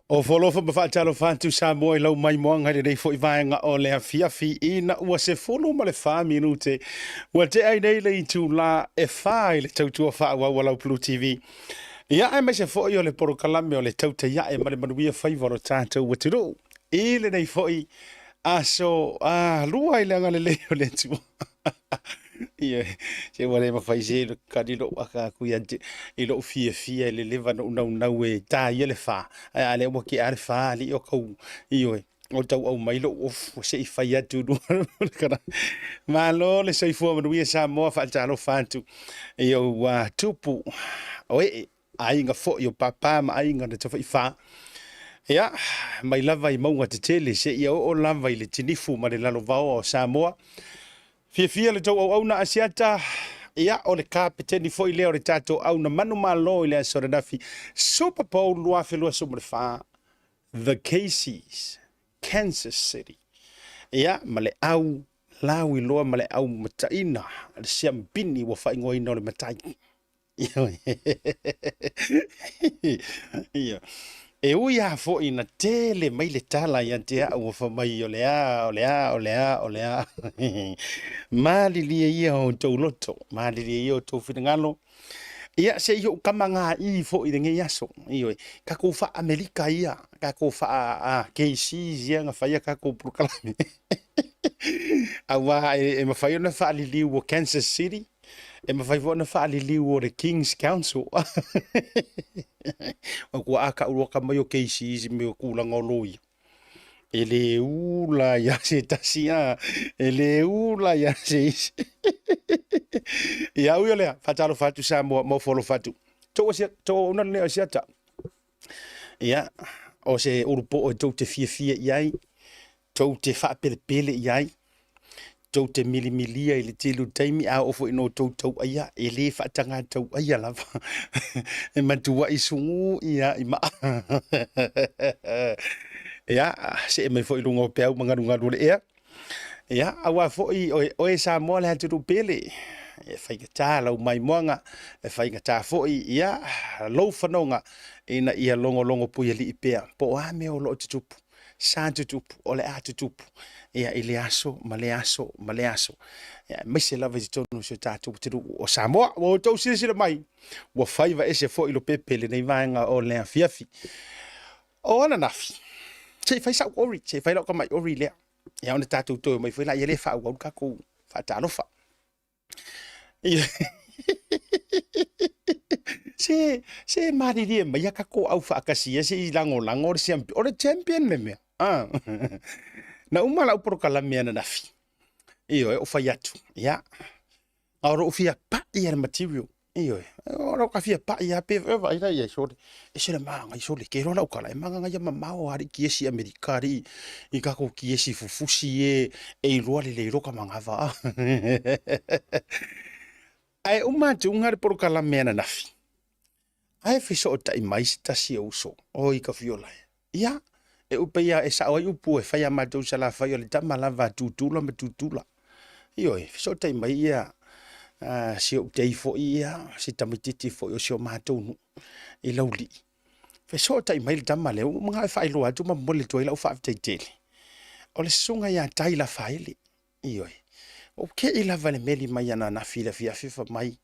Ofo alofa ma faatalofa atu Samoa i lau maimoaga i lenei foi vaega o le afiafi ina ua 14 minute ua tea ai nei le itulā e 4 i le tautua faaauau a lau Blue TV. Ia aemaise foi o le polokalame o le Tautai Ae ma le Manuia Faiva o lo tatou atunuu i lenei foi aso lua i le agalelei o le Atua. Ia, se ua le mafai se kali lou aka atu ia te i lou fiafia i le leva na ou naunau e ta ia le fa, ae a lea ua tea le fa alii o tau, ioe, o tau aumai lou ofu se i fai atu lua. Malo le soifua manuia Samoa, faatalofa atu i ou tupu o ee, aiga foi o papa ma aiga na tafaifa. Ia, mai lava i mauga tetele seia oo lava i le tinifu ma le lalovaoa o Samoa. Fiafia le tou auauna Asiata, ia o le kapeteni foi lea o le tatou auna manumalo i le aso ananafi Super Bowl 2024, The Caseys, Kansas City. Ia, ma le au lauiloa ma le au mataina, le siamupini ua faaigoaina o le matai. Ia. E ui lava foi ina tele mai le tala ia te au ua fai mai o le a, o le a, o le a, o le a. Malilie ia outou loto, malilie ia outou finagalo. Ia, se i ou tamaga'i foi i lenei aso. Ioe, tatou faa-Amerika ia, tatou faa-KCs ia na faia tatou polokalame. Aua e mafai ona faaliliu o Kansas City, E mafai foi ona faaliliu o le King's Council. O kua a ka uroka mai o keisi isi me o kūlanga o loia. E le ula ia se tasi a, e le ula ia se isi. Ia ui o lea, whātalo whātu Samoa, mō wholo whātu. Tō asia, tō una le asiata. Ia, o se urupo o tō te fiafia i ai, tou te faapelepele i ai, tou te milimilia i le tele o taimi, a oo foi ina outou tauaia, e le faataga tauaia lava, e matuai sugui lava i maa. Ia, see mai foi i luga o peau ma galugalu o le ea. Ia, aua foi oe, oe Samoa le atunuu pele, e faigata lau maimoaga, e faigata foi, ia, lou fanoga ina ia logologo puialii pea, po o a mea o lo o tutupu. Sa tutupu, o le a tutupu, ia, i le aso ma le aso ma le aso, ia, aemaise lava i totonu o si o tatou atunuu o Samoa. Ua outou silasila mai, ua faiva ese foi Lopepe i lenei vaega o le afiafi. O ananafi, se i fai sau ori, se i fai lau tamai ori lea, ia ona tatou toe omai foi laia lea e faaauau le tatou faatalofa. Se, se malilie mai a tatou au faatasi ia se i lagolago le champion. O le champion le mea. Ah. Na uma lau polokalame ananafi. Ioe, ou fai atu. Ia. A o lou fia pai le material. Ioe, o lou ka fia pai lava pe e vaai la i ai sole. Ese le magai sole, ke iloa lau tala e magaga ia mamao alii kiesi Amerika alii i kakou kiesi fufusi e e iloa lelei loa ka manava. Ae uma atu ga le polokalame ananafi, ae fesootai mai se tasi o uso, oi ka fiola e. Ia, e upe ia e sao ai upu e fai a matou Salafai o le tama lava a Tutula ma Tutula. Ioe, fesootai mai ia si ou tei foi ia, si tamaitiiti foi o si o matou nuu i Laulii. Fesootai mai le tama lea, ua manao e faailoa atu ma momoli atu ai lau faafetai tele. O le susuga ia Tai Lafaele. Ioe. Ua ou te'i lava i le meli mai ananafi i le afiafi fai mai,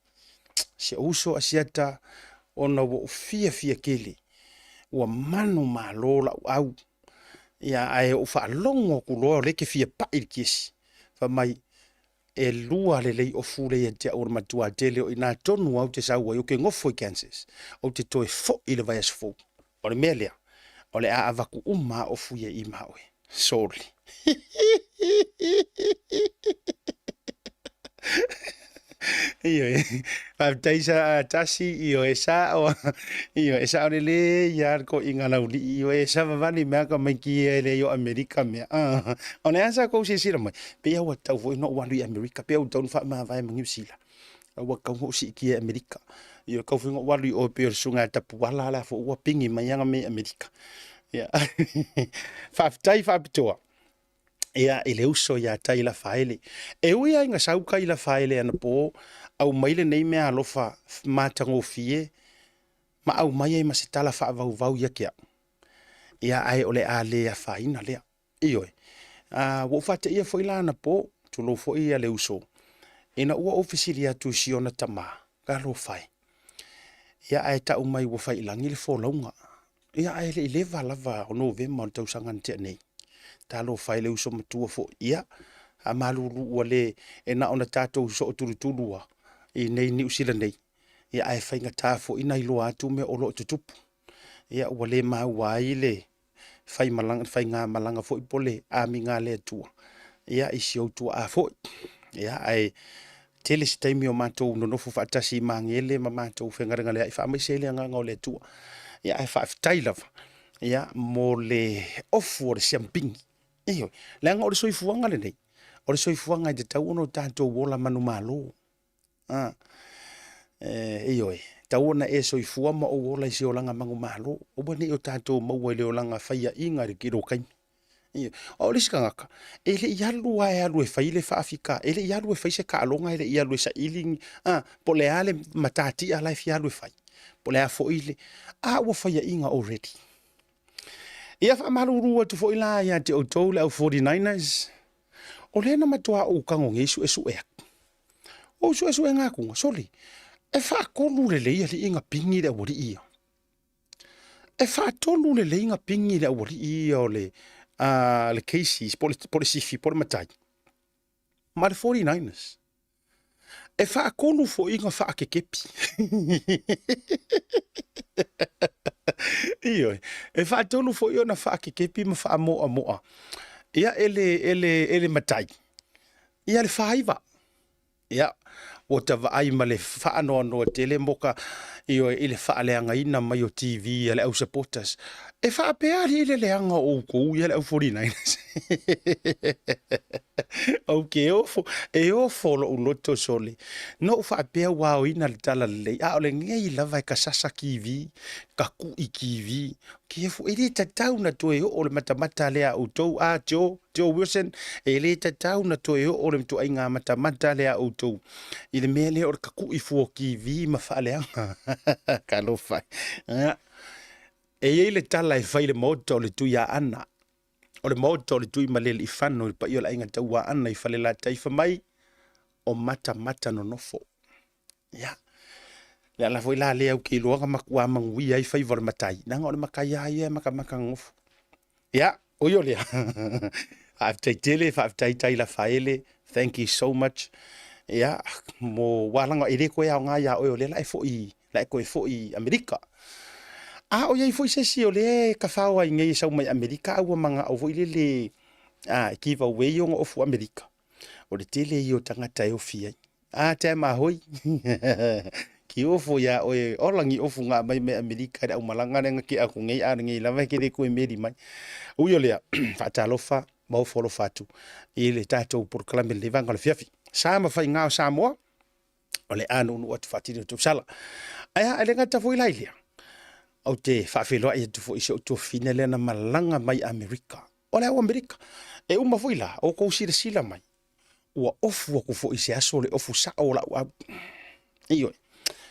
si ou uso Asiata, ona ua ou fiafia tele, ua manumalo la'u au, ia ae ou faalogo atu loa o lea e te fia pa'i i le kiesi. Fai mai, e lua lelei ofu lea ia te au o le matua tele o i ina tonu lava ou te sau ai, ou te nofo i Kansas, ou te toe fo'i i le vaiaso fou. O le mea lea, o le a avatu uma lava ofu ia i ma oe. Soli. Ioe, faafetai sa tasi, ioe, sao, ioe, e sao lelei lava le toeaina laulii, ioe, e savavali mai lava tamaiti ia e leai o Amerika mea. O le a sa tou silasila mai, pei lava ua tatau foi ona ou alu i Amerika, pei lava ua tatau ona faamavae ma Niu Sila. A ua tatau ona ou siitia i Amerika. Ia tau foi ona ou alu i o pei o le susuga ia Tapuala la foi ua pigi mai ana mea i Amerika. Ia faafetai faapitoa ia i le uso ia Tai Lafaele. E ui lava ina sau Tai Lafaele anapo, aumai lenei meaalofa matagofie ma aumai ai ma se tala faavauvau ia te au. Ia, ae o le a le afaina lea. Ioe. Ua ou faateia foi la anapo, tulou foi ia le uso, ina ua ou fesili atu i si ona tama, talofa e. Ia ae tau mai ua fai i lagi le folauga. Ia ae le i leva lava o Novema o le tausaga na tea nei. Talofa e le uso matua foi. Ia, faamalulu ua le, e na ona tatou sootulutulu lava i inei Niu Sila nei, ia ae faigata foi ona iloa atu mea o lo o tutupu. Ia ua le maua ai le faimalaga, faigamalaga foi po o le amiga a le Atua, ia i si ou tuaa foi. Ia ae tele se taimi o matou nonofo faatasi i Magele ma matou fegalegaleai, faamaise ai le agaga o le Atua. Ia ae faafetai lava ia mo le ofu o le siamupini. Ioe, leaga o le soifuaga lenei, o le soifuaga e tatau ona o tatou ola manumalo. Ioe, tatau ona e soifua ma ou ola i se olaga manumalo. Aua ne i o tatou maua i le olaga faiaina i le taimi. Ioe, o le isi tagata, e le i alu lava e alu e fai le faafita, e le i alu e fai se taaloga, e le i alu e saili ni, po o le a le matatia la e fia alu e fai, po o le a foi le, a ua faiaina already. Ia faamalulu atu foi la ia te outou le au 49ers, o lea na matua ou tago nei suesue atu. O ou suesuega atuga, sole, e faatolu lelei alii na pigi le aualii ia. E faatolu lelei na pigi le aualii ia o le, le Casey's, po o le Sifi, po o le Matai, ma le 49ers. E faatolu foi na faakekepi. Ioe, e faatolu foi ona faakekepi ma faamoamoa ia e le, e le, e le matai ia le 49. Ia, ua ta vaai ma le faanoanoa tele moka, ioe, i le faaleagaina mai o TV a le au supporters. E faapea alii le leaga o outou ia le au 49ers. Ou te ofo, e ofo lou loto sole. Na ou faapea ua aoina le tala lelei, a o lenei lava e kasasa TV, kakui TV. Kiafu, e le tatau na toe oo le matamata lea a outou, a Joe, Joe Wilson, e le tatau na toe oo le matuaiga matamata lea a outou i le mea lea o le kakui fua o TV ma faaleaga. Talofa e. E i ai le tala e fai i le maota o le Tuiaana, o le maota o le Tuimalealiifano i le paia o le aiga Tauaana i Falelatai fai mai, o matamata nonofo. Ia, le ala foi la lea ou te iloa na matua manuia ai faiva o le matai, leaga o le matai lava ia e matamata nonofo. Ia, ui o lea, faafetai tele, faafetai Tai Lafaele, thank you so much. Ia, mo ua laga e le toe aoga ia oe o lea la e foi, la e toe foi i Amerika. A o i ai foi se isi o lea e tafao ai nei e sau mai Amerika a ua manao foi lele a e give away ona ofu Amerika. O le tele ia o tagata e ofi ai. A te mahui. Ki ofo ia oe, ola ni ofu ngā mai me Amerika i le aumalaga lea na ke aku nei a nei lava e ke le koe meri mai. Ui o lea, faatalofa ma ofo alofa atu i le tatou polokalame lenei vaega o le afiafi. Sa ma faiga o Samoa, o le a nuunuu atu faatini o tausala. Ae a, e le gata foi la i lea, ou te faafeiloai atu foi i si ou tuafafine lea na malaga mai Amerika. O le au Amerika. E uma foi la, o kou silasila mai, ua ofu aku foi i se aso le ofu sao o lau au. Ioe,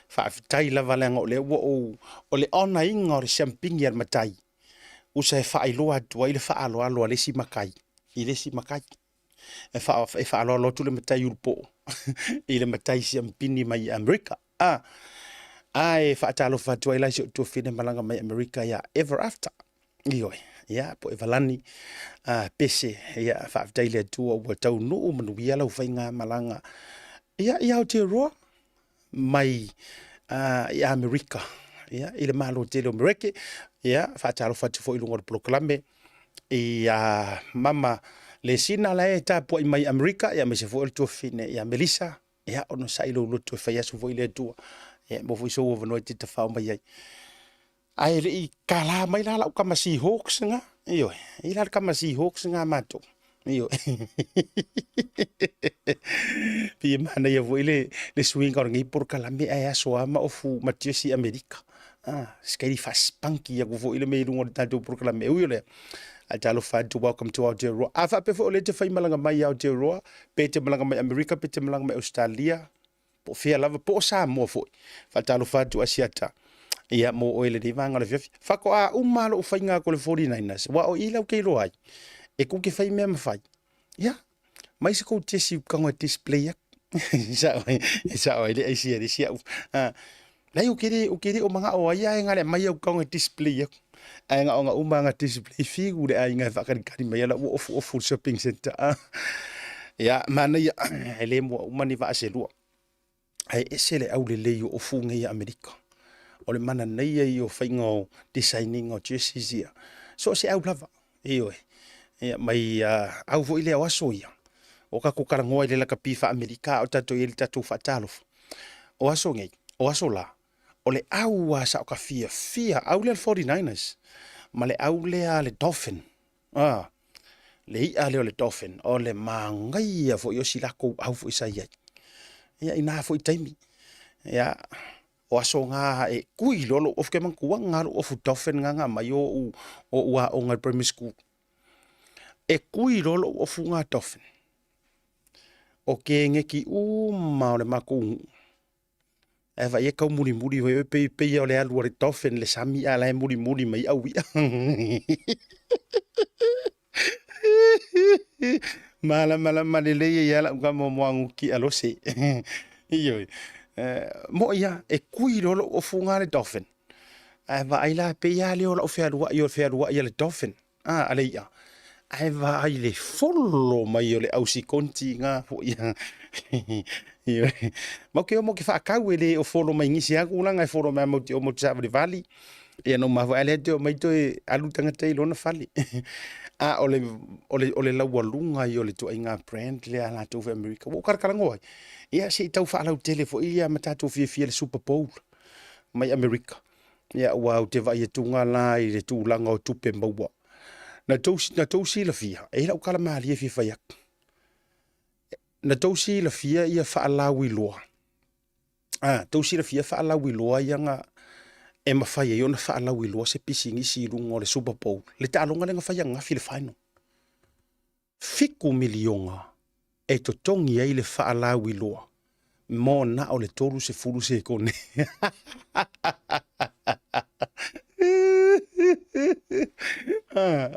faafetai lava leaga o lea ua ou, o le onaina o le siampini a le matai, usa e faailoa atu ai le faaaloalo a le isi matai i le isi matai. E, faa, e faaaloalo atu le matai ulupoo i le matai siampini mai i Amerika. A, ae faatalofa atu ai la i si ou tuafafine malaga mai Amerika ia Ever After. Ioe, ia, po Evalani, a, Pese, ia, faafetai i le Atua ua taunuu manuia lau faigamalaga, ia, i Aotearoa mai i Amerika, ia, i le Malo tele o Mereke. Ia, faatalofa atu foi i luga o le polokalame i Mama Lesina la e tapuai mai Amerika, ia, aemaise foi o le tuafafine ia Melissa, ia, onosai lou loto e fai aso foi le Atua, ia, maua foi sou avanoa e te tafao mai ai. Ae le i kala mai la lau tama Seahawks nga, ioe, e i la le tama Seahawks nga matou, ioe. Pei e manaia foi le, le suiga o lenei polokalame ae aso lava ma ofu ma jersey Amerika. Ah, se kaili faasipanki aku foi le mea i luga o le tatou polokalame. E ui o lea, ae talofa atu, welcome to Aotearoa. A faapea foi o lea e te faimalaga mai i Aotearoa, pe te malaga mai Amerika, pe te malaga mai Ausetalia, po o fea lava, po o Samoa foi. Faatalofa atu Asiata. Ia, mo oe lenei vaega o le afiafi. Faatoa uma lou faiga atu o le 49ers, aua o i lau te iloa ai, e tou te fai mea ma fai. Ia, mai se tou jesi ou te tago e display atu. Sao ai, sao ai le aisi a le isi au. Ah, leai, ou te le, ou te le o manao ai ia e na le aumai au tago e display atu. Ae na ona uma na display fiu le aiga e faakalikali mai ala ua ofu ofu le shopping centre. Ah. Ia, manaia, e le mua uma ni vaa se lua. Ae ese le aulelei o ofu nei a Amerika. O le manaia ia o faiga o designing o jerseys ia. So o se au lava, ioe. Ia, mai au foi lea o aso ia. O tatou talanoa i le lakapi faa-Amerika a o tatou i ai i le tatou faatalofa. O aso nei, o aso la, o le au a sa o ka fiafia, au lea le 49ers, ma le au lea le Dolphin. Ah, le i'a lea o le dolphin, o le manaia foi o si lakou au foi sa i ai. Ia, ina foi taimi. Ia, o aso ngā e kui loa lou ofu, ke manatua ngā lou ofu dolphin ngā ngā mai o u, o u aoga i primary school. E kui loa lou ofu ngā dolphin. O ke ngeki uma o le makou nu'u. Ae vaai e tau mulimuli mai oe pei pei o le alu a le dolphin le sami a la e mulimuli mai au i'a. Malamalama lelei ai lava lau tama o Moaguki Alose. Ioe. Mo'i lava, e kui loa lou ofuga le dolphin. Ae vaai la pei lava lea o lau fealuai o le fealuai a le dolphin. A, a le i'a, ae vaai le folo mai o le ausikonti ngā foi. Ma ou te o ke whaakau e le o folo mai ngisi aku langa e folo mai mau te o mau te savalivali. Ia no mahu ale te o mai toe alu tangata i lona fale. A o le, o le, o le laualuga i o le tuaiga brand lea a latou foi Amerika. Ua ou kalakalagoa ai. Ia se i tau faalautele foi ia ma tatou fiafia le Super Bowl mai Amerika. Ia, aua ou te vaai atu la i le tulaga o tupe maua. Na tou, na tou silafia, e i ai lau tala malie e fia fai atu. Na tou silafia ia faalauiloa. Ah, tou silafia faalauiloa ia na e mafai ai ona faalauiloa se pisinisi i luga o le Super Bowl. Le taaloga lea na fai ananafi le final. $7 miliona e totogi ai le faalauiloa mo na o le 30 sekone.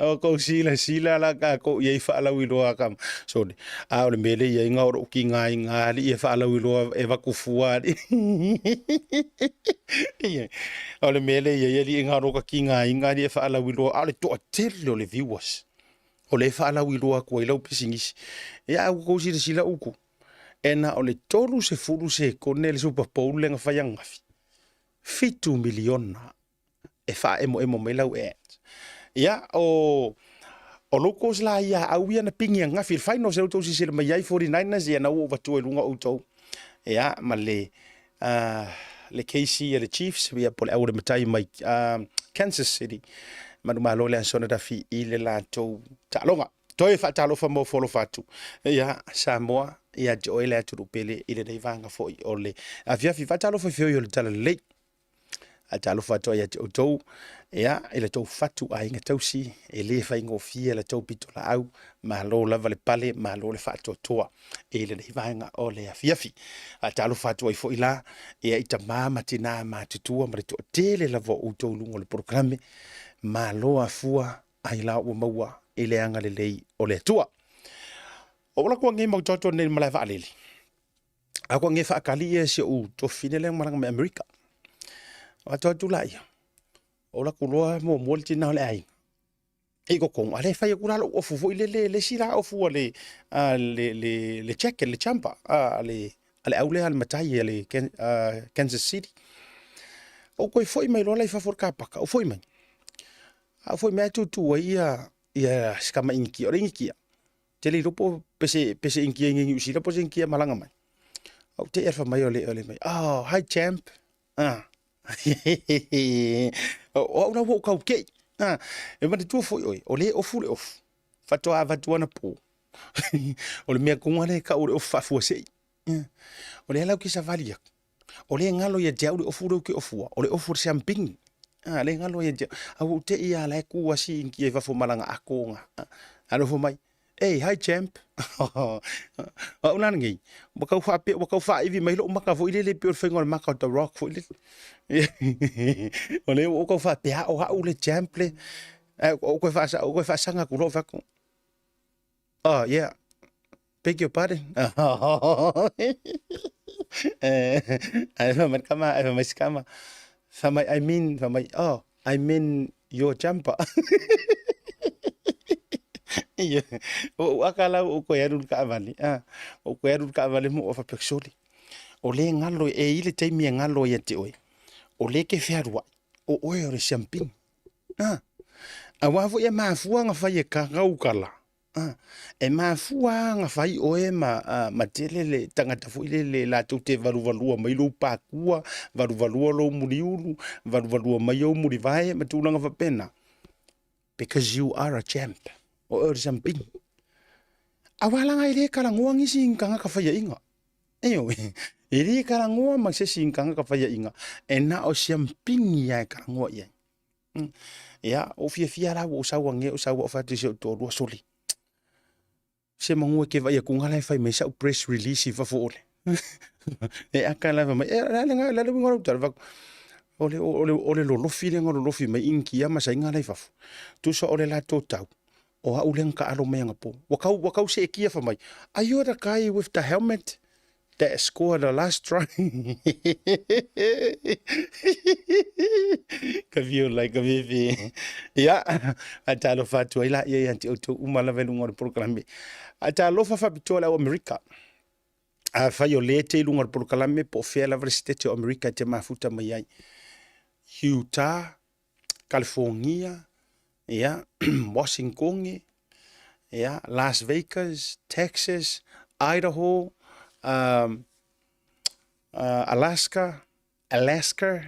O kou silasila la tatou i ai faalauiloa ka sorry. A o le mea lea e i ai na o lou tigaina alii e faalauiloa e avatu fua alii. O le mea lea e i ai alii na o lou tigaina alii e faalauiloa, a o le toatele o le viewers o lea e faalauiloa atu ai lau pisinisi. Ia, a ua tou silasila upu, e na o le 30 sekone le Super Bowl lea na fai ananafi, $7 miliona e faaemoemo mai lau ad. Ia, o o locals la ia au ia na pigi ananafi i le finals lea ua outou silasila mai ai 49ers, ia na ua ou avatua i luga outou. Ia, ma le le KC a le Chiefs, ia po o le au o le matai mai Kansas City. Manumalo le Aso Ananafi i le latou taaloga. Toe faatalofa ma ofo alofa atu. Ia, Samoa, ia te oe le atunuu pele i lenei vaega foi o le afiafi. Faatalofa i feoi o le Talalelei. Faatalofa atu ai ia te outou, ia, i la tou fatu aiga tausi, e le faigofie la tou pitolaau, malo lava le pale, malo le faatoatoa i lenei vaega o le afiafi. Faatalofa atu ai foi la, ia, i tama ma tinā matutua ma le toatele lava o outou i luga o le polokalame, malo afua ai la ua maua i le agalelei o le Atua. O ua latou anei mau toto nei i le malae vaalele. A kua nge whaakali ia si ou tuafafine lea malaga mai Amerika. O atu atu la ia. O la kuloa mo mo le tina o le aiga. I totonu, a le fai atu la lou ofu foi le le le isi la ofu a le a le le le jacket, le jumper a le a le au lea a le matai a le Kansas City. Ou toe foi mai loa la i fafo o le kapaka, ou foi mai. A ou foi mai ae tutu ai ia ia si tama Inikia. O le Inikia, te le iloa po pe se pe se Inikia i Niu Sila po se Inikia malaga mai. Ou te i fai mai o le o le mai, "Oh, hi champ." Ah. O au la ua ou tauke'i. Ah, e manatua foi oe, o lea e ofu le ofu. Faatoa avatu anapo. O le mea kuga lea e tau o le ofu faafuasei. O lea la ou te savali atu. O lea e galo ia te au le ofu lea ou te ofua, o le ofu o le siampini. A, lea e galo ia te au. A ua ou te i lava la e tu lava si Inikia i fafo ma lana ato ga. Alofa mai. Hey, hi champ. O au la lenei, ua tau faapea, ua tau faaivi mai lou maka foi lele pei o le faiga o le maka o The Rock foi lele. O lea ua ou tau faapea, o au le champ le. Ae ou toe faasa, ou toe faasaga atu loa ou fai atu, Oh, yeah. Beg your pardon. Ae fai mai le tama, ae fai mai si tama, fai mai, I mean, fai mai, oh, I mean your jumper. Ia, ua ou aka la ua ou toe alu i le taavale, a, ua ou toe alu i le taavale ma ou faapea, sole, o lea e galo, e i ai le taimi e galo ai ia te oe, o lea e te fealuai, o oe o le siampini. A, aua foi e mafua ona fai e kagau kala, a, e mafua ona fai oe ma, a, ma tele le tagata foi lele latou te valuvalua mai lou pakua, valuvalua lou muliulu, valuvalua mai ou mulivae ma tulaga faapena. Because you are a champ. O oe o le siampini. Aua laga e le talanoa nisi i ni tagata faiaina. Ioe, e le talanoa ma se isi i ni tagata faiaina, e na o siampini lava e talanoa i ai. Ia, ua ou fiafia la ua ou sau anea ou sau ou fai atu i si ou toalua, sole, se manu e te vaai atu la e fai mai sau press release i fafo o le. E aka la fai mai, e, o le a le o le a le uiga o lau tala? Fai atu, o le, o le, o le lolofi lea na lolofi mai Initia ma Saina la i fafo. Tusa o le latou tau, o au lea na taalo mai anapo. Ua tau, ua tau seetia fai mai, are you the guy with the helmet that scored the last try? Ka fiu lai ka fifi. Ia, faatalofa atu ai laia ia te outou uma lava i luga o le polokalame. Faatalofa faapitoa le au Amerika. Afai o lea e te i luga o le polokalame po o fea lava le sitete o Amerika e te mafuta mai ai. Utah, California, ia, Washington, ia, Las Vegas, Texas, Idaho, um, Alaska, Alaska.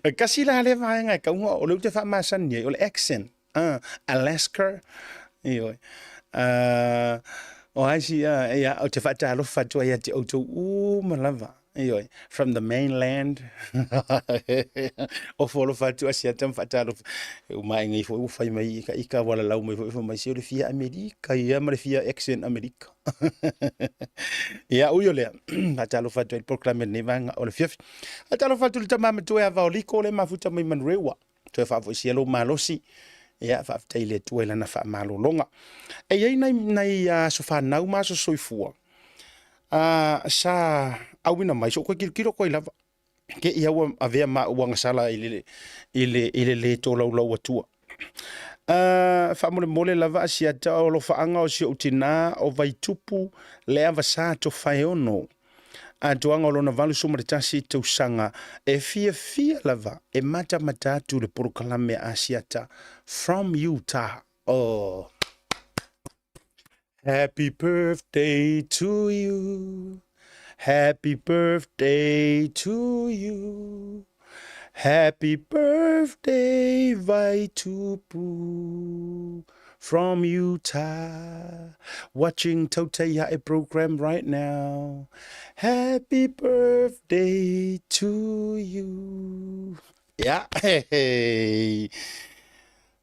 E kasi la lea vaega e tau ona, o lea ou te faamasani ai, o le accent. Alaska, ioe. O ai si, ia, ou te faatalofa atu ai ia te outou uma lava. Ioe, from the mainland. Ofo alofa atu Asiata ma faatalofa. E uma ae nei foi ua fai mai i ka ika ua lalau mai foi fai mai se o le fia Amerika ia ma le fia accent Amerika. Ia, ui o lea, faatalofa atu ai i le polokalame i lenei vaega o le afiafi. Faatalofa atu i le tama matua ia Vaoliko lea e mafuta mai Manurewa. Toe faafoisia lou malosi. Ia, faafetai i le Atua i lana faamalologa. E i ai nai, nai aso fanau ma aso soifua sa auina mai, so ou toe tilotilo atu ai lava, te i ua avea maua agasala i le, i le, i le lē tolaulau atua. Faamolemole lava Asiata o alofaaga o si ou tinā o Vaitupu Leavasa Tofaeono, atoaga o lona 81 tausaga, e fiafia lava e matamata atu le polokalame a Asiata from Utah. Oh. Happy birthday to you. Happy birthday to you. Happy birthday Vaitupu from Utah. Watching Tautai Ae program right now. Happy birthday to you. Ia, hey.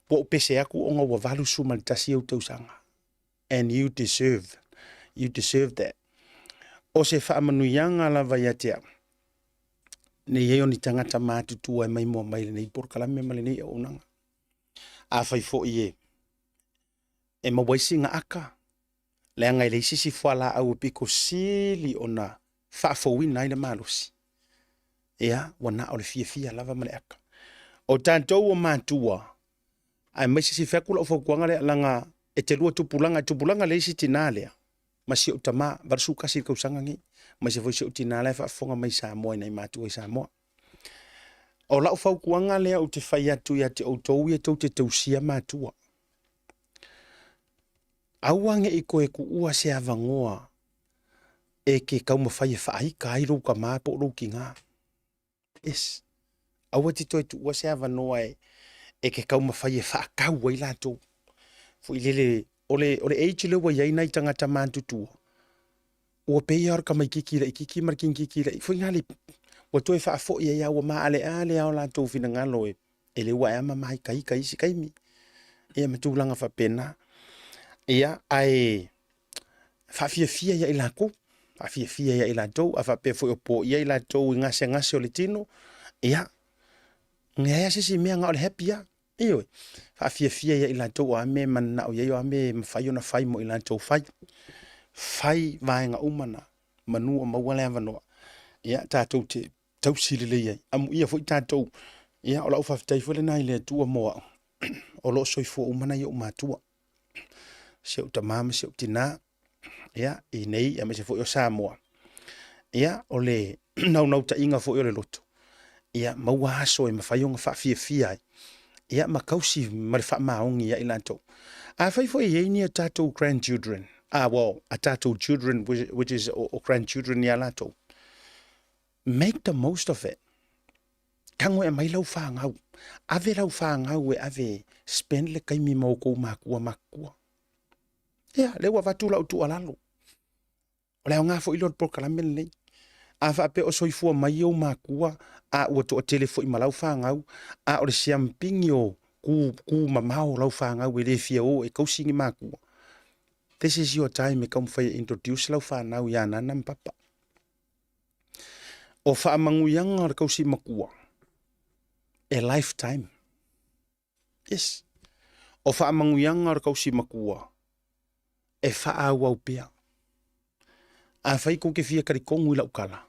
Ua ou pese atu ona ua 81 ou tausaga. And you deserve, you deserve that. O se faamanuiaga lava ia te au, ne i ai o ni tagata matutua e maimoa mai lenei polokalame ma lenei auaunaga. Afai foi e, e maua ai sina aka, leaga e leai se isi fualaau e pito sili ona faafouina ai le malosi. Ia, ua na o le fiafia lava ma le aka. O tatou o matua, aemaise se fai atu lau fautuaga lea, leaga e te lua tupulaga, e tupulaga le isi tinā lea, ma si ou tama, 81 le tausaga nei, aemaise foi si ou tinā la e faafofoga mai i Samoa i nai matua i Samoa. O lau fautuaga lea ou te fai atu ia te outou ia tou te tausia matua. Aua ne i toe tuua se avanoa e te taumafai e faaita ai lou tama po o lou tinā. Yes. Aua te toe tuua se avanoa e, e te taumafai e faatau ai latou. Foi lele, o le, o le age lea ua i ai nai tagata matutua, ua pei lava o le tamaititi laitiiti ma le kinititi laitiiti, foi na le, ua toe faafoi ai lava, ua maaleale lava o latou finagalo e, e le ua ae lava ma maitaita i isi taimi, ia ma tulaga faapena. Ia, ae faafiafia ia i latou, faafiafia ia i latou, a faapea foi o poia i latou i gasegase o le tino, ia, leai lava se isi mea na o le happy lava. Ioe, faafiafia ia i latou o a mea e mananao i ai, o a mea e mafai ona fai mo i latou, fai. Fai vaega uma na, manu o maua le avanoa. Ia, tatou te tausi lelei ai. Amuia foi tatou, ia, o lau faafetai foi lena i le Atua mo au, o lo o soifua uma nai ou matua, si ou tama ma si ou tina, ia, i nei aemaise foi o Samoa. Ia, o le naunautaiga foi o le loto, ia maua aso e mafai ona faafiafia ai, ia ma tausi ma le faamaoni ia i latou. Afai foi e i ai ni a tatou grandchildren, ah, well, a tatou children, which is o grandchildren ia latou, make the most of it. Tago e aumai lau fanau. Ave lau fanau e ave spend le taimi ma outou matua matutua. Ia, lea ua avatu lau tuualalo. O le aoga foi lea o le polokalame lenei. A faapea o soifua mai ou matua, a ua toatele foi ma lau fanau, a o le siampigi o ku, ku mamao o lau fanau e le fia o e tausi ni matua. This is your time e taumafai e introduce lau fanau ia Nana ma Papa. O faamanuiaga o le tausi matua, e lifetime. Yes. O faamanuiaga o le tausi matua, e faaauau pea. Afai tou te fia talitonu i lau tala,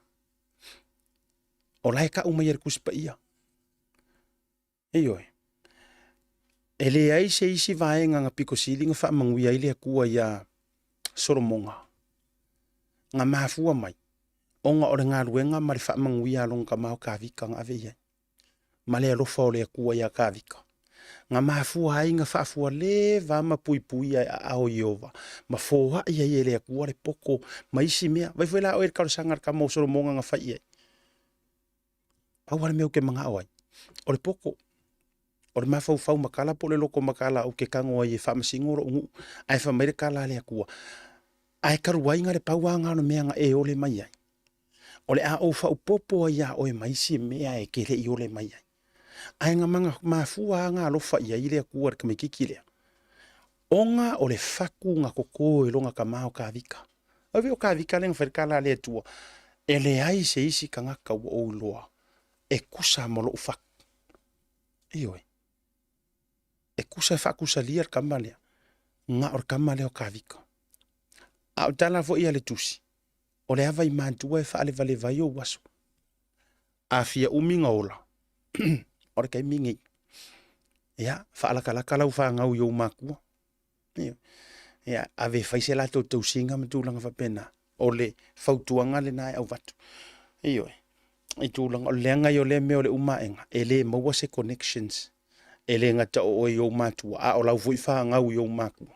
o la e tau mai e le Tusi Paia. Ioe. E leai se isi vaega na pito sili na faamanuia ai le Atua iā Solomoga, na mafua mai ona o le galuega ma le faamanuia a lona tama o Tavita na ave i ai, ma le alofa o le Atua iā Tavita, na mafua ai na faafualeva ma puipuia e aao o Ieova, ma foai ai e le Atua le poto ma isi mea. Vaai foi la oe i le talosaga a le tama o Solomoga na fai i ai. Pau lava le mea ou te manao ai, o le poto, o le mafaufau matala po o le loto matala ou te tago ai e faamasino lou nuu, ae fai mai le tala a le Atua, ae talu ai na le pau lava na o le mea na e ole mai ai, o le a ou faaopoopo ai ia oe ma isi mea e te le i ole mai ai. Ae na mafua lava na alofa i ai le Atua i le tamaitiiti lea, ona o le fatu na toto e lona tama o Tavita. Ave o Tavita lea na fai le tala a le Atua, e leai se isi tagata ua ou iloa e tusa ma lou fatu. Ioe. E tusa e faatusalia le tama lea, na o le tama lea o Tavita. A o tala foi a le Tusi, o le ava i matua e faalevaleva ai ou aso. A fia umi na ola, o le taimi nei. Ia, faalakalaka lau fanau i ou matua. Ia, ave e fai se latou tausiga ma tulaga faapena. O le fautuaga lena e avatu. Ioe, i tulaga o le leaga ia o lea mea o le umaega, e le maua se connections. E le gata o oe i ou matua, a o lau foi fanau i ou matua.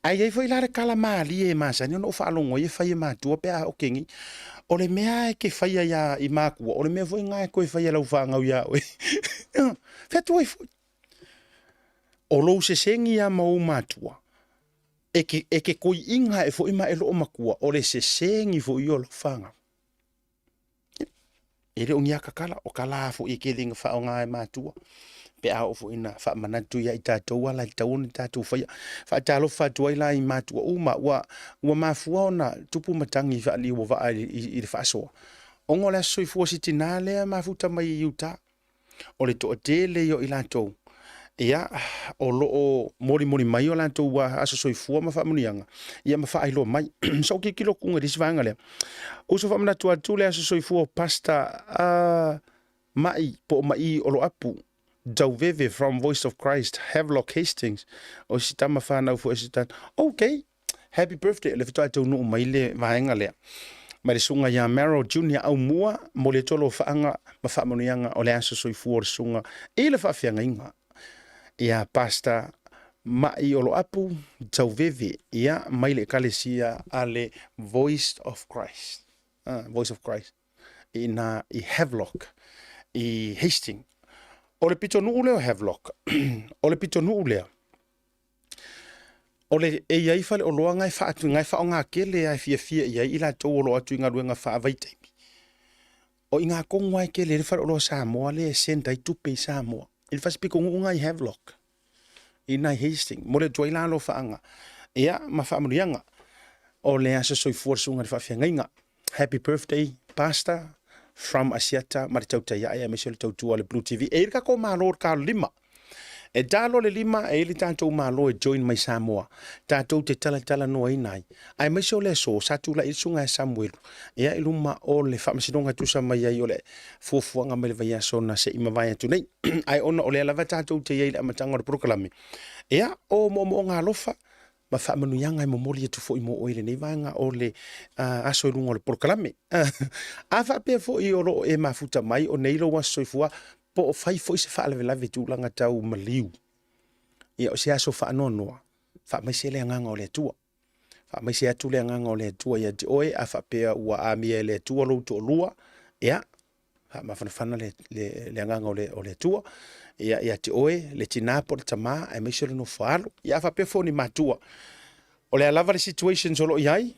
Ae i ai foi la le tala malie e masani ona ou faalogo ai e fai e matua pe a oke nei. O le mea e te faia ia i matua, o le mea foi lena e toe fai e lau fanau iā oe. Fai atu ai foi. O lou sesegi ia ma ou matua, e ke, e ke koiiga ae foi ma e loo matua, o le sesegi foi ia o lau fanau. E le o ni akakala, o tala foi e tele ina faaaoga e matua pe a oo foi ina faamanatu ia i tatou ala e tatau ona tatou faia. Faatalofa atu ai la i matua uma ua, ua mafua ona tupu matagi faaliu o vaa i, i, i le faasoa, ona o le aso soifua o si tinā lea e mafuta mai i Utah. O le toatele ia o i latou, ia, o lo o molimoli mai o latou aso soifua ma faamanuiaga, ia ma faailoa mai. Sa ou tilotilo atu i le isi vaega lea. Uso faamanatu atu le aso soifua o Pastor uh, Mai po o Mai Oloapu Tauveve from Voice of Christ, Havelock Hastings, o si tama whanau fo e si tana. Okay, Happy birthday, le faatoa e taunuu mai le vaega lea. Mai le susuga ia Merrill Junior Aumua, momoli atu alofaaga ma faamanuiaga o le aso soifua o le susuga i le faafeagaiga ia Pastor Mai Oloapu Tauveve, ia mai le ekalesia a le Voice of Christ. Voice of Christ i ina i Havelock i Hastings. O le pitonuu lea o Havelock, o le pitonuu lea, O le, e i ai faleoloa na e faatu, na e faaaoga tele lava e fiafia i ai i latou o lo o atu i galuega faavaitaimi. O i ina tonu lava e tele ai le faleoloa Samoa lea e send ai tupe i Samoa, i le fasipitonuu lena i Havelock. i nai Hastings. Momoli atu ai la alofaaga ia ma faamanuiaga o le aso soifua le susuga i le faafeagaiga. Happy birthday Pastor from Asiata ma le tautai ae aemaise o le tautua a le Blue TV. E i ai le tatou Malo o le Kalolima. E talo le lima e i ai le tatou Malo e join mai Samoa. Tatou te talatalanoaina ai. Aemaise o le aso sa tulai ai le susuga ia Samuelu ia i luma o le faamasinoga e tusa mai ai o le fuafuaga mai le vaiaso na se i mavae atu nei. Ae ona o lea lava tatou te i ai i le amataga o le polokalame, ia o moomooga alofa ma faamanuiaga e momoli atu foi mo oe i lenei vaega o le aso i luga o le polokalame. A faapea foi o lo o e mafuta mai o nei lou aso soifua, po o fai foi se faalavelave i tulaga tau maliu, ia o se aso faanoanoa, faamaise le agaga o le Atua. Faamaise atu le agaga o le Atua ia te oe, a faapea ua amia e le Atua lou toalua, ia, faamafanafana le, le, le agaga o le, o le Atua ia, ia te oe, le tinā po o le tamā, aemaise o le nofo a alo. Ia, a faapea foi o ni matua, o le a lava le situations o lo o i ai,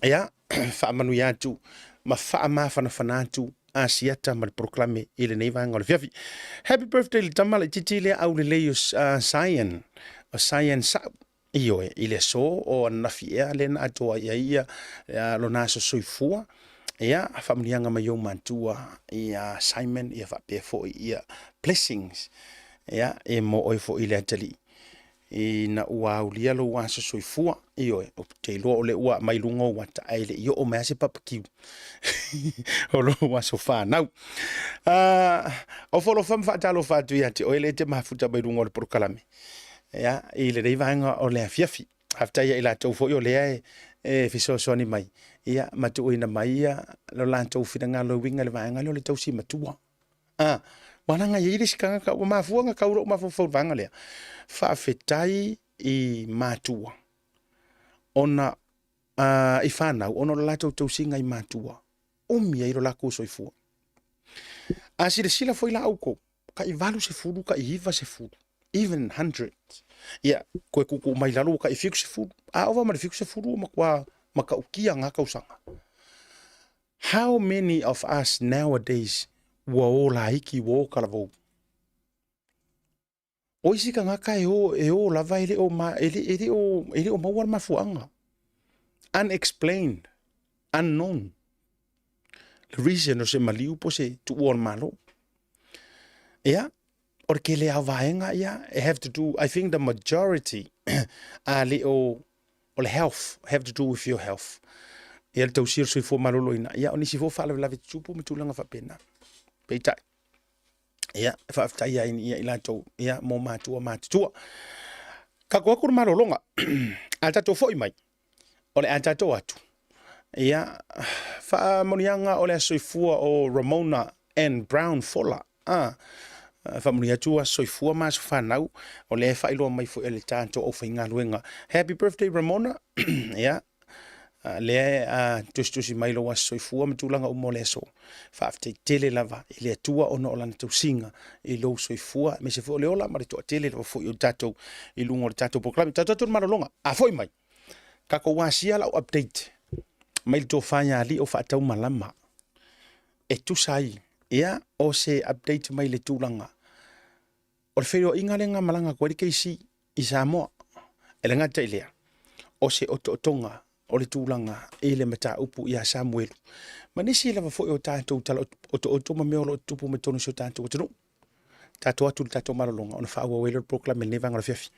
ia, faamanuia atu ma faamafanafana atu Asiata ma le polokalame i lenei vaega o le afiafi. Happy birthday le tama laitiiti lea aulelei o Cyan, o Cyan Sa'u. Ioe, i le aso o ananafi ea lea na atoa i ai ia lona aso soifua, ia, faamanuiaga mai ou matua ia Simon ia faapea foi ia Blessings, ia, e mo oe foi le atalii ina ua aulia lou aso soifua. Ioe, ou te iloa o lea ua aumai luga ou ata ae le i oo mai lava se papakiu o lou aso fanau. Ofo alofa ma faatalofa atu ia te oe lea e te mafuta mai luga o le polokalame. Ia, i lenei vaega o le afiafi. Faafetai ia i latou foi o lea e, e fesoasoani mai, ia, ma tuuina mai ia lo latou finagalo e uiga i le vaega lea o le tausi matua. Ah, ua leaga e i ai le isi tagata ua mafua ona tau lou mafaufau i le vaega lea. Faafetai i matua ona i fanau ona o le latou tausiga i matua, umi ai lo latou soifua. A silasila foi la outou, tai 80, tai 90, even 100. Ia, toe tuutuu mai lalo ua tai 70. A ova ma le 70 ua matua matautia na tausaga. How many of us nowadays ua o laiti, ua o talavou? O isi tagata e o, e o lava e le o, ma, e le, e le o, e le o maua le mafuaaga. Unexplained, unknown. Le reason o se maliu po se tuua o le Malo. Ia, o le tele lava o vaega ia, e have to do, I think the majority a le o, o le health, have to do with your health. Ia le tausia o le soifua maloloina. Ia, o nisi foi o faalavelave tutupu ma tulaga faapena. Peitai, ia, e faafetai ai ia i latou, ia, mo matua matutua. Tatou atu le malologa, a tatou foi mai, o le a tatou atu. Ia, faamanuiaga o le aso soifua o Ramona Ann Brown Fola. Ah, faamanuia atu aso soifua ma aso fanau, o lea e faailoa mai foi e le tatou aufaigaluega. Happy birthday Ramona. Ia, lea e tusitusi mai lou aso soifua ma tulaga uma o le aso. Faafetai tele lava i le Atua ona o lana tausiga i lou soifua, aemaise foi o le ola ma le toatele lava foi o tatou i luga o le tatou polokalame. Tatou atu le malologa, a foi mai, tatou asia lau update mai le tofa ia Alii o faataumalama e tusa ai, ia, o se update mai le tulaga o le feiloaiga lea na malaga atu ai le KC i Samoa. E le gata i lea, o se otootoga o le tulaga i le mataupu ia Samuelu ma nisi lava foi o tatou tala otooto ma mea o lo o tutupu mai totonu o si o tatou atunuu. Tatou atu i le tatou malologa ona faaauau ai lea o le polokalame i lenei vaega o le afiafi.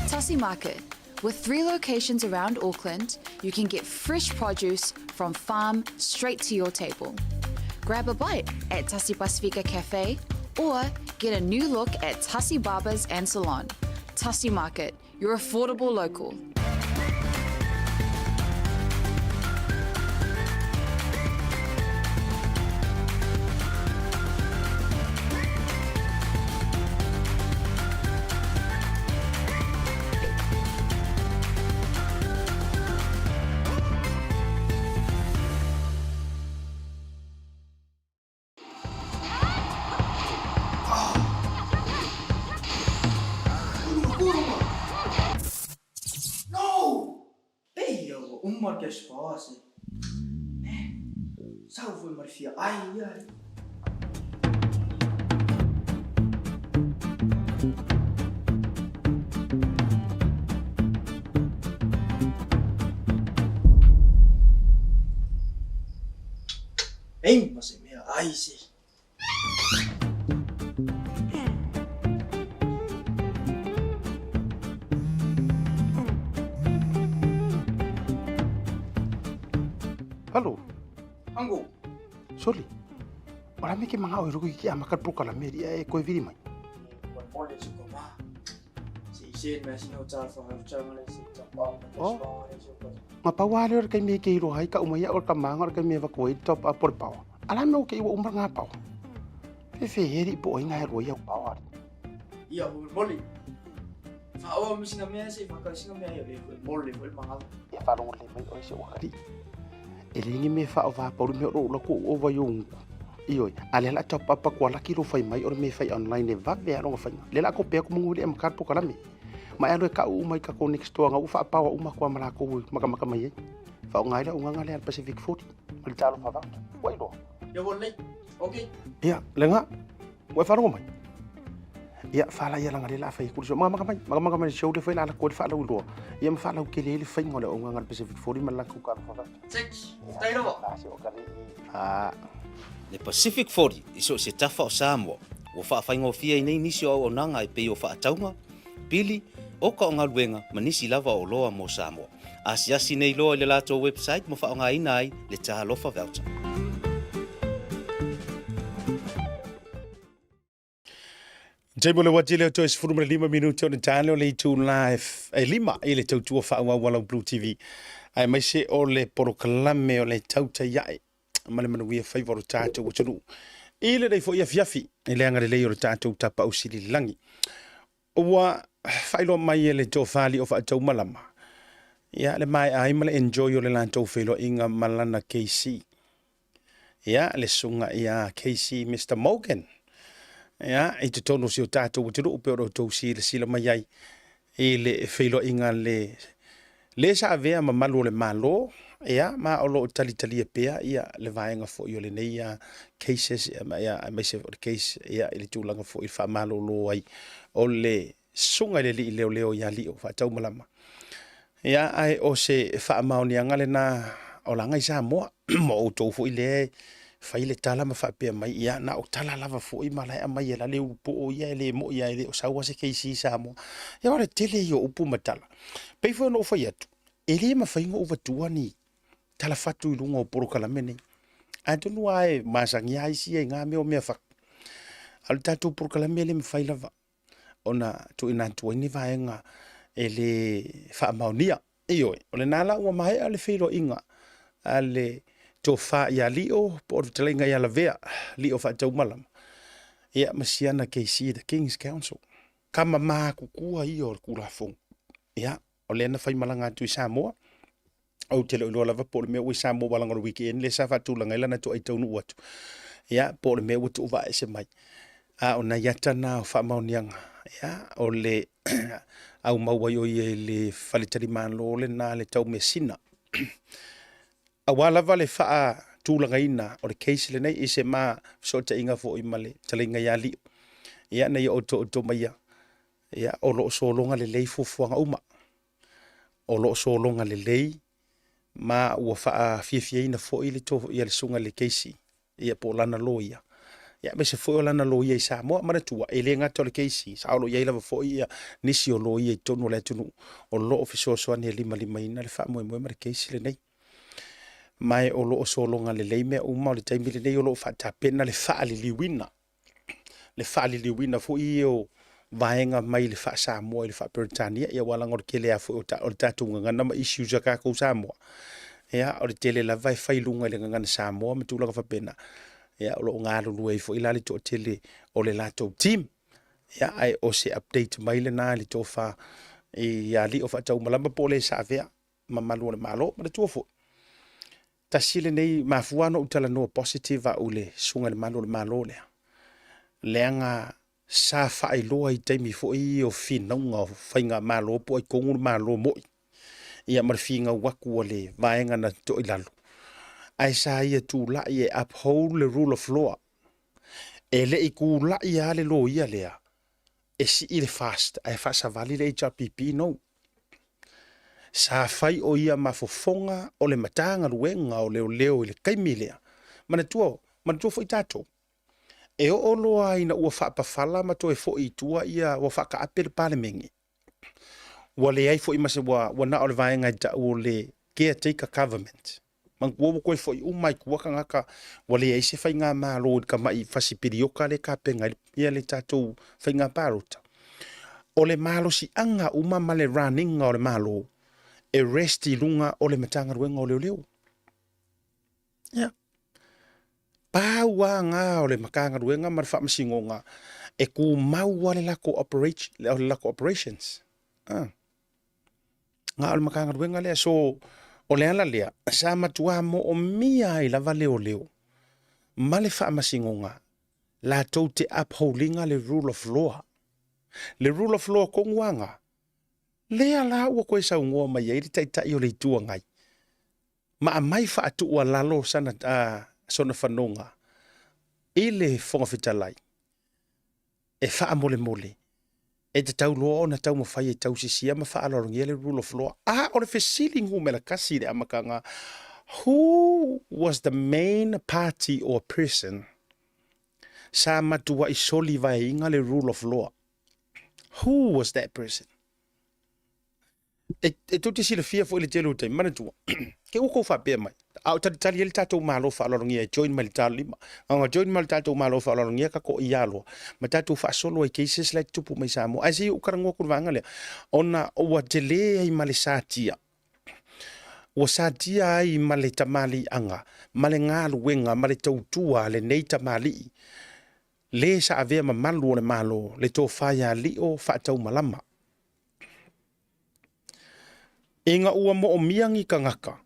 Tasi Market. With three locations around Auckland, you can get fresh produce from farm straight to your table. Grab a bite at Tasi Pasifika Cafe or get a new look at Tasi Barbers and Salon. Tasi Market, your affordable local. le cash power se. Eh, sau foi ma le fia ai ia. Ei, ma se mea ai se. Halo. Ango. Soli. O la me ke manga o ruku ki a maka pro kala me ria e koe viri mai. Oh. Nga pa wale o kai me ke iro hai ka umai o ka manga o kai me va koe top up por pawa. Ala me o ke iwa umar ngā pawa. Fe fe heri po o inga he roi au pawa. Ia, moli. Whaoa mo singa mea se, whakau singa mea ia, e koe mole koe manga. Ia wharongo le mai oi se wakari. E le ngi me wha o wha pauru me ro ula ko o vai o unku. Ioi, a le la top up ko ala ki ro whai mai o me whai online e vave a ronga whainga. Le la ko pea ko mungu le makar po kalame. Ma e alo e ka u mai ka ko next door nga u wha pawa uma ko amala ko maka maka mai e. Wha o ngai la unga le al Pacific 40. Ma le talo wha vauta. Wai roa. Ia won lei. Okay. Ia, le nga. Ua e wharongo mai. Ia, whala ia langa le la whai kuri so. Maka maka mai, maka maka mai show le whai la ala koe le wha lau roa. Ia ma wha lau ke le le whainga o le unga nga le Pacific 40 ma la ku ka wha vauta. Six. Tai rawa. La se o ka le. Ah. Le Pacific 40 i so o se tafa o Samoa, ua faafaigofie ai nei nisi o auaunaga e pei o faatauga, pili, oka o galuega ma nisi lava o oloa mo Samoa. Asiasi nei loa i le latou website ma faaaogaina ai le Talofa Voucher. Taimi o le uati lea toe 15 minute o le tale o le itula e lima i le tautua faaauau a lau Blue TV aemaise o le polokalame o le tautai ae ma le manuia faiva o le tatou atunuu i lenei foi afiafi i le agalelei o le tatou Tapaausililagi. Ua faailoa mai e le tofa o Faataumalama ia le mae'a ai ma le enjoy o le latou feiloaiga ma lana KC. Ia le susuga ia KC Mister Morgan ia i totonu o si o tatou atunuu pei ona outou silasila mai ai i le feiloaiga le le sa avea ma malu o le Malo, ia, ma o lo o talitalia pea ia le vaega foi o lenei ia cases, ia, aemaise o le case ia i le tulaga foi i le faamalolo ai o le susuga i le alii leoleo ia Lio Faataumalama. Ia, ae o se faamaoniaga lena o laga i Samoa, ma outou foi lea e fai le tala ma faapea mai, ia, na o tala lava foi ma la e aumai e la le ulu poo ia e le moi a e le o sau lava se keisi i Samoa. Ia, o le tele ia o upu ma tala. Pei foi ona ou fai atu, e le mafai ona ou avatua ni tala fatu i luga o polokalame nei. Atonu lava e masani lava isi ia i na mea o mea fatu. A o le tatou polokalame e le mafai lava ona tuuina atu ai ni vaega e le faamaonia. Ioe, o lena la ua maea le feiloaiga a le tofa ia Lio po o le fetalaiga ia Lavea, Lio Faataumalama, ia ma siana KC, the King's Counsel. Kama matutua ia o le Tulafono. Ia, o lea na faimalaga atu i Samoa, ou te le o iloa lava po o le mea ua i Samoa aua leaga o le weekend lea sa faatulaga ai lana toai taunuu atu. Ia, po o le mea ua tuuvaaese mai. A o nai ata na o faamaoniaga, ia, o le aumau ai o ia i le faletalimalo lena le taumeasina. Aua lava le faatulagaina o le case lenei i se ma fesootaiga foi ma le talaiga ia Lio. Ia, ina ia otooto maia, ia, o lo o sologa lelei fuafuaga uma. O lo o sologa lelei ma ua faafiafiaina foi le to, ia le susuga i le Casey, ia po o lana loia. Ia, aemaise foi o lana loia i Samoa. Manatua, e le gata o le Casey, sa o lo o i ai lava foi ia nisi o loia i totonu o le atunuu o lo o fesoasoani e limalimaina le faamoemoe ma le case lenei. Ma o lo o sologa lelei mea uma o le taimi lenei o lo o faatapena le faaliliuina le faaliliuina foi ia o vaega mai le faa-Samoa i le faa-Peretania, ia aua leaga o le tele lava foi o le tatou gagana ma issues a tatou Samoa, ia o le tele lava e fai i luga i le gagana Samoa ma tulaga faapena. Ia o lo o galulue ai foi la le toatele o le latou team. Ia ae o se update mai lena i le tofa ia Lio Faataumalama po o le sa avea mamalu o le Malo. Manatua foi, tasi lenei mafua ona ou talanoa positive au i le susuga i le malu o le Malo lea, leaga sa faailoa i taimi foi ia o finauga o faigamalo po o ai tonu le Malo moi. ia ma le figau atu a le vaega na totoe i lalo, ae sa ia tulai e uphold le rule of law. E le i tulai lava le loia lea e sii le fast ae faasavali le HRPP, no. Sa fai o ia ma fofoga o le Matagaluega o Leoleo i le taimi lea. Manatua, manatua foi tatou, e oo loa ina ua faapafala ma toe foi i tua ia, ua faataape le Palemene, ua leai foi ma se, ua na o le vaega e tau o le caretaker government. Manatua ua toe foi uma i tua tagata, ua leai se faigamalo i le tamai fasi pilioka lea e tapena ai le tatou faiga palota. O le malosiaga uma ma le run ina o le Malo e rest i luga o le Matagaluega o Leoleo. Ia. Pau lava na o le Matagaluega ma le Faamasinoga e tumau lava le latou operate, le latou operations. Ah. Na o le Matagaluega lea. So, o le ala lea, sa matua moomia ai lava leoleo ma le Faamasinoga latou te uphold ina le rule of law. Le rule of law tonu lava na, lea la ua toe saunoa mai ai le Taitai o le Itu Agai, ma aumai faatuualalo sana, sona fanoga i le Fofoga Fetalai e faamolemole e tatau loa ona taumafai e tausisia ma faaaloalogia le rule of law. A o le fesili numera tasi i le amataga, who was the main party or person sa matuai soli vaeina le rule of law? Who was that person? E, e tou te silafia foi le tele o taimi, manatua, ke ua kou faapea mai, a o talitali ai le tatou Malo faaaloalogia e join mai le talo lima. A ona join mai le tatou Malo faaaloalogia ka ko ia loa, ma tatou faasolo ai cases la e tutupu mai Samoa. Ae se i ou talanoa atu i le vaega lea, ona ua tele ai ma le satia. Ua satia ai ma le tamaliiaga, ma le galuega, ma le tautua a lenei tamalii, le sa avea mamalu o le Malo, le tofa ia Lio Faataumalama. Ina ua moomia ni tagata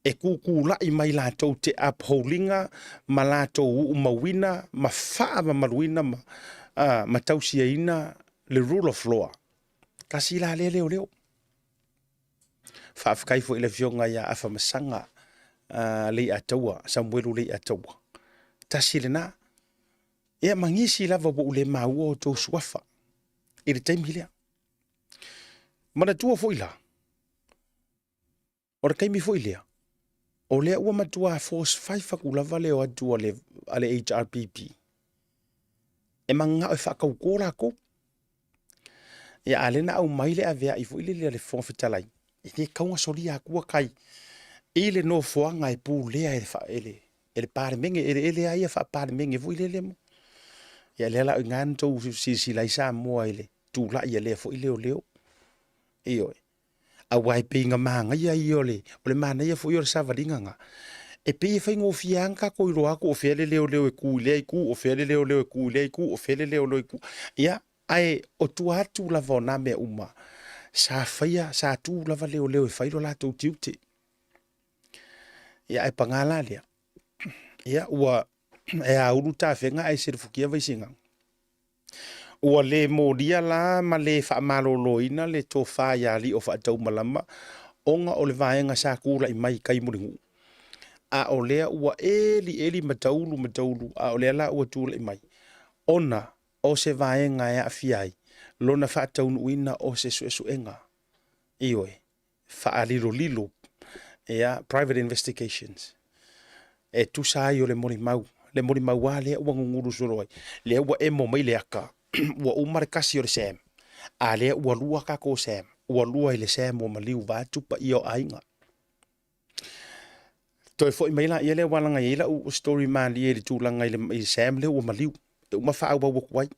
e kukula'i mai latou te uphold ina ma latou uumauina ma faamamaluina ma, ma tausiaina le rule of law. Tasi la lea leoleo. Faafetai foi i le afioga ia Afamasaga Leiataua, Samuelu Leiataua. Tasi lena. Ia ma nisi lava ua ou le maua o outou suafa i le taimi lea. Manatua foi la, o le taimi foi lea, o lea ua matua force five atu lava le o atu a le, a le HRPP e manao e faatauto latou. Ia, a lea na aumai le aveai foi lele a le Fofoga Fetalai, e le tatau ona solia atua tai i le nofoaga e pulea e le, e le, e le Palemene, eleele lava ia faa-Palemene foi lele mo. Ia lea la o i ina na tou silasila ai Samoa i le tulai a lea foi leoleo. Ioe. Aua e pei na manaia ia o le, o le manaia foi o le savaliga na, e pei e faigofie lava ona tatou iloa atu o fea le leoleo e tu i lea itu, o fea le leoleo e tu i lea itu, o fea le leoleo e tu. Ia, ae o tua atu lava o na mea uma, sa faia, sa tu lava leoleo e fai lo latou tiute. Ia, ae paga la lea, ia, ua e aulu tafega ae selefutia Vaisigano. Ua le molia la ma le faamaloloina le tofa ia Lio Faataumalama ona o le vaega sa tulai mai i tai Mulinuu. A o lea ua elieli ma taulu ma taulu, a o lea la ua tulai mai ona o se vaega e aafia ai lona faataunuuina o se suesuega. Ioe, faalilolilo, ia, private investigations, e tusa ai o le molimau, le molimau lava lea ua gugulu solo ai, lea ua emo mai le aka, ua uma le kasi o le Sam, a lea ua lua tatou Sam, ua lua i le Sam ua maliu vaeatu paia o aiga. Toe foi mai laia lea aua leaga e i ai lau story malie i le tulaga i le Sam lea ua maliu, e uma faaauau atu ai.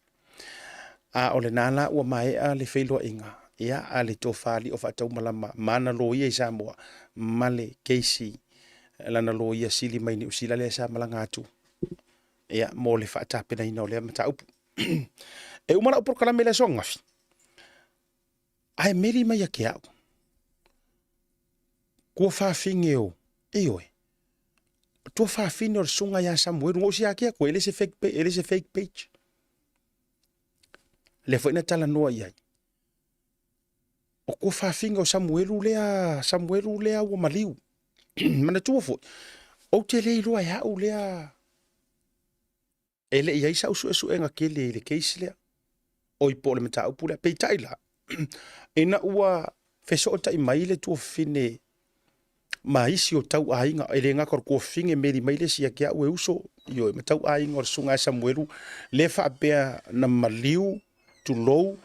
A o lena la ua maea le feiloaiga ia a le Tofa Alii o Faataumalama ma ana loia i Samoa ma le Casey lana loia sili mai Niu Sila lea sa malaga atu ia mo le faatapenaina o lea mataupu. E uma lau polokalame i le aso ananafi, ae meli mai ia te au. Kua fafine o, ioe, tua fafine o le susuga ia Samuelu, na ou siaki atu e le se fake, e le se fake page. Lea foi na talanoa i ai. O tua tuafafine o Samuelu lea, Samuelu lea ua maliu. Manatua foi, ou te le iloa e au lea e le i ai sau suesuega tele i le case lea, oi po o le mataupu lea. Peitai la, ina ua fesootai mai le tuafafine ma isi o tauaiga, e le gata o le tuafafine, meli mai le isi ia te au e uso, ioe, ma tauaiga o le susuga ia Samuelu, lea faapea na maliu, tulou,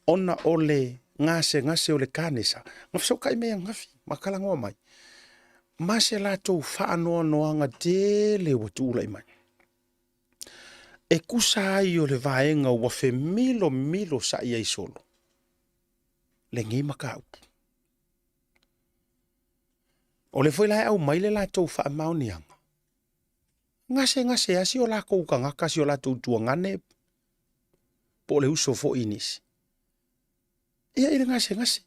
ona o le gasegase o le kanesa. Na fesootai mai ananafi ma talanoa mai, ma se latou faanoanoaga tele ua tulai mai. E tusa ai o le vaega ua femilomilo sa'i ai solo lenei mataupu. O lea foi la e aumai le latou faamaoniaga, gasegase lava si o latou tagata, si o latou tuagane po o le uso foi i nisi. Ia i le gasegase.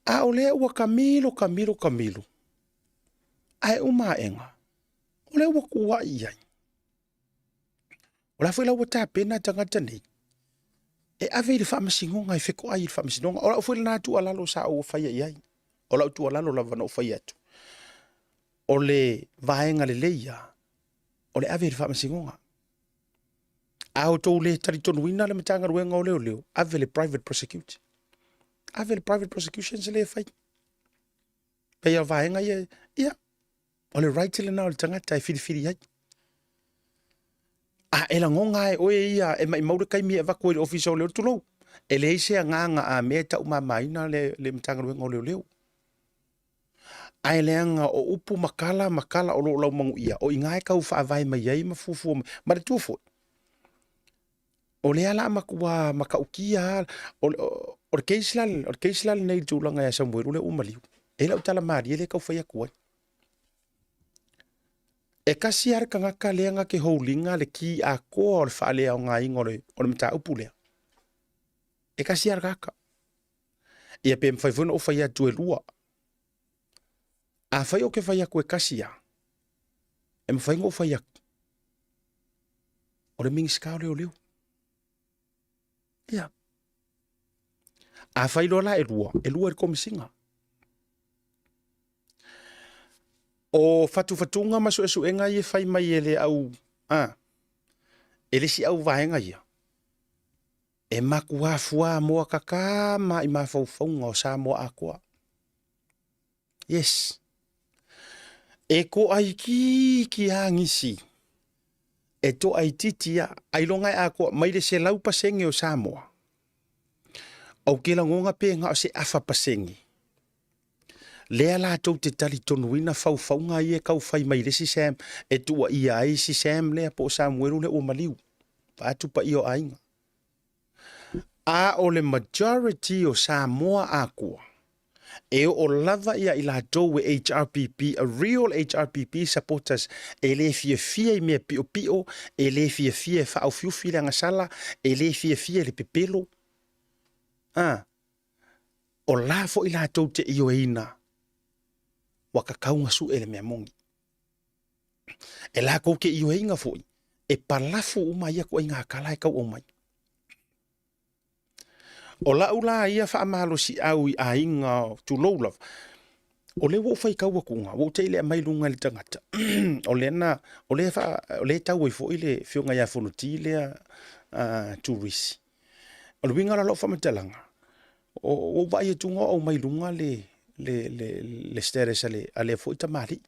A o lea ua tamilo, tamilo, tamilo, ae uma aega, o lea ua tuuai i ai. O la foi la ua tapena tagata nei e ave i le faamasinoga, e fetoai i le faamasinoga. O lau foi lena tuualalo sa ou faia i ai. O lau tuualalo lava na ou fai atu, o le vaega lelei ia, o le ave i le faamasinoga. A outou le talitonuina le Matagaluega o Leoleo, ave le private prosecutor. Ave le private prosecutions le fai. Pei o vaega ia, ia, o le right lena o le tagata e filifili ai. A e lagona e oe ia e maimau le taimi e avatu ai i le ofisa o leoleo, tulou, e leai se agaga a mea e taumamaina le Matagaluega o Leoleo. Ae leaga o upu ma tala ma tala o lo o laumanuia, o i ina e tau faavae mai ai ma fuafua mai. Manatua foi, o lea la matua matautia lava, o le case la, o le case la lenei i le tulaga ia Samuelu lea ua maliu. E i ai lau tala malie lea e tau fai atu ai. E tasi lava le tagata lea na te hold ina le ki atoa o le faaleaogaina o le, o le mataupu lea. E tasi lava le tagata. Ia pe mafai foi ona ou fai atu e lua. Afai ou te fai atu e tasi lava, e mafai ona ou fai atu, o le Minisita o Leoleo. Ia. Afai loa la e lua, e lua i le Komesina. O fatufatuga ma suesuega ia e fai mai e le au, a, e le isi au vaega ia, e matua fuamoa kaka ma i mafaufauga o Samoa atoa. Yes. E toaitiiti lava nisi, e toaitiiti lava, ailoga e atoa mai le 100% o Samoa, ou te lagona pe na o se afa pasene, lea latou te talitonuina faufauga ia e tau fai mai le isi Sam, e tuuaia ai si Sam lea po o Samuelu lea ua maliu, vaeatu paia o aiga. A o le majority o Samoa atoa, e oo lava ia i latou e HRPP, a real HRPP supporters, e le fiafia i mea piopio, e le fiafia e faaofiufi le agasala, e le fiafia i le pepelo. A, o la foi latou te ioeina, ua tatau ona sue le mea moni. E latou te ioeina foi, e palafu uma ia ituaiga tala e tau aumai. O lau la ia faamalosiau i aiga, tulou lava, o lea ua ou faitau atu ua ou te i le aumai luga i le tagata. O lea na, o lea fa, o lea e tau ai foi le afioga ia Fonoti lea turisi. O le uiga la o lau faamatalaga, ua ou vaai atu o aumai luga le status a lea foi tamalii.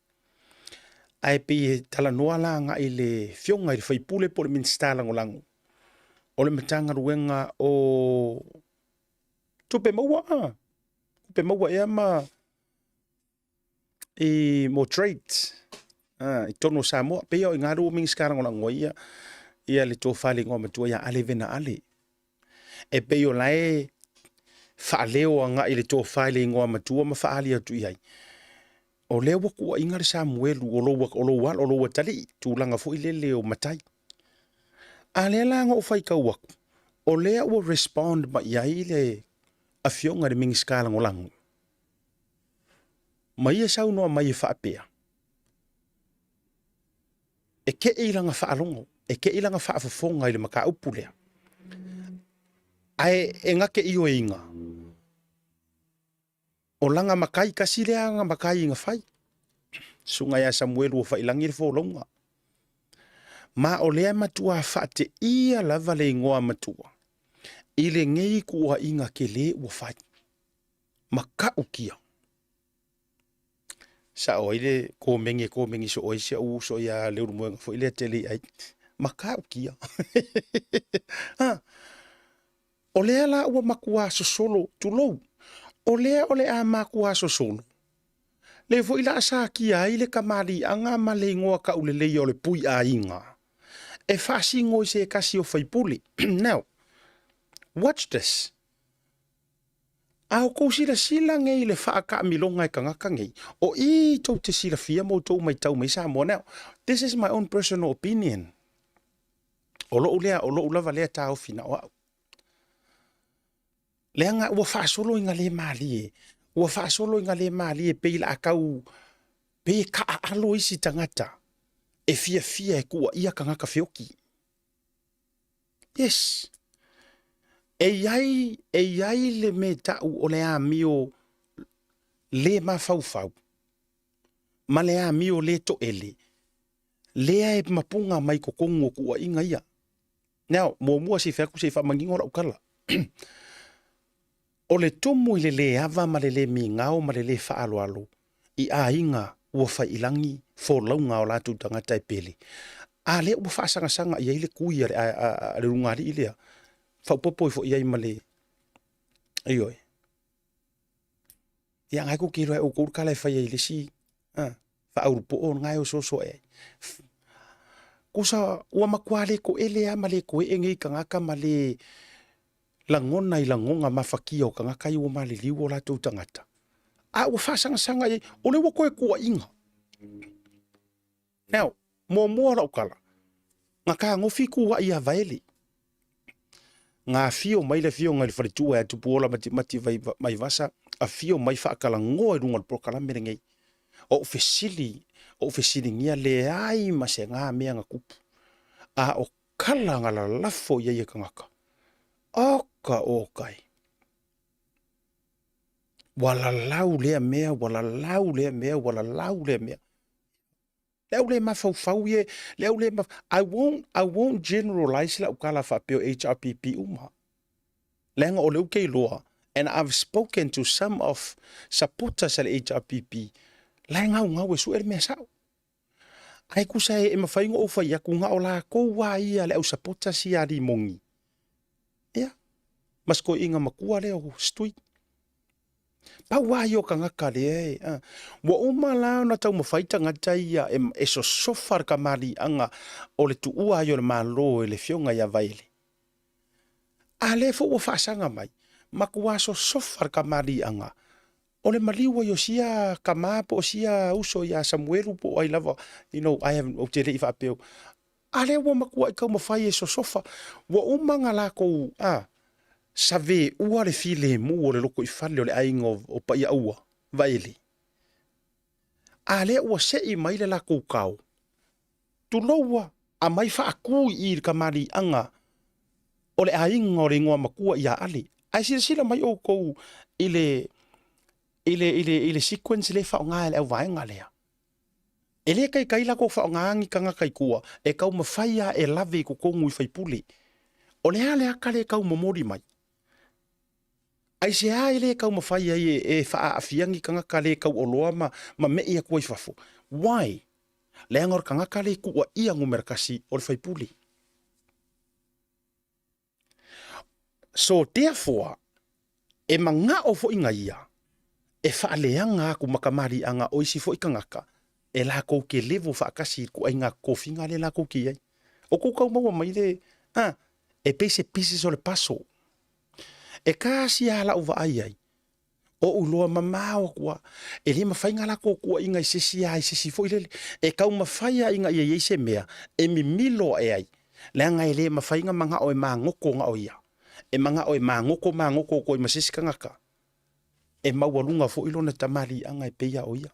Ae pei e talanoa la agai i le afioga i le sui usufono po o le Minisita Lagolago o le Matagaluega o Tupe Maua, Tupe Maua ea ma i mo trades i totonu o Samoa. Pei o i ina lea ua Minisita Lagolago ai ia le tofa i le Igoamatua ia Ale Vena Ale. E pei o la e faaleo agai i le tofa i le Igoamatua ma faaali atu i ai, o lea ua tuuaiina le Samuelu o lou, o lou alo, o lou atalii, tulaga foi lele o matai. A lea la na ou faitau atu, o lea ua respond mai ai le afioga i le Minisita Lagolago, ma ia saunoa mai e faapea, e kei lana faalogo, e kei lana faafofoga i le mataupu lea. Ae e gate ioeina, O laga makai kasi lea aga makai iga fai. Susuga ia Samuelu o Failagi le folauga. Ma o lea e matuā faateia lava le igoa matua i lenei kuuaiga kele ua fai. Matautia. Sao ai le komeni e komeni soo ai si au uso ia Leulumoega foi lea tele i ai. Matautia. Ha. O lea la ua matua sosolo, tulou, o lea o le a matua sosolo, le foi la sakia ai le kamaliaga ma le igoa kaulelei o le pui aiga e faasino i se kasi o faipule. Now, watch this. A outou silasila nei i le faakaamiloga e tagata nei, o i tou te silafia ma outou matau mai Samoa. Now, this is my own personal opinion. O lou lea, o lou lava lea taofi na o au. Leaga ua faasolo ina le malie, ua faasolo ina le malie pei la kau pe kaaalo isi tagata e fiafia e kuaia tagata feoki. Yes. E iai, e iai le me tau o le amio le mafaufau ma le amio le toele, lea e mapuga mai totonu o kuaiga ia. Now, muamua se i fai atu se i faamanino lau tala. O le tumu i le le ava ma le le migao ma le le faaaloalo i aiga ua fai i lagi folauga o latou tagata e pele, a lea ua faasagasaga i ai le kui a le, a, a le lugalii lea, faaopoopo ifo i ai ma le, ioe. Ia ngai kou ke iloa e oukou le kala e fai ai i le isi faaulupoo na e osooso ae ai. Kusa ua matua le toele lava ma le toe'e nei tagata ma le lagona i lagoga mafatia o tagata ia ua maliliu o latou tagata, a ua faasagasaga i ai, o lea ua toe tuuaiga. Now, muamua o lau tala, na tagofi tuuai ia Vaele. Na afio mai le afioga i le faletua ia Tupuola Matimati Vaivasa, afio mai faatalanoa i luga o le polokalame lenei. O ou fesili, o ou fesiligia leai ma se ga mea na tupu. A o tala na lalafo i ai e tagata. Oka oka e. Ua lalau lea mea, ua lalau lea mea, ua lalau lea mea. Le au le mafaufau ie, le au le maf... I won't generalize lau tala faapea o HRPP uma. Leaga o le ou te iloa, and I've spoken to some of supporters a le HRPP, la e gaugau e sue le mea sao. Ae tusa e, e mafai ona ou fai atu, na o latou lava ia le au supporters ia a Limoni. Ia, ma si toeaina matua lea o Stui. Pau lava ia o tagata lea e, a. Ua uma la ona taumafai tagata ia e, e sosofa le kamaliaga o le tuua ai o le Malo e le Afioga ia Vaele. A lea foi ua faasaga mai, matua sosofa le kamaliaga o le maliu ai o sia tama po o sia uso ia Samuelu po o ai lava, you know, I have, ou te le i faapea, A lea ua matuai taumafai e sosofa, ua uma ona latou, a, saveua le filemu o le lotoifale o le aiga o, o Paiaua, Vaele. A lea ua sei mai le latou kao, tulou a, aumai faatu i i le kamaliaga o le aiga o le igoa matua ia Ale. Ae silasila mai outou i le, i le, i le, i le sequence lea e faaaoga e le auvaega lea. E le taitai latou faaaoga ni tagata i tua e taumafai lava e lave i totonu i faipule. O le a le ata lea e tau momoli mai? Aisea e le taumafai ai e faaaafia ni tagata le tauoloa ma, ma me'i atu ai i fafo? Why? Leaga o le tagata le tuuaia numera kasi o le faipule. So therefore, e manao foi nga ia e faaleaga aku ma kamaliaga o isi foi tagata e lakou ke level faatasi i le kuaiga tofiga lea lakou ke i ai. O kou tau maua mai le, a, e pei se pieces o le puzzle. E kasi a lau vaai ai, Oʻu loa mamao aku a, e le mafai nga lakou kuaʻiga i se isi a i se isi foi lele. E taumafai a ina ia i ai se mea e mimilo aʻe ai, leaga e le mafai nga manaʻo e magoto nga o ia. E manaʻo e magoto magoto atu ai ma se isi kanaka, e maualuga foi lona tamaliiaga e pei a o ia.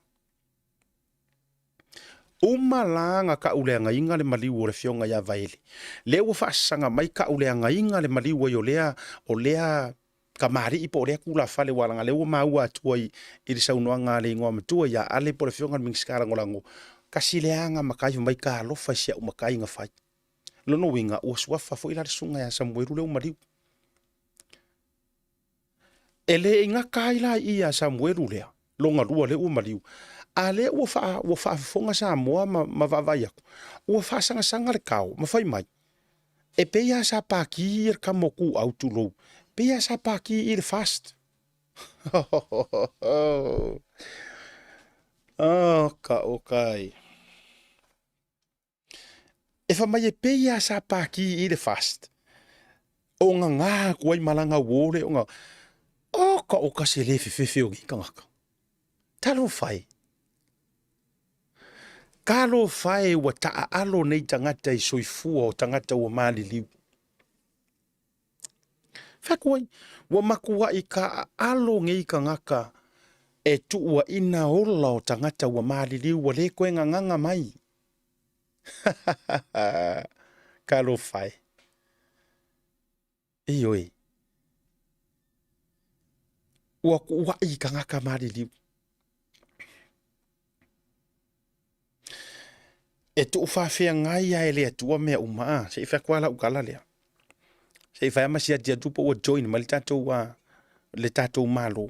Uma la nga kaʻuleagaina le maliu o le Afioga ia Vaele. Lea ua faasaga mai kaʻuleagaina le maliu ai o lea, o lea. Kamali'i po o lea tulafale aua leaga o lea ua maua atu ai i le saunoaga a le igoa matua ia Ale po o le afioga i le Minisita Lagolago, tasi lea aga matai fai mai talofa i si au matai na fai. O lona uiga ua suafa foi la le susuga ia Samuelu lea ua maliu. E le i gata ai la i i ia Samuelu lea, lona lua lea ua maliu, a lea ua faa, ua faafofoga Samoa ma, ma vaavaai atu, ua faasagasaga le tao ma fai mai, e pei lava sa paki ia le tama o Tuau tulou, pei lava sa paki i le FAST. Oh, ka okai. E fai mai e pei lava sa paki i le FAST. O ngā atu ai malanga uo le o ngā, oh, ka oka se le fefefe o nei tangata. Talofa e. Talofa e ua taaalo nei tagata i soifua o tagata ua maliliu. Fai atu ai, ua matuai taaalo nei tagata e tuuaina ola o tagata ua maliliu ua le toe gagaga mai. Talofa e. Ioe. Ua kuuaʻi i tagata maliliu. E tuufaafeagai lava e le Atua mea uma a. Se i fai atu lava lau tala lea. Se i fai lava ma siati atu po ua join mai le tatou, le tatou Malo.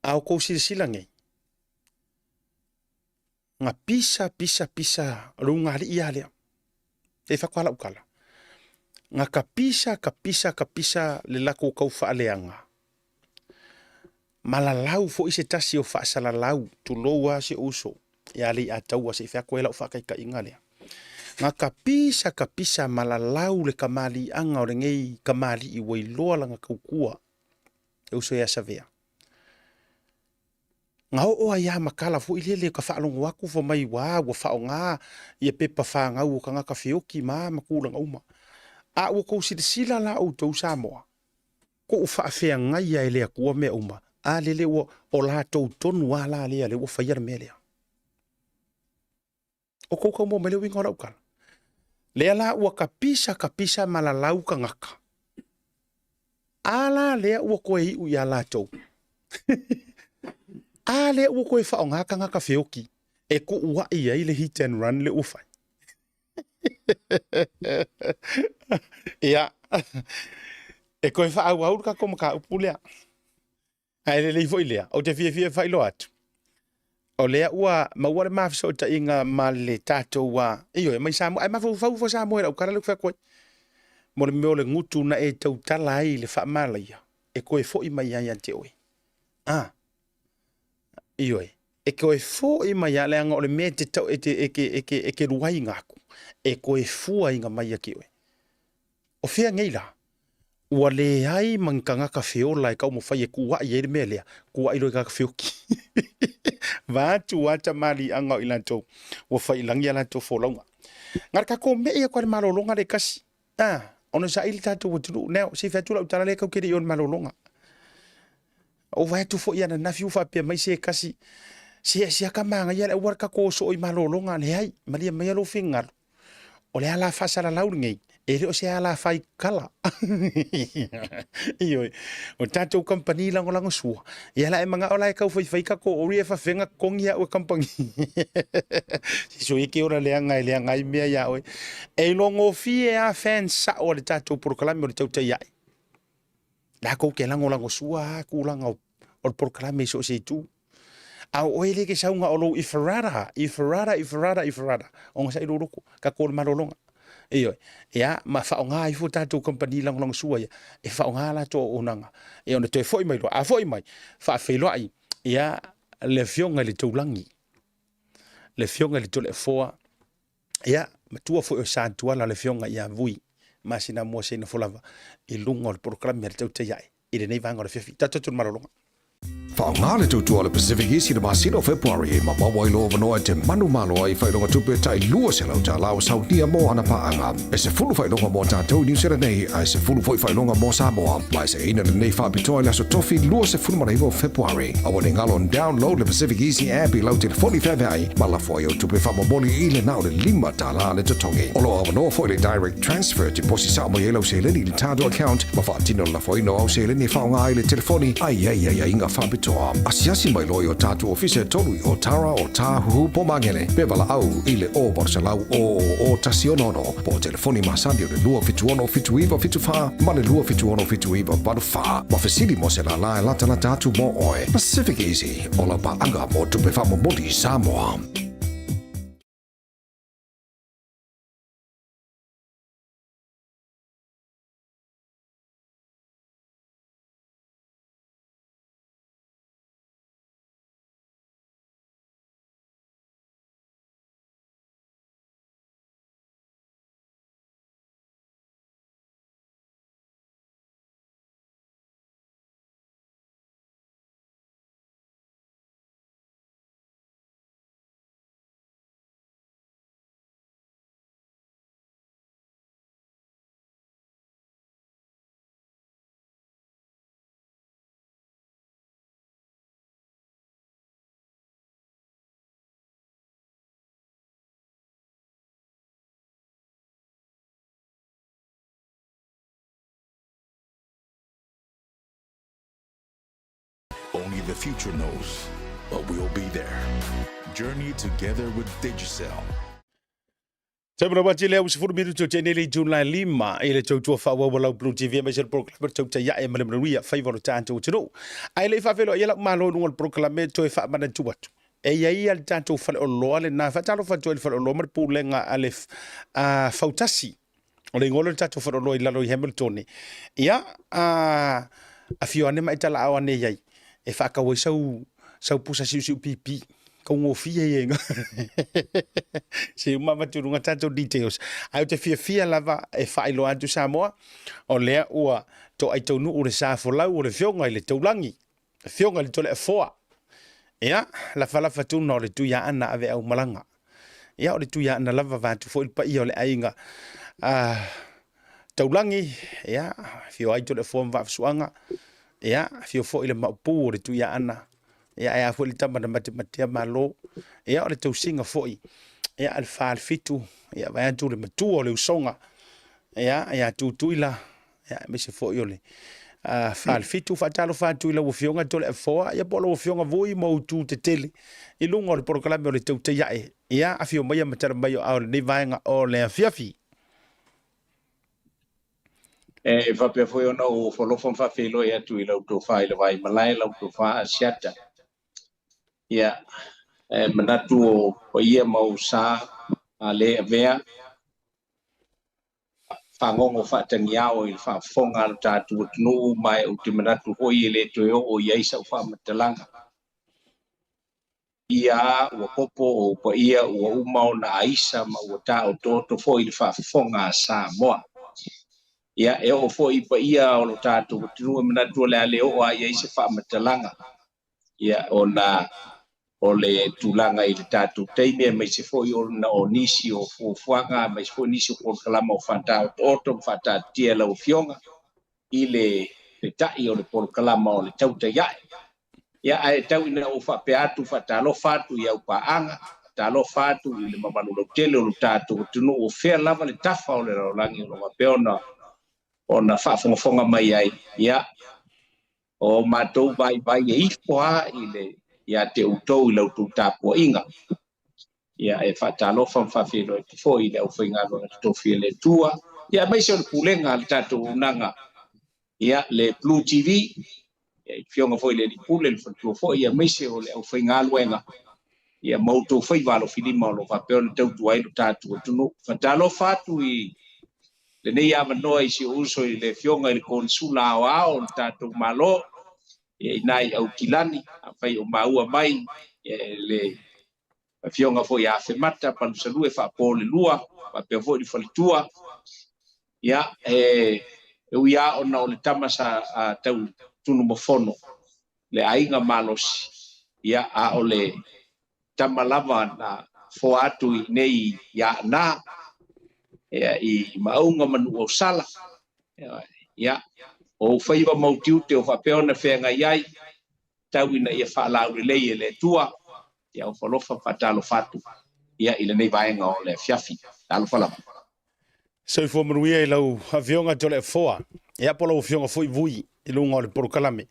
A outou silasila nei, na pisa pisa pisa o le ugaalii lava lea. E fai atu lava lau tala. Na ka pisa ka pisa ka pisa le latou tau faaleaga. Ma lalau foi se tasi o faasalalau, tulou lava si ou uso ia Leiataua se i fai atu ai lau faataitaiga lea. Na ka pisa ka pisa ma lalau le kamaliiaga o lenei kamalii ua iloa lana tautua e uso ia Savea. Na oo ai lava ma tala foi lele ka faalogo atu fai mai ua ua faaaoga ia pepa fanau o tagata feoti ma a ma tulaga uma. A ua tou silasila la outou Samoa, tuu faafeagaia e le Atua mea uma, a lele ua o latou tonu lava la lea lea ua faia le mea lea. O kou tau maua mai le uiga o lau tala. Lea la ua kapisa kapisa ma lalau tagata. A la lea ua toe iu ia latou. A lea ua toe faaaoga tagata feoki e tuuai ai le hit and run le ua fai. Ia, e toe faaauau le tatou mataupu lea. Ae lelei foi lea, ou te fiafia e faailoa atu, o lea ua maua le ma fesootaiga ma le tatou, ioe, mai Samoa, ae mafaufau foi Samoa i lau tala lea ou te fai atu ai. Mo le mea o le gutu na e tautala ai i le faamalaia, e toe foi mai ai ia te oe. A, ioe, e toe foi mai lava, leaga o le mea e te, e te, e te, e te, e te luaina atu, e toe fuaina mai ia te oe. O fea nei la? Ua leai ma ni tagata feola e taumafai e kuaʻi ai le mea lea, kuaʻi loa i tagata feoki. Vaeatu lava tamaliiaga o i latou ua fai i lagi a latou folauga. Na o le tatou me'i atu lava i le malologa lea e tasi, a, ona saili le tatou atunuu. Now, se i fai atu lau tala lea tatou te le i o i le malologa. Ou vaai atu foi ananafi ua faapea mai se tasi, se siaka manaia le auala tatou o soo i malologa. Leai, malie maia lou finagalo. O le ala faasalalau lenei, e le o se ala fai kala. Ioe, o tatou kamupani lagolago sua, ia la e manao la e tau faifai tatou ori e fafega totogi au e kamupani. Se sui ke ora leaga e leaga ai mea ia oe. E iloagofie a fans sao a le tatou polokalame o le tautai ae. Latou te lagolago sua a tulaga o le polokalame i so o se itu. A o oe le ke sauga o lou ifarada, ifarada, ifarada, ifarada, ona sa i lou loto, tatou o le malologa. Ioe, ia, ma faaaoga ifo tatou kamupani lagolago sua ia, e faaaoga latou auaunaga, ia ona toe foi mai loa. A foi mai, faafeiloai, ia, le Afioga i le Taulagi, le Afioga i le Toleafoa, ia, matua foi o Satuala le Afioga ia Vui Masinamoa Seinafo lava i luga o le polokalame a le Tautai Ae i lenei vaega o le afiafi. Tatou atu i le malologa. Faaaoga le tautua a le Pacific Easy i le masina o Fepuari ma maua ai lou avanoa e te manumalo ai i faailoga tupe tai $200 ua saunia mo ana paaga. E 10 faailoga mo tatou i Niu Sila nei, ae 10 foi faailoga mo Samoa. Ma e seina lenei faapitoa i le aso Tofi 29 o Fepuari. Aua ne galo download le Pacific Easy app i lau telefoni feaveai ma lafo ai au tupe faamomoli i le na o le $5 le totogi. O lo o avanoa foi le direct transfer te posi sao mai ai lau seleni i le tatou account ma faatino le lafoina o au seleni e faaaoga ai le telefoni a i ai aiaiga faapitoa. Asiasi mai loa i o tatou ofisa e tolu i Otara, Otāhuhu, po Magele, pe valaau i le 0800 000 166 po o telefoni masani o le 276 7974 ma le 276 7984 ma fesili mo se lālā e latalata atu mō oe. Pacific Easy, o lau paaga mō tupe faamomoli i Samoa. Only the future knows, but we'll be there. Journey together with Digicel. Te manawa tele au sefulu minutu o tenei le itu la lima i le tautua faaauau a lau Blue TV aemaise le polokalame le tautai ae ma le manuia faiva o le tatou atunuu. Ae le i faafeiloai lau malo i luga o le polokalame toe faamanatu atu. E i ai le tatou faleoloa lena, faatalofa atu ai le faleoloa ma le pulega a le Fautasi. O le igoa lea o le tatou faleoloa i lalo i Hamilton. Ia, afio ane ma e talaao ane i ai e faatau ai sau, sau pusa siusiu pipi. Kaugofie ia inga. Se uma avatu i luga tatou details. Ae ou te fiafia lava e faailoa atu Samoa, o lea ua toai taunuu le sa folau o le Afioga i le Taulagi, Afioga i le Toleafoa. Ia, lafalafa tuna o le Tuiaana ave au malaga. Ia, o le Tuiaana lava vaeatu foi le paia o le aiga Taulagi, ia, afio ai Toleafoa ma Vaafusuaga, ia, afio foi le Maopu o le Tuiaana, ia, ae a foi le tama na matematea malo, ia, o le tausiga foi, ia, a le Falefitu, ia, vaeatu le matua o le usoga, ia, ia Tutuila, ia, aemaise foi o le Falefitu. Faatalofa atu i lau Afioga Toleafoa, ia po o lau Afioga Vui ma outou tetele i luga o le polokalame o le Tautai Ae. Ia, afio maia ma tala mai o ao lenei vaega o le afiafi. E faapea foi ona ou ofo alofa ma faafeiloai atu i lau tofa i le Vaimalae, lau tofa Asiata. Ia, e manatu o paia ma ou sa a le avea fagogo faatagiao i le faafofoga a lo tatou atunuu, ma ou te manatu foi e le toe oo i ai sau faamatalaga. Ia ua popo o paia ua uma ona aisa ma ua taotooto foi le faafofoga a Samoa. Ia, e oo foi i paia o lo tatou atunuu, e manatu o le a le oo lava i ai se faamatalaga. Ia, ona o le tulaga i le tatou taimi, aemaise foi ona o nisi o fuafuaga, aemaise foi nisi o polokalama o faataotooto ma faataatitia e lau Afioga i le ta'i o le polokalama o le tautai ae. Ia, ae tau ina ou faapea atu, faatalofa atu i au paaga, faatalofa atu i le mamalu lautele o lo tatou atunuu, o fea lava le tafa o le lalolagi o lo o faapea ona faafogafoga mai ai. Ia, o matou vaivai e ifo lava i le ia te outou i la outou tapuaiga. Ia, e faatalofa ma faafeiloai atu foi i le aufaigaluega totofi a le Atua, ia, aemaise o le pulega a le tatou auaunaga, ia, le Blue TV, ia, i le afioga foi i le Alii Pule, le faletua foi, ia, aemaise o le aufaigaluega, ia, ma outou faiva alofilima o lo o faapea ona tautua ai lo tatou atunuu. Faatalofa atu i lenei avanoa i si ou uso i le afioga i le Konesula Aoao o le tatou Malo, ia, i ina i Aukilani, afai o maua mai, ia, le afioga foi ia Afemata Palusalue Faapolelua, faapea foi le faletua. Ia, e ui lava ona o le tama sa tau Tunumafono, le aiga malosi, ia, a o le tama lava na foa atu i inei i Aana, ia, i Maauga ma Nuuausala. Ia, o ou faiva ma ou tiute o faapea ona feagai ai, tau ina ia faalaulelei e le Atua, ia ou alofa faatalofa atu ia i lenei vaega o le afiafi. Talofa lava. Soifua manuia i lau Afioga Toleafoa, ia po o lau Afioga foi Vui i luga o le polokalame.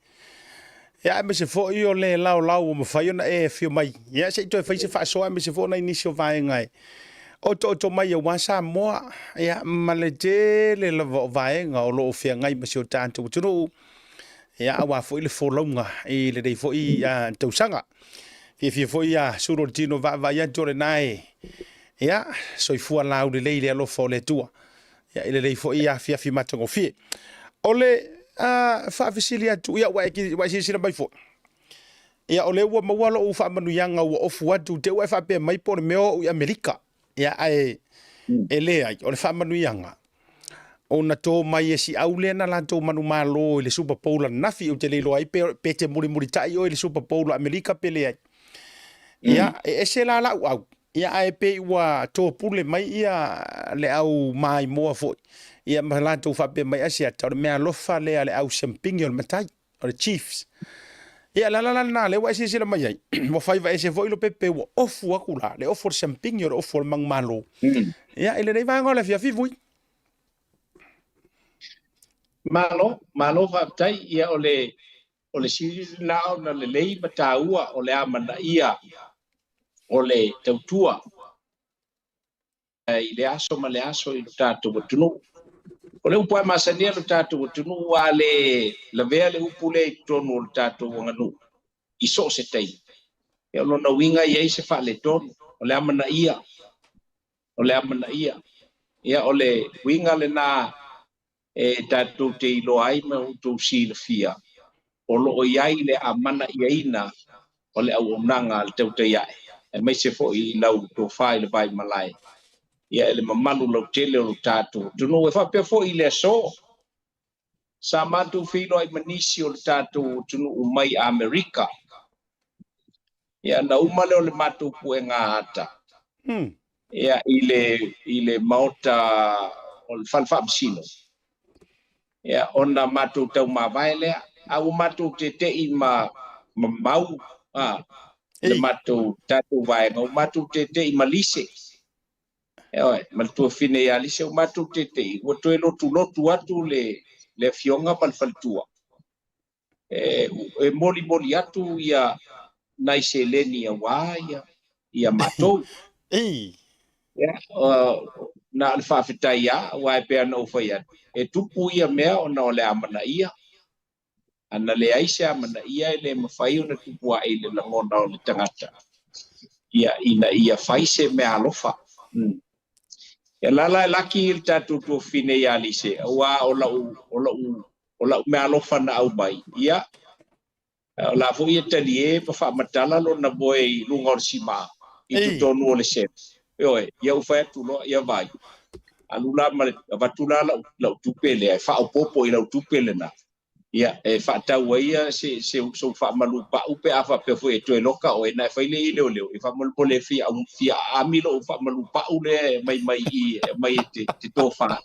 Ia aemaise foi o le laolao ua mafai ona e afio mai. Ia se i toe fai se faasoa aemaise foi o nai nisi o vaega e otooto mai aua Samoa, ia ma le tele lava o vaega o lo o feagai ma si o tatou atunuu, ia aua foi le folauga i lenei foi tausaga. Fiafia foi a sulu o le tino vaavaai atu o lena e Ia, soifua laulelei i le alofa o le Atua. Ia, i lelei foi afiafi matagofie. O le faafesili atu, ia, ua e, ua e silasila mai foi. Ia, o lea ua maua lou faamanuiaga ua ofu atu, te ua e faapea mai po o le mea o au i Amerika. Ia, ae e leai, o le faamanuiaga, ona tō mai e si au lea na latou manumalo i le Super Bowl ananafi, ou te le iloa ai pe, pe te mulimulitai oe i le Super Bowl a Amerika pe leai. Ia, e ese la lau au, Ia ae pei ua topule mai ia le au maimoa foi, ia ma latou faapea mai, Asiata, o le meaalofa lea a le au siampigi o le matai, o le Chiefs. Ia, le ala la lena lea ua e silasila mai ai, ua faiva ese foi Lopepe ua ofu aku la, le ofu o le siampigi o le ofu o le manumalo. Ia, i lenei vaega o le afiafi, Vui. Malo, malo faafetai. Ia, o le O le sili lena ona lelei ma taua o le amanaia o le tautua i le aso ma le aso i lo tatou atunuu. O le upu lava e masani ai lo tatou atunuu, a le lavea le upu lea i totonu o le tatou aganuu i so o se taimi, o lona uiga e i ai se faaletonu, o le amanaia, o le amanaia. Ia, o le uiga lena e tatou te iloa ai ma outou silafia, o lo o i ai le amanaiaina o le auaunaga a le tautai ae, aemaise foi i lau tofa i le vaimalae, ia e le mamalu lautele o lo tatou atunuu. E faapea foi i le aso, sa matou feiloai ma nisi o le tatou atunuu mai Amerika, ia na uma lea o le matou puega ata, ia, i le, i le maota o le fale faamasino, ia, ona matou taumavae lea, a ua matou tete'i ma, ma mau, a, le matou tatou vaega, ua matou tete'i ma Lise, ioe, ma le tuafafine ia Lise, ua matou tete'i, ua toe lotulotu atu le, le afioga ma le faletua, e, e molimoli atu ia nai seleni aua ia, ia matou. Ei. Ia, na o le faafetai lava, aua e pei ona ou fai atu, e tupu ia mea ona o le amanaia. Ana leai se amanaia e le mafai ona tupu ae i le lagona o le tagata, ia, ina ia fai se meaalofa. Mm. Ia la la e laki le tatou tuafafine ia Lise, aua o lau, o lau O lau meaalofa na aumai, ia, o la foi e talie ma faamatala lona moe i luga o le sima, i totonu o le sema. Ioe, ia ou fai atu loa, ia vaai, alu la ma le, avatu la lau, lau tupe lea, e faaopoopo i lau tupe lena, ia, e faatau ai ia se, se, sou faamalu pau pe a faapea foi e toe loka oe, ona e fai lea i leoleo, e faamolemole e fia, fia aami lou faamalu pau lea e aumai mai i i, e aumai e te, te tofa.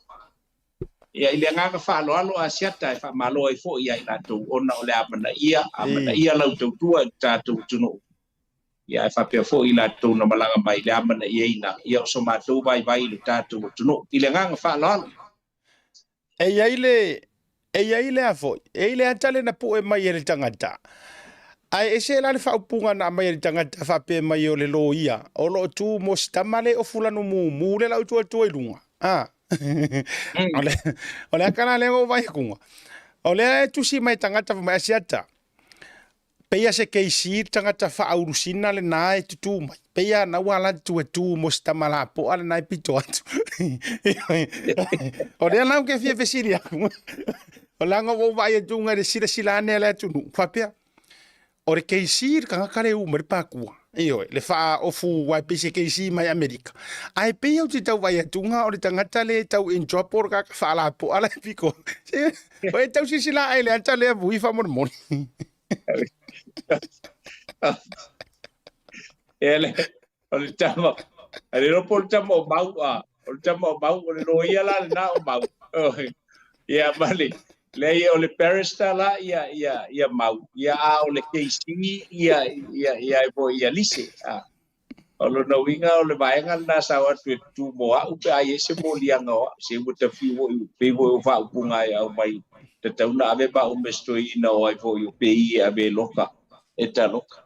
Ia, i le agaga faaaloalo Asiata e faamalo ai foi ia i latou ona o le amanaia, amanaia lau tautua i le tatou atunuu. Ia, ae faapea foi i latou na malaga mai i le amanaiaina ia o so matou vaivai i le tatou atunuu. I le agaga faaaloalo. E i ai le, e i ai le a foi, e i ai le ata lea na pue mai e le tagata, ae ese la le faaupuga na aumai e le tagata faapea mai o le loia o lo o tu mo si tama le ofu lanu mumu le lau tuatua i luga. A. O le, o le aka la lea o vai kunga. O lea e tusi mai tagata fa mai Asiata. Peia se keisi tagata faaulusina le na e tutu mai. Peia na ua la tu e tu mo si tama la po ale na e pito atu. O lea la ke fia fesili aku. O la ngo vai e tunga le sila sila ane le atu nu. Faapea. O le KC le tagata le u mai le Pakua. Ioe, le faaofu aua e pei se KC mai Amerika. Ae pei ou te tau vaai atuga o le tagata le tau in trouble le tagata faalapoa la e piko. O e tau silasila ae i le ata lea vui faamolemole. Ia le, o le tama, a le iloa po o le tama o Mau, a, o le tama o Mau, o le loia la lena o Mau. Ia ma le, leai o le barrister la ia, ia, ia Mau, ia a o le KC ia, ia, ia, ia, ia Lise. A. O lona uiga o le vaega lena sa o atu e tu mo au pe a i ai se moliaga o au, se ua ta fiu foi, pei foi o faaupuga e aumai, tatau ona ave ma au me se toeaina o ai foi o pei e ave e loka, e taloka.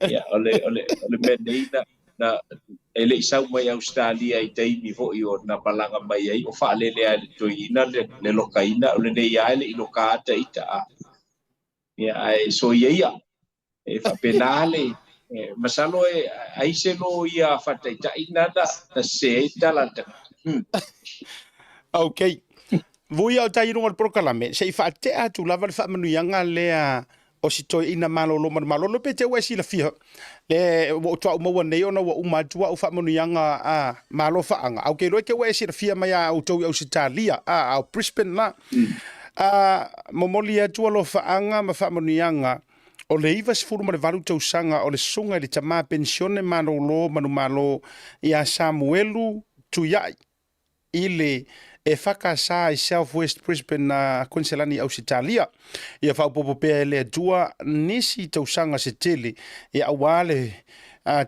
Ia, o le, o le, o le mea nei na, na, e le i sau mai Ausetalia i taimi foi o na malaga mai ai, o faalele lava e le toeaina le, le lokaina, o lenei lava e le i loka ata ita, a. Ia, ae soia ia. E faapena le, e, masalo e ai se loia faataitai na na, na sese ai le tala a le tagata. Hmm. Ok. Vui o tai i luga o le polokalame, se i faatea atu lava le faamanuiaga lea o si toeaina malolo malumalolo pe te ua e silafia le ua ou tuaau maua nei ona ua uma atu au faamanuiaga a malo faaga. Au ke iloa te ua e silafia mai a outou i Ausetalia a, a o Brisbane la. A momoli atu alofaaga ma faamanuiaga o le 98 tausaga o le susuga i le tama penisione malolo manumalo ia Samuelu Tuiai i le EFKS i South West Brisbane a Kuiniselani i Ausetalia. Ia faaopoopo pea e le Atua nisi tausaga se tele ia aua le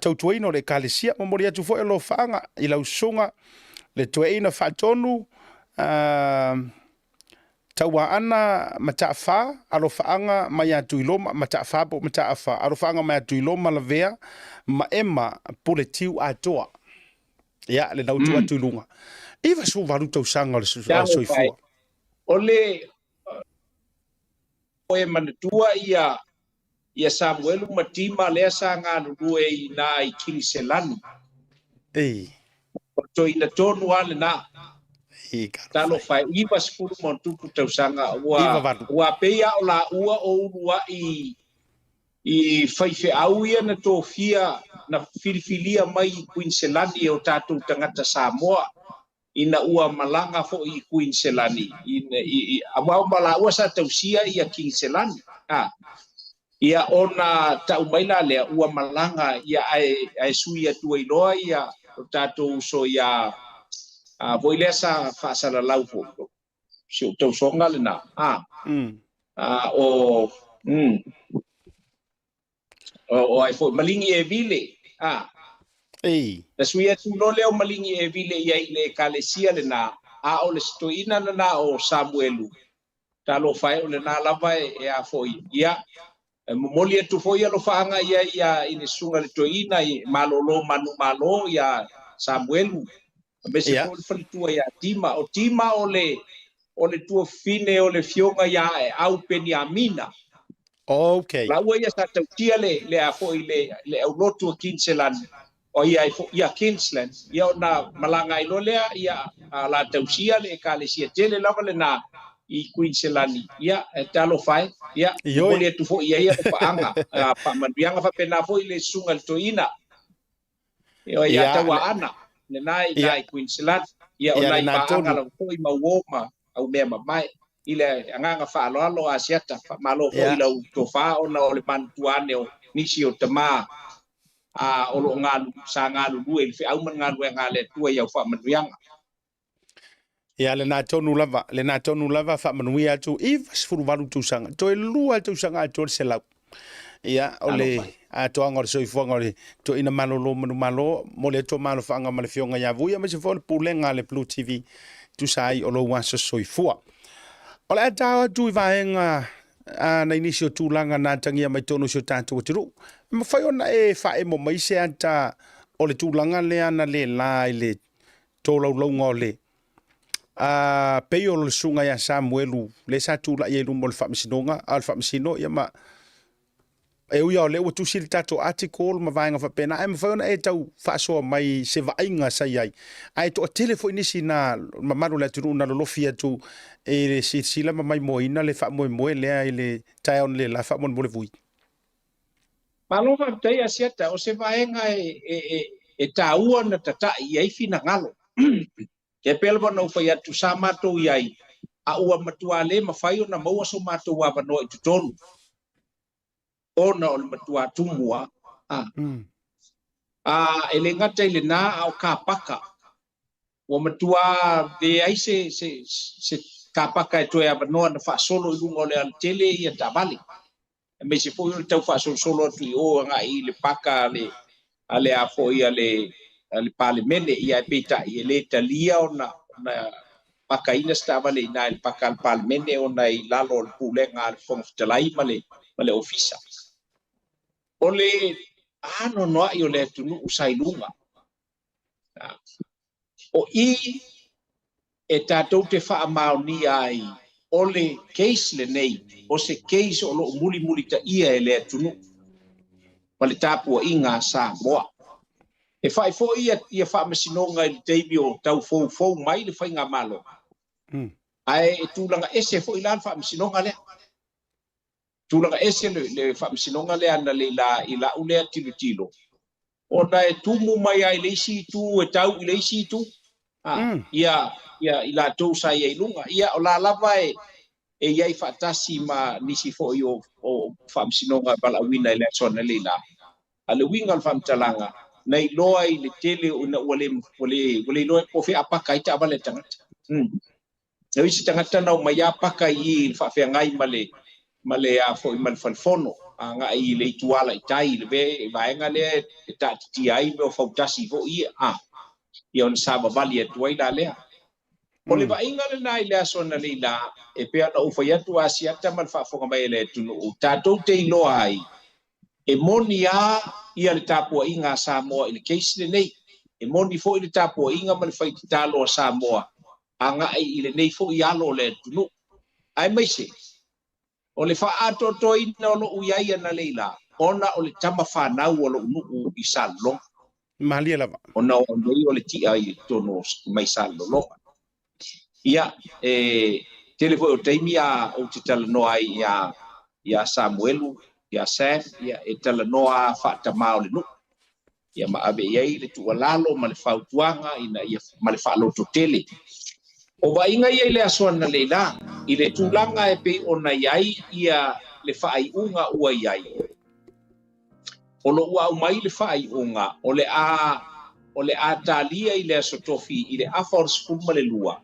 tautuaina o le Ekalesia. Momoli atu foi alofaaga i lau susuga le toeaina faatonu Tauaana Mataafa, alofaaga mai ia Tuiloma, Mataafa po o Mataafa, alofaaga mai ia Tuiloma Lavea ma Ema Puletiu Atoa. Ia, lena ua tuu atu i luga. 98 tausaga o le soifua. O le e manatua ia ia Samuelu ma Tima lea sa galulue i ina i Kiniselani. Ei. O le toeaina tonu lava lena. Ei, Talofa e 90 ma ona tupu tausaga ua ua pei lava o laua o uluai i faifeau ia na tofia na filifilia mai i Kuiniselani e o tatou tagata Samoa. Ina ua malaga foi i Kuiniselani, aua ma laua sa tausia ia Kiniselani, a, ia ona tau mai la lea ua malaga ia ae, ae sui atu ai loa ia o tatou uso ia a, foi lea sa faasalalau foi, si ou tausoga lena, a, a, o, o ai foi Maligi Evile, a. Ei. Na sui atu loa lea o Maligi Evile i ai i le ekalesia lena, a o le toeaina lena o Samuelu, talofa e, o lena lava e, e a foi, ia, e momoli atu foi alofaaga i ai ia i le susuga i le toeaina i malolo manumalo ia Samuelu, aemaise foi le faletua ia Tima. O Tima o le, o le tuafafine o le afioga ia Aeau Peniamina. Okay. Laua ia sa tausia le, le a foi le, le aulotu a Queensland, o ia ai foi, ia Queensland, ia ona malaga ai loa lea, ia a la tausia le ekalesia tele lava lena i Queensland, ia e talofa e, ia momoli atu foi i ai alofaaga, a faamanuiaga faapena foi le susuga i le toeaina. Ioe, ia Tauaana, lena i ina i Queensland, ia o nai paaga lava foi ma uo ma au mea mamae. I le agaga faaaloalo Asiata, faamalo foi i lau tofa ona o le manatua ane o nisi o tama a o lo o galu, sa galulue i le feau ma le galuega a le Atua i au faamanuiaga. Ia, lena tonu lava, lena tonu lava, faamanuia atu, 98 tausaga, toe lua tausaga atoa le 100. Ia, o le atoaga o le soifuaga o le toeaina malolo manumalo, momoli atu malofaaga ma le afioga ia Vui, aemaise foi o le pulega a le Blue TV, tusa ai o lou aso soifua. O le a tao atu i vaega a nai nisi o tulaga na atagia mai totonu o si o tatou atunuu. E mafai ona e faaemo mai se ata o le tulaga lea na lē la i le tolaulauga o le a pei o le susuga ia Samuelu lea sa tulai ai i luma o le faamasinoga, a o le faamasino, ia ma e ui lava o lea ua tusi le tatou article ma vaega faapena, ae mafai ona e tau faasoa mai se vaaiga sa i ai. Ae toatele foi nisi na mamalu o le atunuu na lolofi atu i le silasila ma maimoaina le faamoemoe lea i le taeao analeila faamolemole Vui. Malo faafetai Asiata, o se vaega e taua na tata'i i ai finagalo. E pei lava ona ou fai atu, sa matou i ai, a ua matua le mafai ona maua so matou avanoa i totonu. Ona o le matuā tumu a. A. A e le gata i lenā a o kapaka. Ua matuā leai se, se, se kapaka e toe avanoa na faasolo i luga o le alatele ia taavale. Aemaise foi o le tau faasolosolo atu i o agai i le paka a le, a le a foi a le, a le Palemene, ia ae peitai e le talia ona, ona pakaina se taavale i ina i le paka a le Palemene ona e i lalo o le pulega a le Fofoga Fetalai ma le, ma le Ofisa. O le anoanoai o le atunuu sa i luga. O i e tatou te faamaonia ai o le case lenei, o se case o lo o mulimulitaia e le atunuu ma le tapuaiga a Samoa. E fai foi ia faamasinoga i le taimi o tau foufou mai le faigamalo, ae e tulaga ese foi la le faamasinoga lea. Tulaga ese le faamasinoga lea analeila i la'u lea tilotilo, ona e tumu mai lava i le isi itu e tau i le isi itu, a, ia, ia i latou sa i ai i luga. Ia, o la lava e, e i ai faatasi ma nisi foi o, o faamasinoga e valaauina i le aso analeila. A o le uiga o le faamatalaga, na iloa i le tele ina ua le, ua le, ua le iloa po o fea a paka ai taavale a tagata. O isi tagata na omai a paka i i i le faafeagai ma le ma le a foi ma le fale fono agai i le ituala i tai i le vaega lea e taatitia ai mea o fautasi foi ia a ia ona savavali atu ai la lea. O le vaaiga lena i le aso analeila e pei ona ou fai atu Asiata ma le faafofoga mai a le atunuu tatou te iloa ai E moni a ia le tapuaiga a Samoa i le case lenei. E moni foi le tapuaiga ma le faitatalo a Samoa agai i lenei foi alo o le atunuu. Aemaise, o le faaatoatoaina o lo'u i ai analeila ona o le tama fanau o lo'u nuu i Salelologa. Malie lava. Ona o au nei o le ti'a i totonu mai Salelologa. Ia, e tele foi o taimi a ou te talanoa ai ia, ia Samuelu, ia Sam, ia, e talanoa faatamā o le nuu. Ia ma ave i ai le tuualalo ma le fautuaga ina ia, ma le faalototele. O vaaiga ia i le aso analeila, i le tulaga e pei ona i ai ia le faaiuga ua i ai, O lo o ua aumai le faaiuga o le a o le a talia i le Aso Tofi i le afa o le 12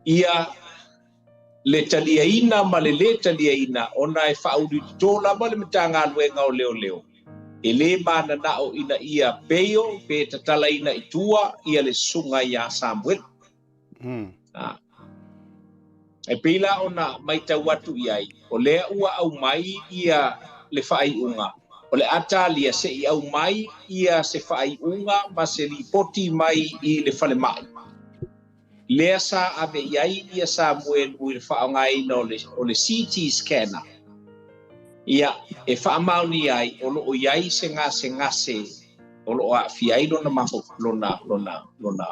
ia le taliaina ma le lē taliaina ona e faaulilito lava le Matagaluega o Leoleo e lē mananao ina ia peio pe tatalaina i tua ia le susuga ia Samuelu. E pei la ona matau atu i ai, o lea ua aumai ia le faaiuga, o le a talia se i aumai ia se faaiuga ma se lipoti mai i le falemai. Lea sa ave i ai ia Samuelu i le faaaogaina o le, o le CT scanner, ia, e faamaonia ai o lo o i ai se gasegase o lo o aafia ai lona mafaufau, lona, lona, lona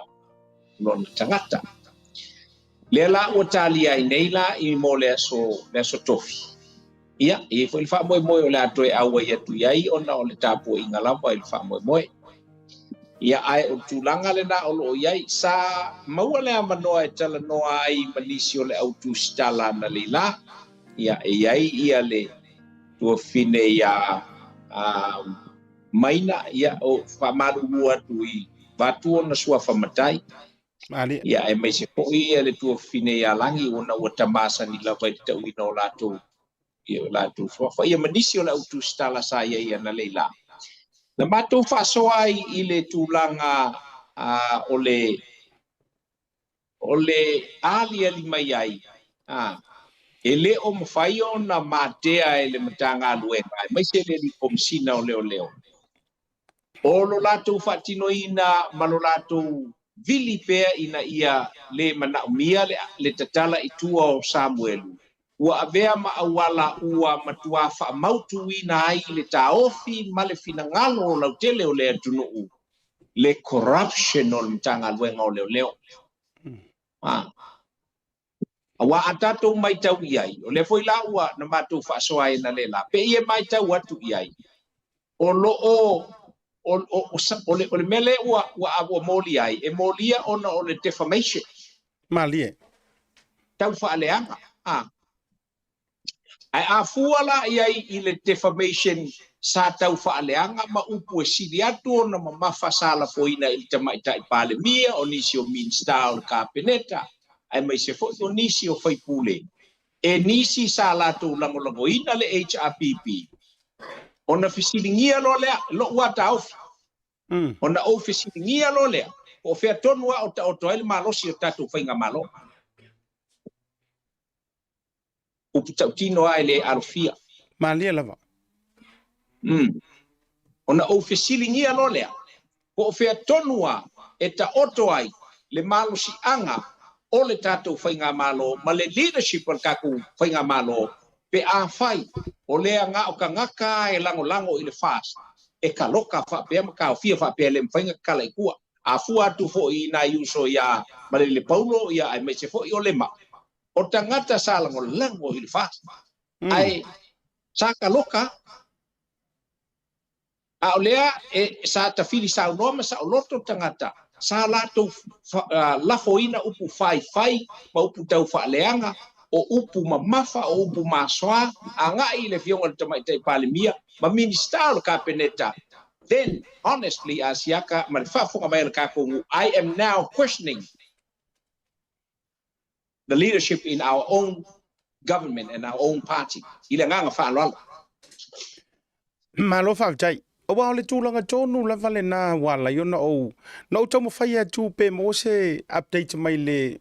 lona tagata. Lea la ua talia ai nei la i mo le aso, le aso Tofi. Ia, e i ai foi le faamoemoe o le a toe auai atu i ai ona o le tapuaiga lava i le faamoemoe. Ia, ae o le tulaga lena o lo o i ai, sa maua le avanoa e talanoa ai ma nisi o le au tusitala analeila. Ia, e i ai ia le tuafafine ia a, Maina, ia, o faamalulu atu i vaeatu ona suafa matai. Malie. Ia, aemaise foi ia le tuafafine ia Lagi ona ua tamasani lava i le tauina o latou, ia, o latou suafa. Ia ma nisi o le au tusitala sa i ai analeila. Na matou faasoa ai i le tulaga a, o le, o le aliali mai ai, a, e le o mafai ona matea e le Matagaluega, aemaise le Alii Komesina o Leoleo, o lo latou faatinoina ma lo latou vili pea ina ia le manaomia le, le tatala i tua o Samuelu, ua avea ma auala ua matuā faamautuina ai le taofi ma le finagalo lautele o le atunuu le corruption o le Matagaluega o Leoleo. A. Aua a tatou matau i ai, o lea foi la ua na matou faasoa ai analeila, pe i e matau atu i ai, o lo o o, o, o, le, o le mea lea ua, ua, ua molia ai, e molia ona o le defamation. Malie. Tau faaleaga. A. Ae a fua la i ai i le defamation sa tau faaleaga ma upu e sili atu ona mamafa sa lafoina i le Tamaitai Palemia, o nisi o Minisita o le Kapeneta, aemaise foi o nisi o faipule e nisi sa latou lagolagoina le HRPP, ona fesiligia loa lea, lou lava taofi, ona ou fesiligia loa lea, po o fea tonu lava o taoto ai le malosi o tatou faigamalo. Upu tautino lava e le alofia. Malie lava. Ona ou fesiligia loa lea, po o fea tonu lava e taoto ai le malosiaga o le tatou faigamalo ma le leadership o le tatou faigamalo pe afai o lea na o tagata e lagolago i le FAST e kaloka faapea ma taofia faapea e le mafai ona tatala i tua. A fua atu foi i nai uso ia Malele Paulo ia aemaise foi o Lema, o tagata sa lagolago i le FAST ae sa kaloka. A o lea e sa tafili saunoa ma saoloto tagata sa latou lafoina upu faifai ma upu tau faaleaga, o upu mamafa, o upu masoa, agai i le Afioga i le Tamaitai Palemia ma Minisita o le Kapeneta. Then, honestly, Asiata ma le faafofoga mai a le tatou nuu, I am now questioning the leadership in our own government and our own party i le agaga faaaloalo. Malo faafetai. Aua o le tulaga tonu lava lena ua ala ai ona ou, na ou taumafai atu pe maua se update mai le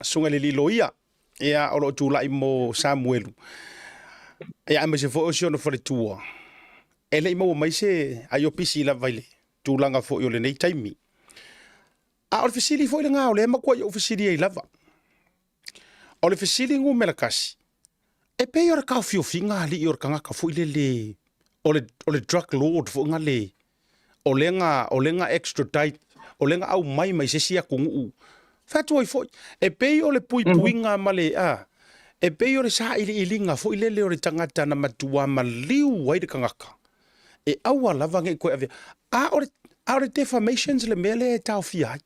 susuga i le alii loia, ia, o lo o tulai mo Samuelu, ia, aemaise foi o si ona faletua. E le i maua mai se, ai o pisi lava i le tulaga foi o lenei taimi. A o le fesili foi lena o lea e matuai ou fesili ai lava. O le fesili numera tasi, e pei o le taofiofiga alii o le tagata foi lele, o le, o le drug lord foi na le, o lea na, o lea na extradite, o lea na aumai mai se isi atunuu. Fai atu ai foi, e pei o le puipuiga ma le, a, e pei o le sailiiliga foi lele o le tagata na matua maliu ai le tagata. E aua lava ne i toe avea. A o le, a o le defamations le mea lea e taofia ai.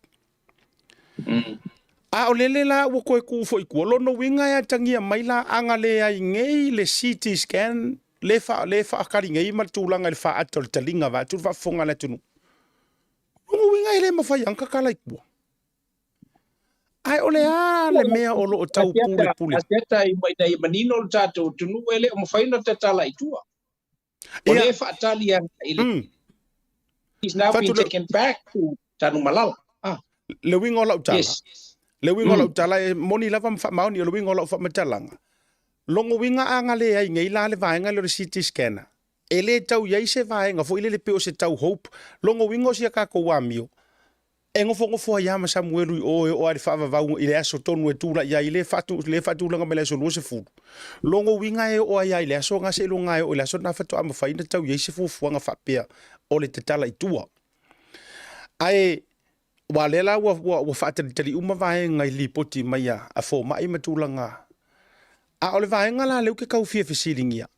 A o lele la ua toe tuu foi i tua, lona uiga e atagia mai la a na leai nei le CT scan le, fa, le faatali nei ma le tulaga i le faaata o le taliga vaeatu le faafofoga a le atunuu. Lona uiga e le mafai lava ona tatala i tua. Ae o le a le mea o lo o tau pulepule? Asiata ina ia manino le tatou atunuu e le o mafai ona tatala i tua. O lea e faatali agai i le He's now been taken back to Tanumalala. Ah. Le uiga o lau tala. Yes. Le uiga o lau tala e moni lava ma faamaoni o le uiga o lau faamatalaga. Lona uiga a na leai nei la le vaega lea o le CT scanner, e le tau i ai se vaega foi lele pei o se tau hope. Lona uiga o si a tatou amio, E nofonofo ai lava ma Samuelu i o e oo lava i le faavavau i le aso tonu e tulai ai, le faatu, le faatulaga mai le aso 20. Lona uiga e oo ai lava i le aso na seiloga e oo i le aso lena faatoa mafai ona tau i ai se fuafuaga faapea o le tatala i tua. Ae aua lea la ua, ua, ua faatalitali uma vaega i lipoti mai a, a fomai ma tulaga. A o le vaega la lea ou te tau fia fesiligia,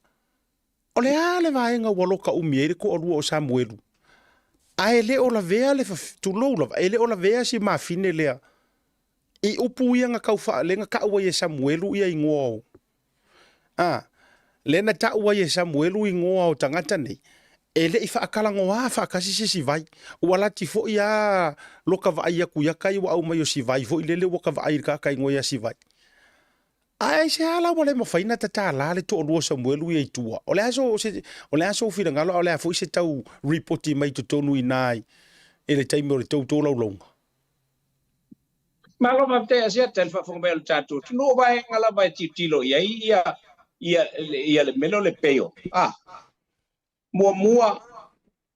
O le a le vaega ua loka umi ai le toalua o Samuelu? Ae le o lavea le, tulou lava, e le o lavea si mafine lea i upu ia na tau faa, lea na tau ai e Samuelu ia igoa o, a, lea na tau ai e Samuelu igoa o tagata nei, e le i faatalanoa faatasi se isi vai. Ua lati foi a loka vaai atu ia tai ua aumai o si vai foi lele ua ka vaai i le tagata igoa ia Sivai. Ae aisea la ua le mafai ona tatala le toalua o Samuelu ia i tua? O le a so, se, o le a sou finagalo, a o le a foi se tau ripoti mai totonu i ina i, i le taimi o le tou tolaulauga? Malo faafetai Asiata i le faafofoga mai o le tatou atunuu. O vaega lava e tilotilo i ai ia, ia, ia le mea lea o le bail. Ah, muamua,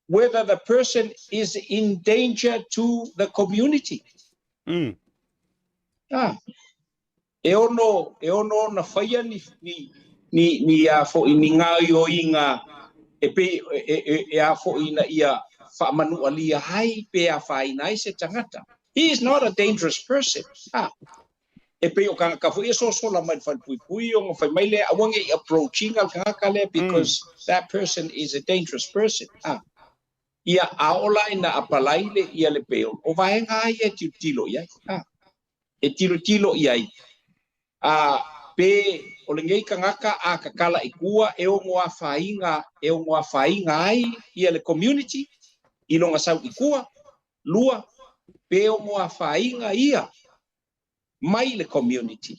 whether the person is in danger to the community. Ah, e ono, e ono ona faia ni, ni, ni, ni a foi, ni gaoioiga e pei, e, e, e a foi ina ia faamanualia ai pe afaina ai se tagata. He is not a dangerous person. Ah, e pei o kānaka foi e sosola mai le falepuipui ona fai mai lea aua ne i approach ina le tagata lea because that person is a dangerous person. Ah, ia a oo la ina apalai le ia le bail, o vaega lava ia e tilotilo i ai. Ah, e tilotilo i ai. Ah, pe Pe o lenei tagata a tatala i tua e ono afaina e ono afaina ai ia le community i lona sau i tua, lua, pe ono afaina ia mai le community.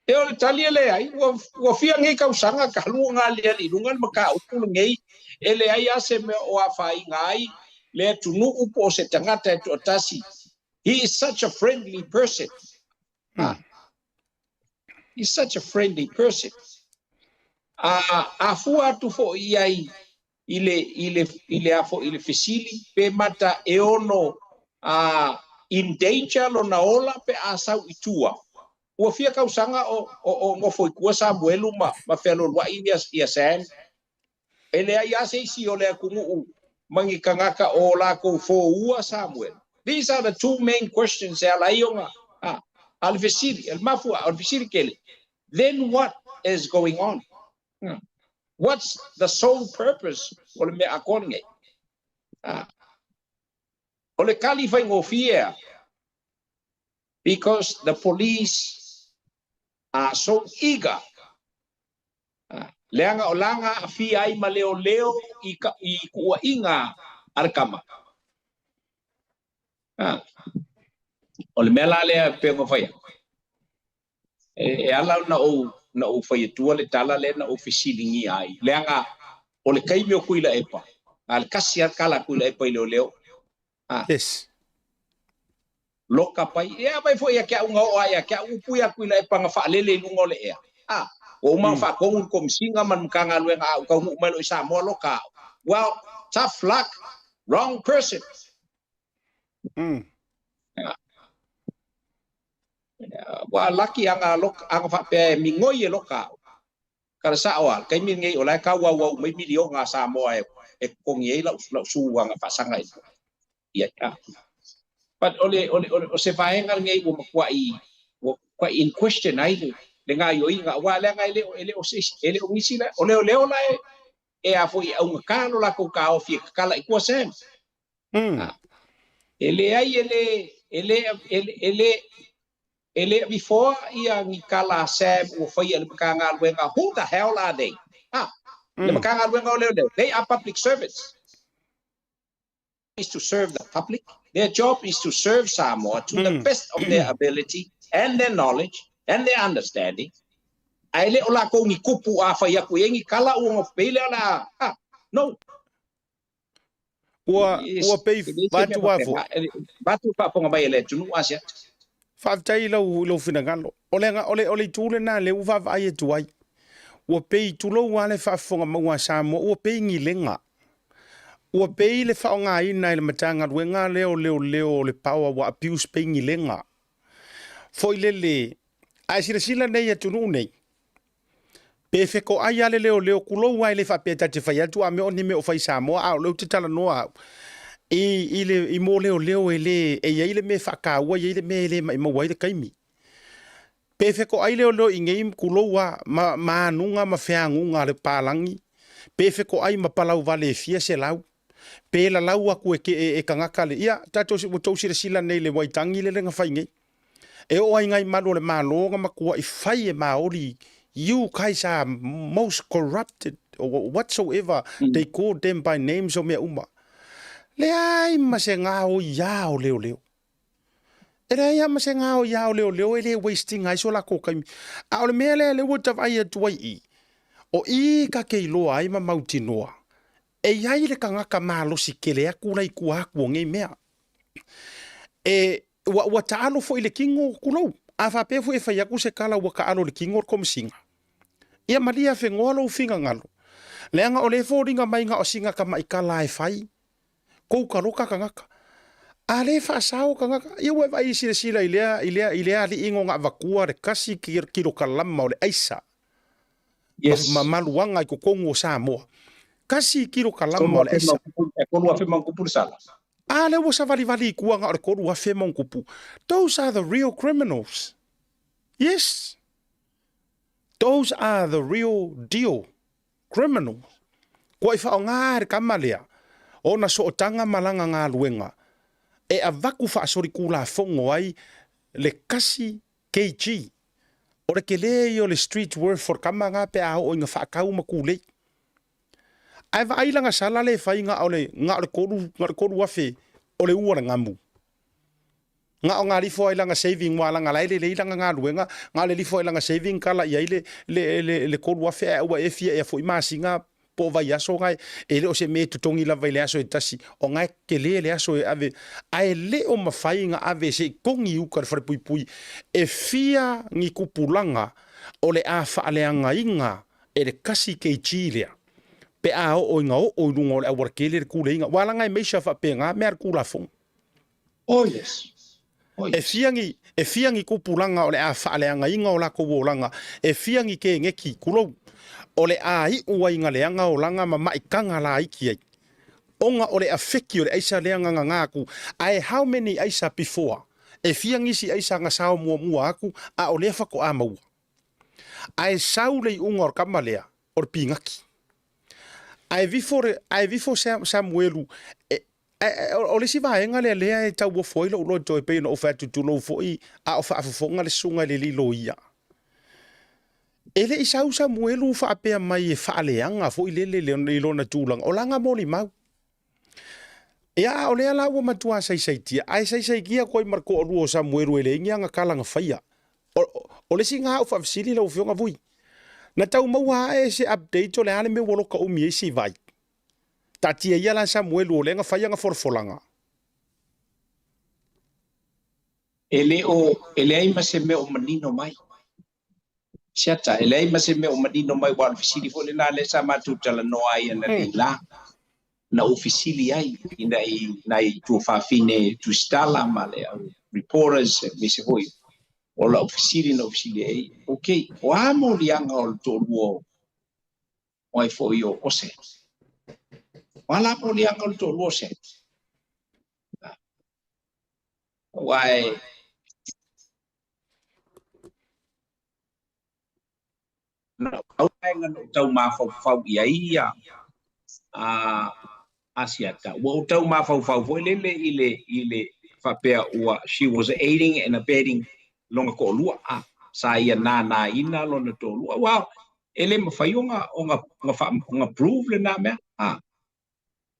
E o le tali e leai, ua, ua fia nei tausaga talu ona aliali i luga le mataupu lenei, e leai lava se mea o afaina ai le atunuu po o se tagata e toatasi. He is such a friendly person. Ah. He's such a friendly person. A, a fua atu foi i ai i le, i le, i le, a foi, i le fesili, pe mata e ono a, in danger lona ola pe a sau i tua. Ua fia tausaga o, o, o nofo i tua Samuelu ma, ma fealualuai ia, ia Sam. E leai lava se isi o le atunuu ma ni tagata o latou foua Samuel. These are the two main questions e ala ai ona, a, a le fesili, le mafuaaga, o le fesili tele, then what is going on? What's the sole purpose o le mea atoa lenei? A, o le tali faigofie a, because the police are so eager Leaga o laga aafia ai ma leoleo i ka i kuuaiga a le tama. A. O le mea la lea e pei ona fai atu, e, e ala ona ou, na ou fai atua le tala lea na ou fesiligia ai, leaga o le taimi o Tuilaepa, a le tasi lava le tala a Tuilaepa i leoleo, a. Yes. Loka pai. Ia vai foi ia te au na oo ai ia te au upu ia Tuilaepa na faalele i luga o le ea. A, ua uma ona faatonu le Komesina ma le Matagaluega a ou taunuu mai loa i Samoa loka au. Well, tough luck, wrong person. Ua laki aga loka, aga faapea e migoi e loka au. Kala sao a, le taimi lenei o la e tauauau mai miliona a Samoa e e totogi ai lau lau suaga faasaga i i ai a. But o le o le o se vaega lenei ua matuai ua matuai in question ai le le gaoioiga aua leaga e le o e le o se isi e le o nisi la o leoleo la e e a foi e augata lo latou taofi e tatala i tua Sam. A, e leai e le e le e le e le E le avifoa ia ni tala a Sam ua faia i le Matagaluega, who the hell are they? Ha? Le Matagaluega o Leoleo, they are public servants. Is to serve the public. Their job is to serve Samoa to the best of their ability and their knowledge and their understanding. Ae le o lakou ni kupu a fai atu i ai ni tala ua gofei lea o le a, ha? No. Ua, ua pei vaeatu lava foi. Vaeatu le faafofoga mai a le atunuu Asiata. Faafetai i lau, i lou finagalo. O le, o le, o le itu lena lea ua vaavaai atu ai. Ua pei, tulou lava le faafofoga maua a Samoa, ua pei gilega. Ua pei le faaaogaina e le Matagaluega lea o Leoleo o le power ua abuse pei gilega. Foi lele, a e silasila nei i atunuu nei, Pe fetoai lava le leoleo, tulou lava e le faapea ta te fai atu a mea o ni mea o fai i Samoa, a o lea ou te talanoa au i, i le, i mō leoleo e le, e i ai le mea e faataua, e i ai le mea e le maimau ai le taimi. Pe fetoai leoleo i nei, tulou lava, ma, ma anuga ma feaguga a le palagi, pe fetoai ma palauvale e fia selau, pe lalau atu e, e, e tagata le, ia, tatou, ua tou silasila nei i le Waitangi lele na fai nei. E oo ai ngai malu o le Malo na matuai fai e Maori, you guys are most corrupted or whatsoever, they called them by names o mea uma. Leai ma se gaoiā o leoleo. E leai lava ma se gaoiā o leoleo e le waste ina ai so latou taimi. A o le mea lea lea ua ta vaai atu ai i, o i ka te iloa ai ma mautinoa, e i ai le tagata malosi tele atu la i tua atu o nei mea. E, ua, ua taalo foi i le tino, tulou. A faapea foi e fai atu se tala ua taalo i le tino o le Komesina. Ia malie afenoa lou finagalo. Leaga o lea e foliga mai na o sina tamaitala e fai, kou taloka tagata. A le faasao tagata, ia ua e vaai e silasila i lea, i lea, i lea alii na ona avatua le kasi kilokalama o le aisa. Yes. Ma, ma maluaga i totonu o Samoa. Kasi kilokalama o le aisa. E 3,000 ma ona tupu le sala. A lea ua savalivali i tua na o le 3,000 ma ona tupu. Those are the real criminals. Yes. Those are the real deal criminals. Kua i whaonga e le tama lea, ona sootaga ma lana galuega, e avatu faasolitulafono ai le kasi kg. O le tele ia o le street worth o le tama na pe a oo ina faatau ma tulei. Ae vaai lana sala le fai na o le na o le kolu na o le 3000 o le ua le gamu. Na o na lifo ai lana saving wa lana la e lelei lana galuega na o le lifo ai lana saving kala i ai le le le le 3000 ae ua e fia ea foi masina po o vaiaso na e le o se mea e totogi lava i le aso e tasi o na e tele le aso e ave ae le o mafai na ave se i togi i uka i le falepuipui e fia ni tupulaga o le a faaleagaina e le 1 kg lea pe a oo ina oo i luga o le aualatele le tuleiga ua laga e meisha faapena mea a le Tulafono. Oh yes. Oh E yes. fia ni, e fia ni tupulaga o le a faaleagaina o latou olaga, e fia ni keneki, tulou, o le a iu ai ina leaga olaga ma maitaga laiti ai. Ona o le afeki o le aisa lea na nana atu, ae how many aisa before? E fia nisi aisa na sao muamua atu, a o lea faatoa maua. Ae sau le iuga o le tama lea, o le pinaki. Ae vifo, ae vifo Samuelu, e, o le isi vaega lea lea e tauofo ai lou loto e pei ona ou fai atu tulou foi a o faafofoga le susuga i le alii loia. E le i sau Samuelu faapea mai e faaleaga foi lele i lona tulaga, o lana molimau. Ia, a o lea la ua matua saisaitia, ae saisaitia atu ai ma le toalua o Samuelu e leai ni ana tala na faia. O, o le isi gā au faafesili lau Afioga Vui, na tau maua ae se update o le a le mea ua loka umi ai si vai? Taatia ia la Samuelu o lea na fai ana folafolaga. E le o, e leai ma se mea o manino mai. Siata, e leai ma se mea o manino mai, aua o le fesili foi lena lea sa matou talanoa ai analeila, na ou fesili ai i nai, nai tuafafine tusitala ma le au reporters, aemaise foi o lau fesili na ou fesili ai, okay, o a moliaga o le toalua o ai foi o Ose? O a la moliaga o le toalua o Ose? Aua e, Na pau vaega na ou tau mafaufau i ai ia a Asiata, ua ou tau mafaufau foi lele i le, i le faapea ua she was aiding and abetting lona toalua, a sa ia nānāina lona toalua, aua e le mafai ona, ona, ona, fa, ona prove lena mea, a.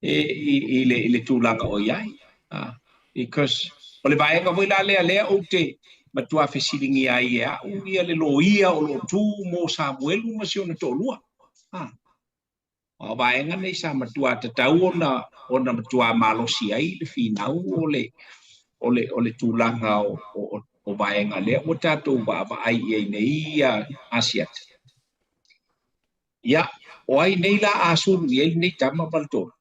i, i, i, le, i le tulaga o i ai. Ah, because o le vaega foi la lea lea ou te matua fesiligia ai e au ia le loia o lo o tu mo Samuelu ma si ona toalua. Ah, o vaega nei sa matua tatau ona, ona matua malosi ai le finau o le, o le, o le tulaga o, o, o vaega lea ua tatou vaavaai i ai nei ia Asiata. Ia, o ai nei la a sulu i ai lenei tama ma le tolu?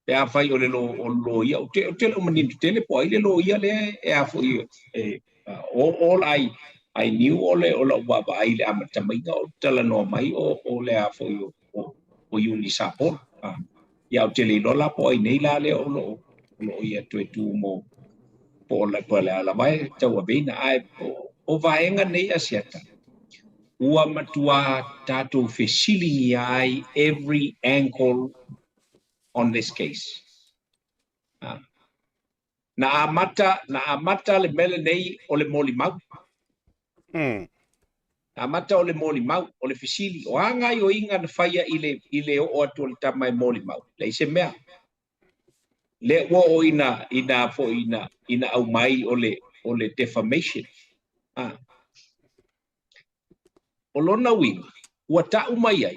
Pe afai o le lo, o le loia, ou te, ou te le o manino tele po o ai le loia lea e a foi e, all, all I, I knew o le, o lau vaavaai i le amatamaiga o talanoa mai o, o le a foi o, o, o Iuni Sapolo. Ia, ou te le iloa la po o ai nei la lea o lo o, o lo o ia toe tu mo, po o le, po o le a lava e tauaveina. Ae o, o vaega nei Asiata, ua matua tatou fesiligia ai every angle on this case. Ha. Na amata, na amata le mea lenei o le molimau. Na amata o le molimau, o le fesili, o a gaoioiga na faia i le, i le oo atu o le tama e molimau? Leai se mea. Lea ua oo ina, ina foi ina, ina aumai o le, o le defamation. Ha. O lona uiga, ua ta'u mai ai,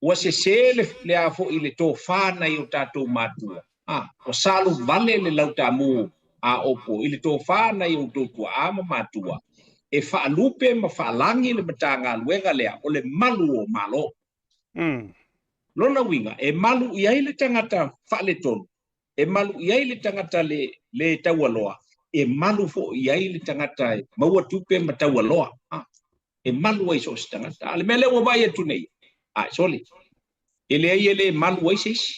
ua sesē le, le a foi le tofā nai o tatou matua, a, ua saluvale le lautamu aopo i le tofā nai outou tua'a ma matua, e faalupe ma faalagi le Matagaluega lea o le Malu o Malo. Lona uiga, e malu i ai le tagata faaletonu, e malu i ai le tagata le, le taualoa, e malu foi i ai le tagata e maua tupe ma taualoa. A, e malu ai so o se tagata. A o le mea lea ua vaai atu nei, a, sole, e leai e le malu ai se isi.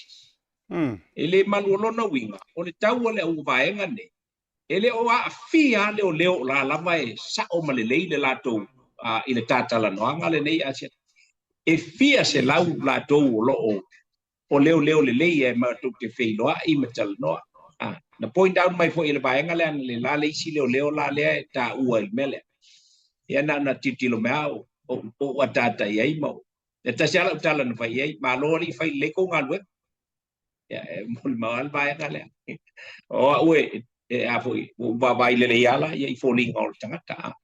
E le malu o lona uiga, o le tau a le auvaega nei, e le o aafia lava leoleo o la lava e sao ma lelei le latou i le tatalanoaga lenei Asiata. E fia selau latou o lo o o leoleo lelei e matou te feiloai ma talanoa. Na point out mai foi e le vaega lea analeila le isi leoleo la lea e taua i le mea lea. Ia na ona tilotilo mai lava ou ataata i ai ma e tasi lava lau tala na fai i ai, malo alii fai lelei kou galuega. Ia e molimau lava le vaega lea. O au e, e a foi, ua ou vaavaai lelei lava la i foliga o le tagata.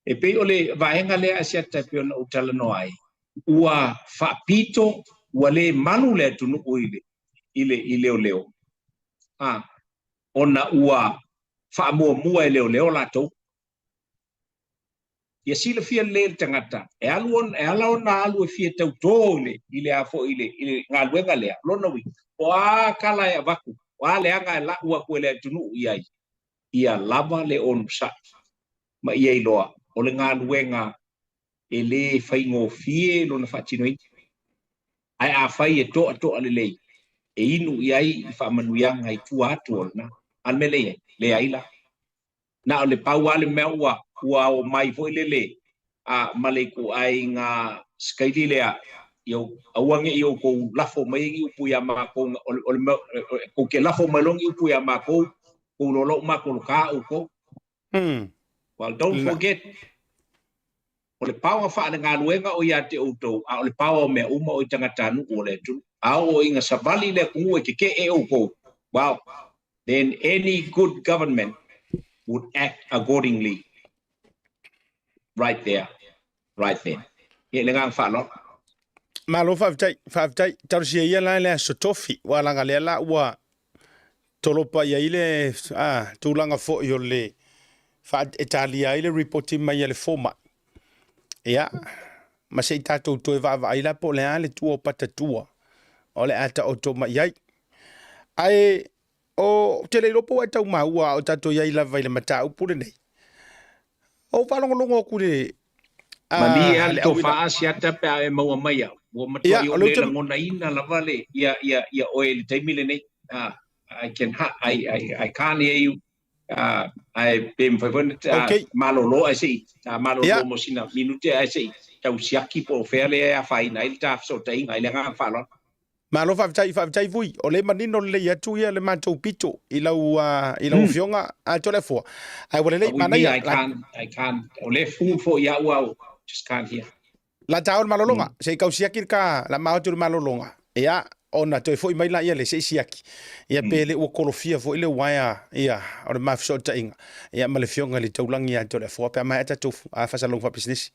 E pei o le vaega lea Asiata e pei ona ou talanoa ai, ua faapito, ua le malu le atunuu i le, i le, i leoleo, a, ona ua faamuamua e leoleo latou. Ia silafia lelei e le tagata, e alu ona, e ala ona alu e fia tauto i le, i le a foi, i le, i le galuega lea, lona uiga, o a tala e avatu, o a leaga e lau atu e le atunuu i ai, ia lava le onosai ma ia iloa o le galuega e le faigofie lona faatinoina. Ae afai e toatoa lelei, e inu i ai i faamanuiaga i tua atu o lena. A o le mea lea i ai? Leai la. Na o le pau lava le mea ua ua omai foi lele a ma le ituaiga sikaili lea, ia aua ne i outou lafo mai ni upu ia matou, o le mea tou te lafo mai loa ni upu ia matou, tou iloa loa ua matou loka outou. Well, don't forget, o le power faalegaluega o ia te outou, a o le power o mea uma o i tagatanuu o le atunuu. A oo ina savali le atunuu e tetee outou, well, then any good government would act accordingly right there, right then. Ia, le agaga faaaloalo. Malo faafetai, faafetai. Talosia ia la le Aso Tofi, ua laga lea la ua tolopa i ai le tulaga foi o le e talia ai le ripoti mai a le fomai. Ia, ma se i tatou toe vaavaai la po o le a le tua o patatua o le a taoto mai ai. Ae o te le iloa po ua e tau maua a o tatou i ai lava i le mataupu lenei. Ou faalogologo atu i le Malie lava le tofa Asiata pe a e maua mai au. Ua matuai ou le lagonaina lava le ia ia ia oe i le taimi lenei. I can I I I can't hear you. Ae pe mafai foi ona malolo ae se i malolo mo sina minute ae se i tau siaki po o fea lea e afaina ai le ta fesootaiga i le agaga faaaloalo. Malo faafetai, faafetai Vui. O lea e manino lelei atu ia le matou pito i lau i lau afioga a Toleafoa. Ae ua lelei, manaia. I can't, I can't. O lea fu foi i au au, just can't hear. La ta o le malologa, se i kau siaki le ka, la ma atu le malologa. Ia, ona toe foi mai laia le se i siaki. Ia pe le ua kolofia foi le uaea ia o le ma fesootaiga. Ia ma le afioga i le Taulagi ia Toleafoa pe a maea tatou faasalalauga faapisinisi.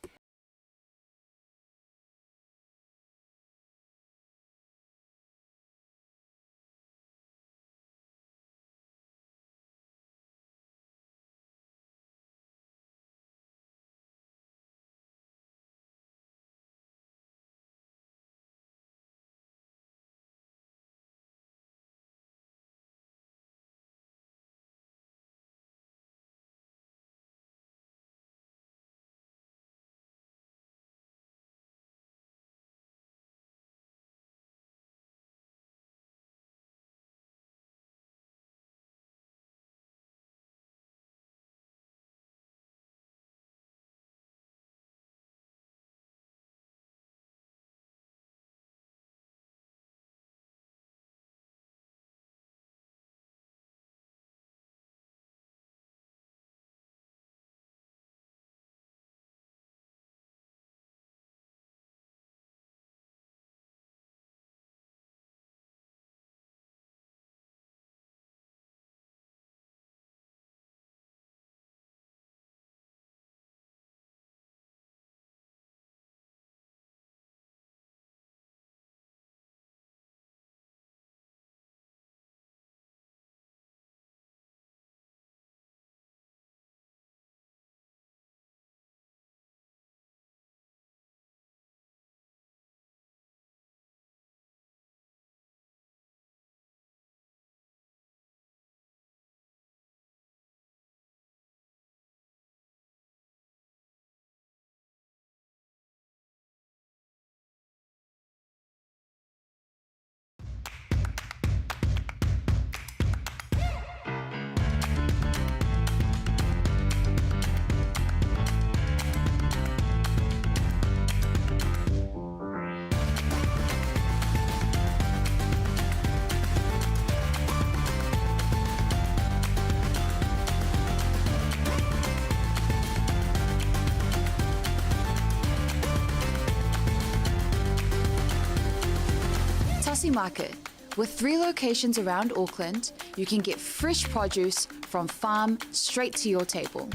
Tassie Market. With three locations around Auckland, you can get fresh produce from farm straight to your table.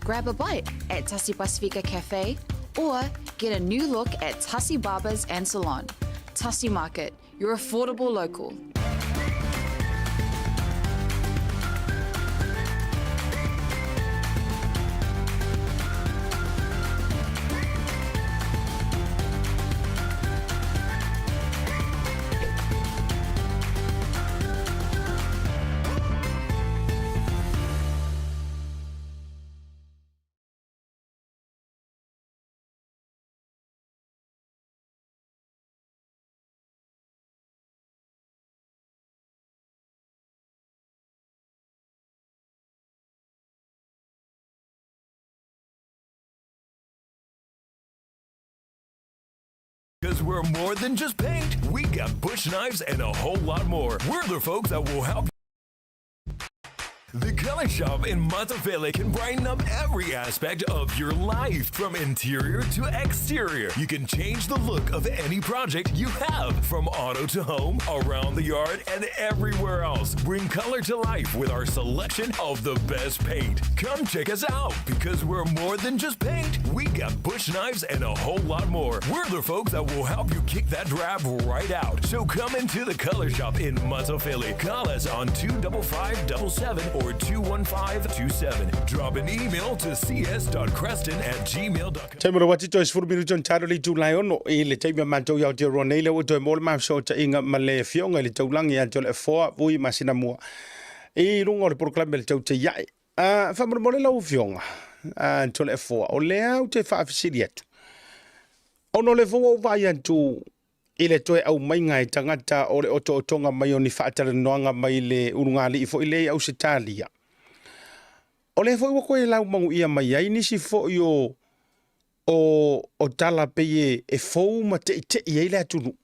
Grab a bite at Tasi Pasifika Cafe or get a new look at Tasi Barbers and Salon. Tasi Market, your affordable local. Because we're more than just paint. We got bush knives and a whole lot more. We're the folks that will help the Color Shop in Matafele can brighten up every aspect of your life, from interior to exterior. You can change the look of any project you have, from auto to home, around the yard, and everywhere else. Bring color to life with our selection of the best paint. Come check us out because we're more than just paint. We got bush knives and a whole lot more. We're the folks that will help you kick that drab right out. So come into the Color Shop in Matafele. Call us on 25577 or 21527. Drop an email to cs.creston at gmail.com. Taimi o le uati toe sefulu minute ona talo le itula e ono i le taimi a matou i Aotearoa nei lea ua toe maua le mafesootaiga ma le afioga i le taulagi ia te o le Afoa Vui Masinamua i luga o le polokalame le Tautaiae. Faamolemole lau afioga te o le Afoa, o lea ou te faafesili atu ona o lea foi ua ou vaai atu i le toe aumaiga e tagata o le otootoga mai o ni faatalanoaga mai le ulugalii foi lea i Ausetalia. O lea foi ua toe laumanuia mai ai nisi foi o, o, o tala pei e, e fou ma teitei ai le atunuu.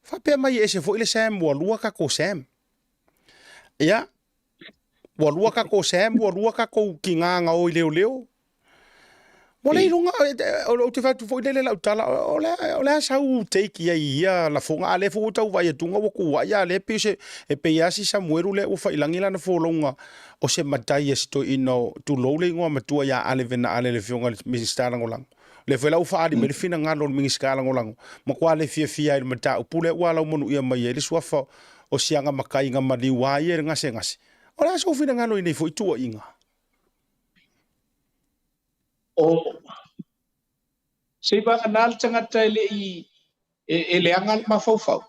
Faapea mai e ese foi le Sam, ua lua tatou Sam. Ia, ua lua tatou Sam, ua lua tatou tiga na o i leoleo. Ua le iloga, ou te fai atu foi lele lau tala, o le, o le a sau take i ai i ia lafoga, a lea foi ua tau vaai atuga ua tuuai, a lea pei se, e pei lava si Samuelu lea ua faiilagi lana folauga o se matai a si toeaina o, tulou le igoa matua ia Ale Vena Ale le afioga i le Minisita Lagolago. O lea foi la ua faaali mai le finagalo o le Minisita Lagolago, matua le fiafia ai i le mataupu lea ua alaumanuia mai ai le suafa o siaga matai na maliu a ia i le gasegase. O le a sou finagalo i nei foi tuuaiga? O seivagana le tagata e le i e leaga le mafaufau.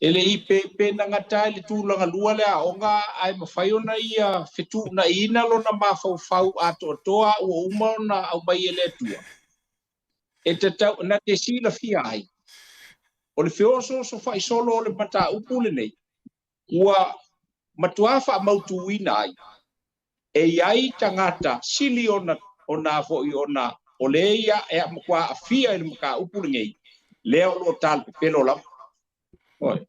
E le i pe pe na gata ai le tulaga lua le aoga ae mafai ona ia fetuunaiina lona mafaufau atoatoa ua uma ona aumai e le Atua. E tatau na te silafia ai o le feosoosofai faisolo o le mataupu lenei ua matuā faamautuina ai e i ai tagata sili ona ona foi ona o le ia e matua aafia i le mataupu lenei lea o lo o talepepelo lava. Oi.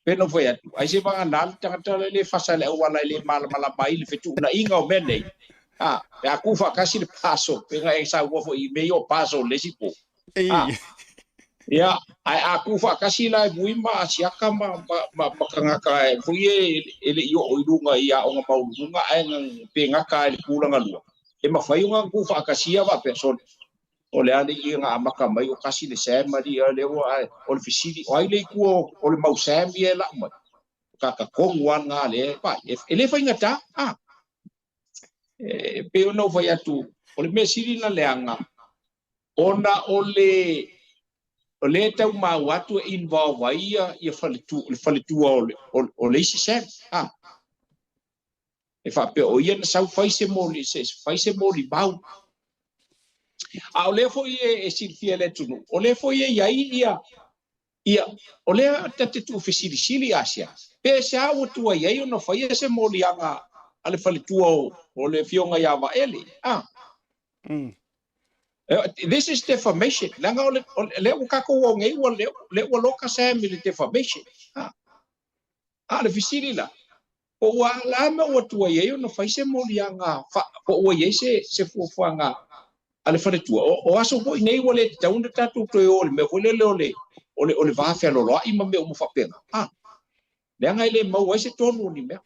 Pe no fai atu, ai se vagana le tagata le le fasa le auala e le malamalama ai le fetuunaiga o mea nei. A, pe a kū faatasi le paso, pe na e saunoa foi i mea ia o paso le isi po. A, ia, ae a kū faatasi la e vui ma asiaka ma, ma, ma, ma tagata e foi e, e le i oo i luga i aoga maualuluga ae pe gata ai le tulaga lua, e mafai ona kū faatasia faapea, sole, o le a le ia na amata mai o tasi le Sam alii a lea ua ae o le fesili, o ai le itu o le mau Sam ia e lau mai? O tagata tonu lava lena lea e vaai, e le faigata, a. E pei ona ou fai atu, o le mea sili ona leaga, ona o le o lea e tau maua atu e involve ai ia, ia faletu, le faletua o le, o, o le isi Sam. A. E faapea o ia na sau fai se moli, se, fai se molimau. A o lea foi e, e silafia e le atunuu, o lea foi e i ai ia, Ia, o lea ta te tuufesilisili asia, pe aisea ua tuai ai ona faia se moliaga a le faletua o le afioga ia Vaele? A. This is defamation. Leaga o le, o lea ua tatou o nei ua lea, lea ua loka Sam i le defamation. A. A o le fesili la, po ua la mea ua tuai ai ona fai se moliaga fa, po ua i ai se, se fuafuaga a le faletua. O, o aso foi nei ua le tatau ona tatou toe o i le mea foi lele o le, o le, o le va fealoaloai ma mea uma faapena. A, leaga e le maua ai se tonu o ni mea.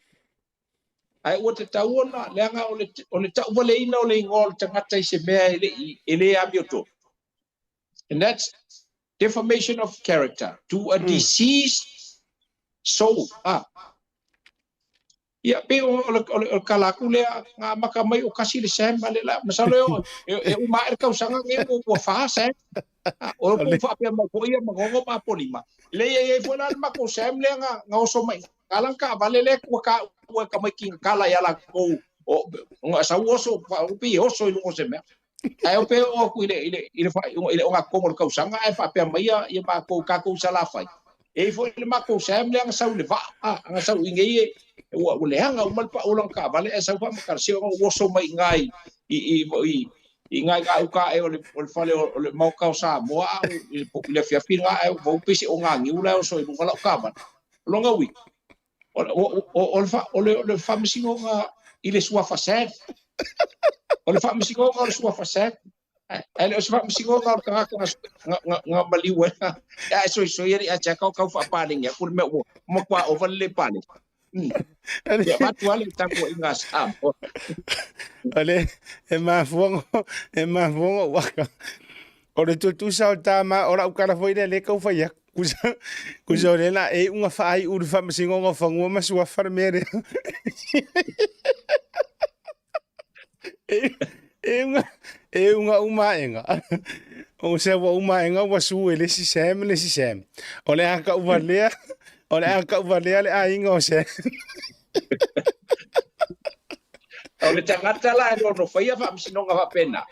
Ae ua tatau ona, leaga o le, o le tauvaleina o le igoa o le tagata i se mea e le i, e le amiotonu. And that's defamation of character to a deceased soul. Ah. Ia, pei o, o, le, o, le, o le kala aku lea, nga maka mai o kasi le Sam, ale la, masalo e, o, e, e uma ae le kausaga nei ua, ua fā Sam. Ah, o le po faapea mai foi ia Magogo ma Apolima. Le ia ia foi la le makou Sam lea nga, nga oso mai. Nga lang kaavale lea ua ka ua ka mai ki kala ia la kou o nga sau oso fa o pi oso i lunga o se mea. Ae o pe oo aku i le, i le, i le faaiuga, i le ogatogo o le kausaga, ae faapea mai ia, ia makou, kakou i Salafai, e i ai foi le makou Sam lea na sau i le vaa, a, na sau i nei e, ua, ua leaga uma le pau o lana taavale, ae sau faamatala, se ona ua oso mai i ina i, i, i, i, i ina i gauta ae o le, o le fale o, o le Maota o Samoa, a o, i le, i le afiafi lena, ae ua pei se oganiu la e oso i luga lau taavale. O lona uiga, O, o, o, o, le, fa, o, le, o le faamasinoga i le suafa Sam. O le faamasinoga o le suafa Sam. Ae le o se faamasinoga o le tagata na, na, na maliu ai. Ae soisoi ali a chaka o kau faapaleni aku le mea ua matua ova le le paleni. Ia avatu lava le tapuaiga a Samoa. O le e mafuanga e mafuanga waka. O le tutusa o tama o lau kala foi lea le kau fai aku. Kusa, kusa o le la e unga whaai uru whamasingonga o whangua ma suafa le mea rea. E, e unga, e unga umaenga. O se ua umaenga ua su e le si Sam le si Sam. O le aka ua lea, o le aka ua lea le aiga o Sam. O le tagata la e lono faia faamasinoga faapena.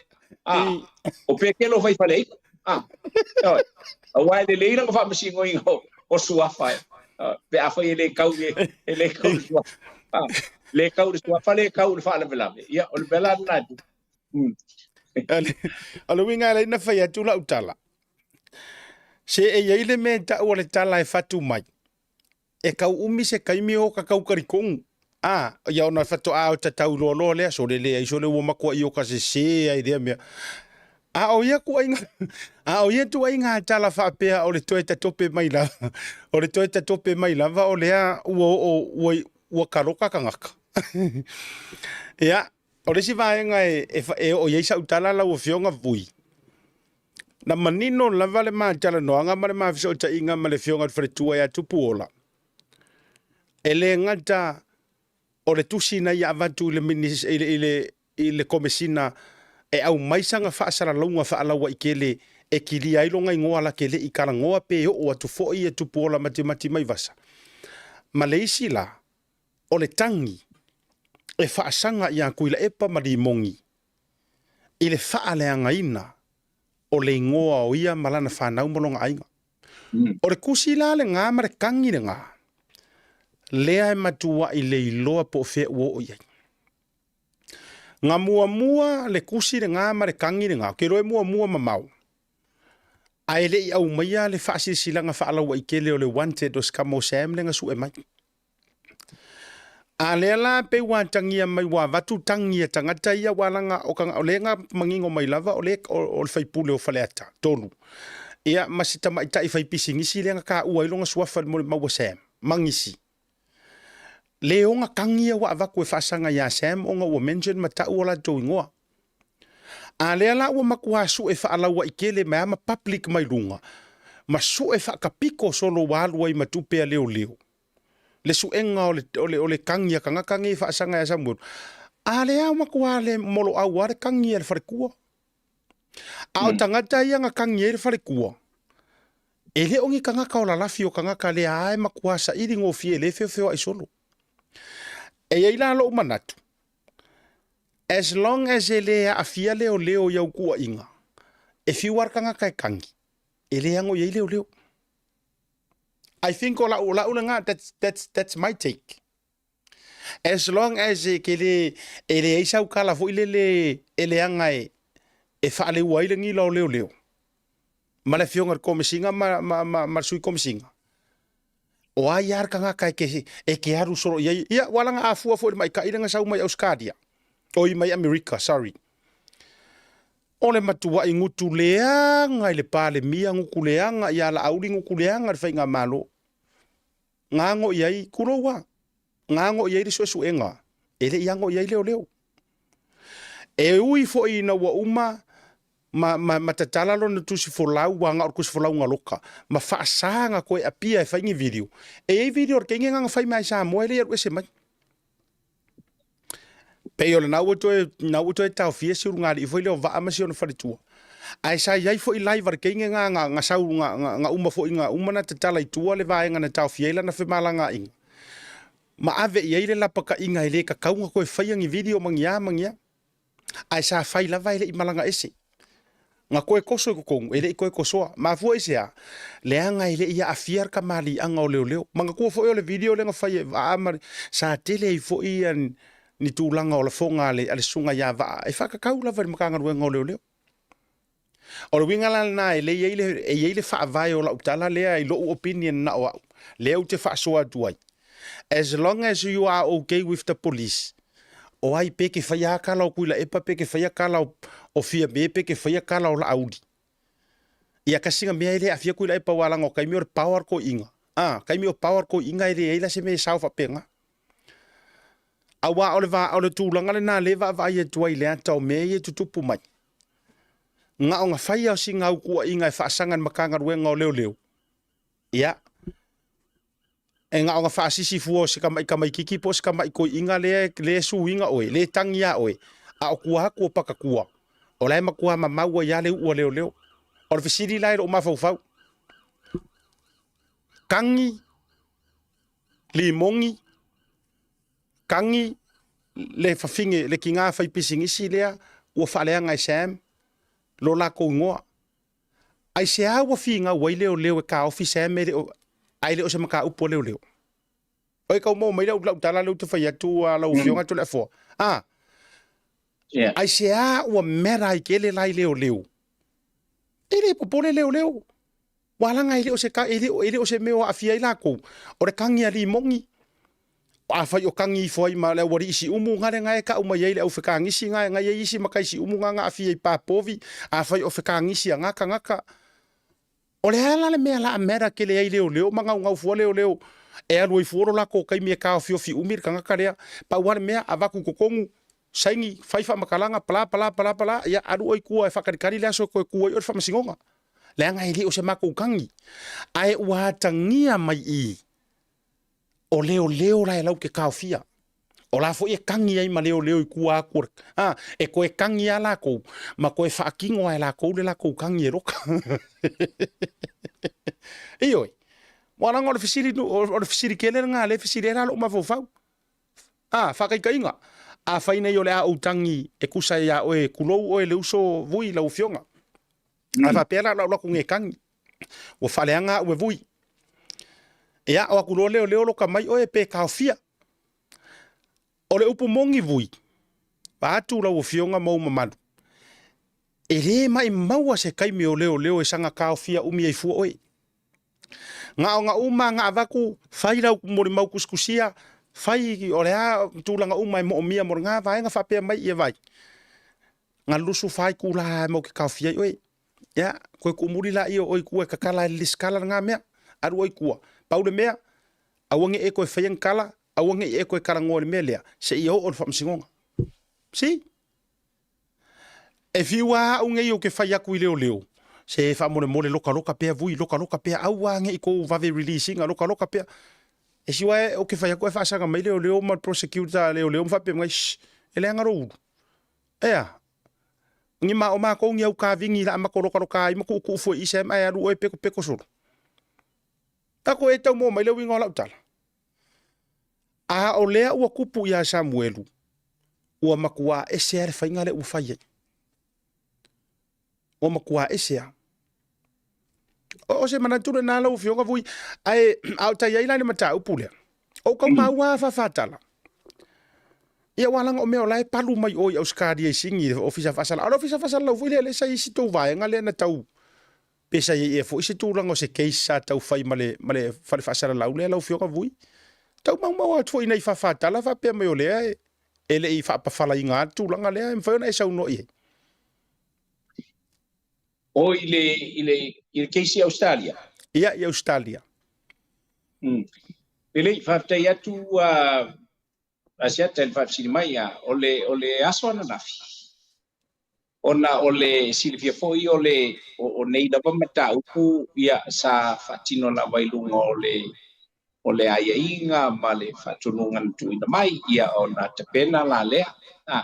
Ah, o Pekelo fai fale ika. Ah, oi. Aua e lelei lana faamasinoina o, o suafa e. Ah, pe afai e le kau e, e le kau le suafa. Ah, le kau le suafa, le kau le faalavelave. Ia, o le mea la lena e tupu. Mm. O le uiga e ala ai ona fai atu lau tala. Se e i ai le mea e tau o le tala e fatu mai. E kau umi se kaimi o ka kau karikogu. A, ia ona whatoa o tatau loa loa lea, sole le ai sole ua makua i o ka se se ai lea mea. A o ia kuaiga, a o ia tuaiga tala faapea o le toe tatope mai lava, o le toe tatope mai lava o lea ua oo, ua, ua kaloka kangaka. Ia, o le isi vaega e, e, e oo i ai sau tala lau Afioga Vui, na manino lava le matalanoaga ma le mafesootaiga ma le Afioga i le Faletua ia Tupuola, e le gata o le tusi na ia avatu i le, i le, i le, i le Komesina e aumai sana faasalalauga faalauaitele e kilia ai lona igoa la ke leʻi kalagoa pe oo atu foi ia Tupuola Matimati Maivasa. Ma le isi la, o le tagi e faasaga iā Tuilaepa ma Limogi i le faaleagaina o le igoa o ia ma lana fanau ma lona aiga. O le kusi la lena ma le tagi lena, lea e matuai le iloa po o fea ua oo i ai. Nga muamua le kusi lena ma le tagi lena, ou te iloa e muamua mamao, ae le i aumaia le faasilasilaga faalauaitele o le wanted o Scamo Sam lea na sue mai. A lea la pei ua atagia mai ua avatu tagi a tagata ia ua laga o o lea na manino mai lava o le o le faipule o Faleata 3. Ia ma se tamaitai fai pisinisi lea na taua ai lona suafa i le molimau a Sam ma nisi. Le ona tagi ia ua avatu e faasaga ia Sam ona ua mention ma tau o latou igoa. A lea la ua matua sue faalauaitele mai a ma public mai luga ma sue faakapiko solo ua alu ai ma tupe a leoleo. Le suega o le, o le, o le tagi a tagata nei e faasaga ia Samuelu. A lea ua matua le moloau a le tagi a le faletua. A o tagata ia na tagi ai le faletua, e le o ni tagata o lalafi o tagata lea a e matua saili gofie le feofeoai solo. E i ai la lou manatu, as long as e le aafia leoleo i au tuuaiga, e fiu lava le tagata e tagi, e le ano i ai leoleo. I think o lau, o lau lena, that's, that's, that's my take. As long as e ke le, e leai sau kala foi lele e leaga e, e faaleua ai le gila o leoleo, ma le afioga i le Komesina ma, ma, ma, ma le Sui Komesina, o ai lava le tagata e ke, e ke alu solo i ai. Ia, ua laga afua foi i le maita'i lea na sau mai Ausetalia, oi mai Amerika, sorry. O le matua'i gutu leaga i le Palemia, gutu leaga ia Laauli, gutu leaga i le Faigamalo. Na ago i ai, tulou a, na ago i ai le suesuega, e le i ago i ai leoleo. E ui foi ina ua uma ma, ma, ma tatala lona tusi folau, ua na o le tusi folau na loka, ma faasa na toe apia e fai ni video. E i ai video a le teine na na fai mai Samoa e le i alu ese mai. Pei o lena ua toe, na ua toe taofia si ulugalii foi lea o Vaa ma si ona faletua. Ae sa i ai foi live a le teine na, na, na sau, na, na, na uma foi, na uma na tatala i tua le vaega na taofia ai lana femalagaaiga. Ma ave i ai le lapataiga e le tatau ona toe faia ni video ma ni a ma ni a. Ae sa fai lava e le i malaga ese. Na toe toso i totonu, e le i toe tosoa. Mafua i se a? Leaga e le i aafia le tamaliiaga o leoleo. Manatua foi o le video lea na fai e Vaa ma le, sa tele ai foi ia ni tulaga o lafoga a le, a le susuga ia Vaa e faatatau lava i le Matagaluega o Leoleo. O le uiga la lena e le i ai le, e i ai le faavae o lau tala lea i lou opinion na o au, lea ou te faasoa atu ai. As long as you are okay with the police, o ai pe ke whaia a kala o Tuilaepa, pe ke whaia kala o, o Fiame, pe ke whaia kala o Laauli. Ia kasi nga mea e le aafia Tuilaepa ua langa o kaimi o le power ko inga. Ah, kaimi o power ko inga e le ai la se mea e sao whapenga. Aua o le va o le tulaga lena le vaavaai atu ai i le ata o mea ia e tutupu mai. Na o na fai a o sina aukuaiga e faasaga i le Matagaluega o Leoleo, ia, e na o na faasisi fua o se tama'i tamaititi po o se tama'i toeaina lea lea e suina oe, lea e tagi ia oe, a o tua atu o patatua, o la e matua mamau ai lava le u'u a leoleo. O le fesili la i lou mafaufau, tagi limoni, tagi le fafine, le tiga fai pisinisi lea ua faaleaga e Sam lo lakou igoa. Aisea ua finau ai leoleo e taofi Sam e le o, ae le o se mataupu a leoleo? Oi kau maua mai lau, lau tala lea ou te fai atu a lau afioga Toleafoa. A, Yeah. aisea ua matter ai tele la i leoleo? E le popole leoleo. Ua laga e le o se ka, e le o, e le o se mea o aafia ai lakou. O le kagi a limoni, afai o kagi ifo ai ma le aualii siumu, gale ga e kau mai ai le au fekagisi ga e ga i ai isi matai siumu ga ga aafia i pa povi, afai o fekagisi a ga tagata. O le a la le mea la a matter tele ai leoleo ma gaugau fua leoleo e alu ai fua lo lakou taimi e taofiofi umi le tagata lea. Pau lava le mea, avatu i totonu, saini, fai faamatalaga, pala pala pala pala, ia alu oe i tua e faatalikali le aso e toe tu ai oe i le faamasinoga. Leaga e le o se matou tagi, ae ua atagia mai i o leoleo la e lau te taofia. O la foi e tagi ai ma leoleo i tua atu o le, a, e toe tagi lava latou, ma toe faatino lava e latou le latou tagi e loka. Ioe, aua leaga o le fesili, o le fesili tele lena o lea e fesili ai la lou mafaufau. A, faataitaiga, afai nei o le a ou tagi e tusa ia oe, tulou oe le uso Vui lau afioga. A faapea la o le a ou alu atu nei e tagi, ua faaleaga au e Vui. Ia, o atu loa leoleo loka mai oe pe taofia. O le upu moni Vui, vaeatu lau afioga ma ou mamalu, e le maʻimaua se taimi o leoleo e saga taofia umi ai fua oe. Na ona uma na avatu, fai lau molimau tusitusia, fai o le a tulaga uma e moomia mo lena vaega faapea mai ia vai. Na lusu fai tula e mau ke taofia ai oe. Ia, koe tuumuli laia o oe i tua e tatala e le lesitala lena mea. Alu oe i tua. Pau le mea, aua ne i e toe faia ni tala, aua ne i e toe talanoa i le mea lea, seia oo i le faamasinoga. See? E fiu lava au nei ou te fai atu i leoleo, se faamolemole lokaloka pea vui, lokaloka pea, aua ne i tou vave release ina, lokaloka pea. E fiu lava ou te fai atu ae faasaga mai leoleo ma le prosecutor a leoleo ma faapea mai, shh, e leaga lou ulu. Ea, ni ma o makou ni au kavini la makou lokaloka ai ma kuukuu fua i i Sam ae alu oe pekopeko solo. Tako e tau maua mai le uiga o lau tala. A o lea ua kupu iā Samuelu, ua matua ese lava le faiga lea ua fai ai. Ua matua ese lava. O se manatu lena lau Afioga Vui, ae a o tai ai la i le mataupu lea, o ou tau maua lava faafatala. Ia aua leaga o mea o la e palu mai o i Ausetalia i Sini i le Ofisa Faasalalau. A o le Ofisa Faasalalau foi lea lea sa i ai si tou vaega lea na tau Pe sa i ai ea foi se tulaga o se case sa tau fai ma le, ma le fale faasalalau lea lau Afioga Vui? Tau maumau atu foi i nai faafatala faapea mai o lea e, e le i faapafalaina lava le tulaga lea e mafai ona e saunoa i ai. O i le, i le, i le case i Australia? Ia, i Australia. Lelei, faafetai atu Asiata i le faafesili mai, a o le, o le aso ananafi, ona o le silafia foi o le, o, o nei lava mataupu, ia, sa faatino lava i luga o le, o le aiaiga ma le faatonuga na tuuina mai, ia, ona tapena la lea, a,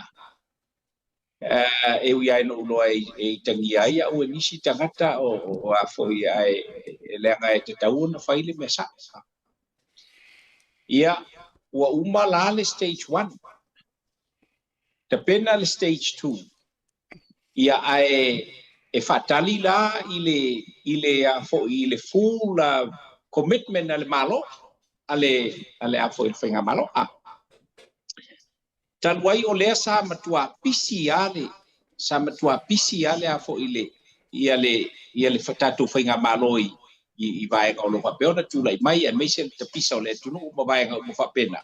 e ui lava ina ou iloa e itagia ai au e nisi tagata o, o a foi, ae leaga e tatau ona fai le mea sa'o. Ia, ua uma la le stage 1. Tapena le stage 2. Ia, ae e faatali la i le, i le a foi, i le full commitment a le Malo, a le, a le a foi, le Faigamalo. A. Talu ai o lea sa matua pisi a le, sa matua pisi a le a foi le, ia le, ia le tatou Faigamalo i, i, i vaega o lo o faapea ona tulai mai, aemaise le tapisa o le atunuu ma vaega uma faapena.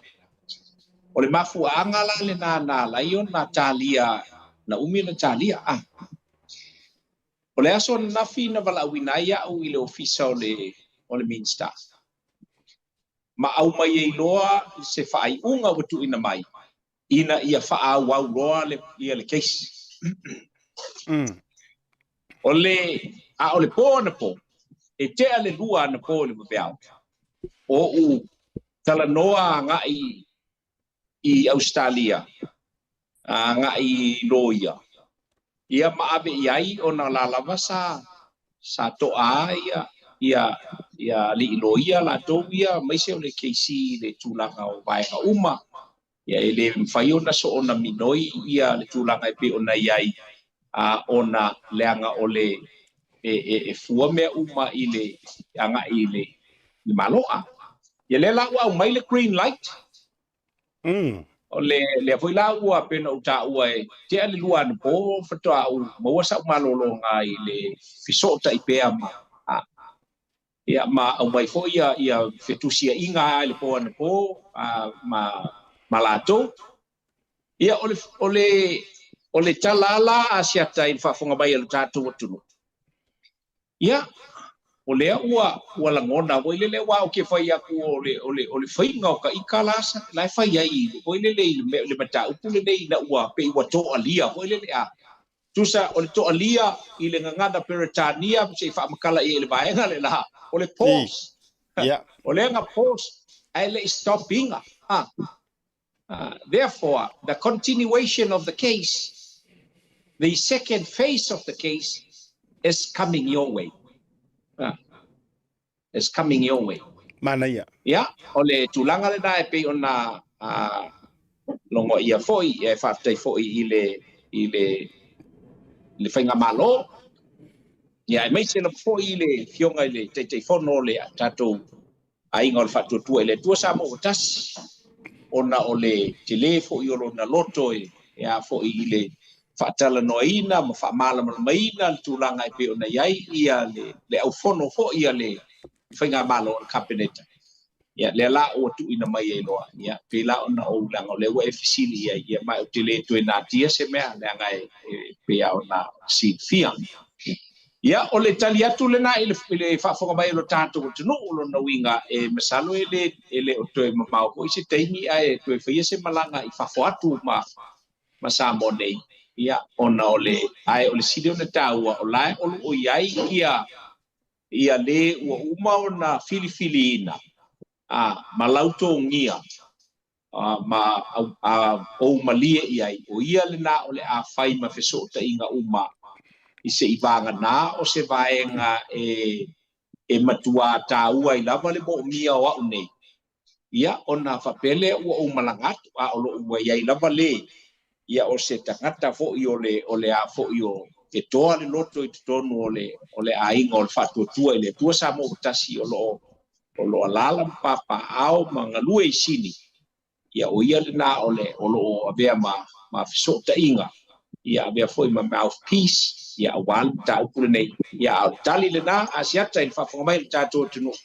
O le mafuaaga la lena na ala ai ona talia, na umi ona talia. A. O le aso ananafi na valaauina ai au i le ofisa o le, o le Minista. Ma aumai ai loa se faaiuga ua tuuina mai ina ia faaauau loa le, ia le case. O le, a o le po anapo, e tea le 2 anapo i le vaveao, o ou talanoa agai i Ausetalia, agai i loia, ia ma ave i ai ona la lava sa, sa toa ia, ia, ia alii loia latou ia, aemaise o le KC i le tulaga o vaega uma. Ia e le mafai ona soona minoi ia le tulaga e pei ona i ai, a ona leaga o le e, e, e fua mea uma i le agai i le, le Malo. A. Ia lea la ua aumai le green light. O le lea foi la ua pei ona ou taua e tea le 2 anapo faatoa ou maua sa'u malologa i le fesootai pea ma a, ia ma aumai foi ia, ia fetusiaiga i le po anapo a, ma, ma latou. Ia o le, o le, o le tala la a Asiata i le faafofoga mai a lo tatou atunuu. Ia, o lea ua, ua lagona foi lele aua ou te fai atu o le, o le, o le faiga o ta ita la, la e fai ai foi lele i le, le mataupu lenei ina ua pei ua toalia foi lele a. Tusa o le toalia i le gagana Peretania se i faamatala i ai i le vaega le la, o le pause. O lea na pause ae le i stop ina. Ah. Therefore, the continuation of the case, the second phase of the case is coming your way. Is coming your way. Manaia. Ia, o le tulaga lena e pei ona logoaia foi, e faafetai foi i le, i le, i le Faigamalo, ia aemaise lava foi i le Afioga i le Taitaifono o le tatou Aiga o le Faatuatua i le Atua Samoa ua tasi, ona o le tele foi o lona loto e, e a foi i le faatalanoaina ma faamalamalamaina le tulaga e pei ona i ai ia le, le aufono foi a le Faigamalo o le Kapeneta. Ia, lea la ua tuuina mai ai loa, ia, pei la ona ou leaga o lea ua e fesili i ai, ia, ma ou te le toe natia se mea, leaga e, e pei lava ona silafia. Ia, o le tali atu lena i le, i le faafofoga mai o lo tatou atunuu, lona uiga e masalo e le, e le o toe mamao foi se taimi ae toe faia se malaga i fafo atu ma, ma Samoa nei, ia, ona o le, ae o le sili ona taua, o la e o lo o i ai ia, ia le ua uma ona filifiliina, a, ma lautogia, ma a ou malie i ai, o ia lena o le a fai ma fesootaiga uma i se i vagana o se vaega e e matuā tāua ai lava le moomia o a'u nei, ia, ona faapea lea ua ou malaga atu, a o loo ua i ai lava le, ia, o se tagata foi o le, o le a foi o e toa le loto i totonu o le, o le Aiga o le Faatuatua i le Atua Samoa ua Tasi o loo o lo o alaala ma papaaao ma galue i Sini, ia o ia lena o le o lo o avea ma ma fesootaiga, ia avea foi ma mouthpiece, ia aua le mataupu lenei. Ia a o le tali lena a Asiata i le faafofoga mai a le tatou atunuu.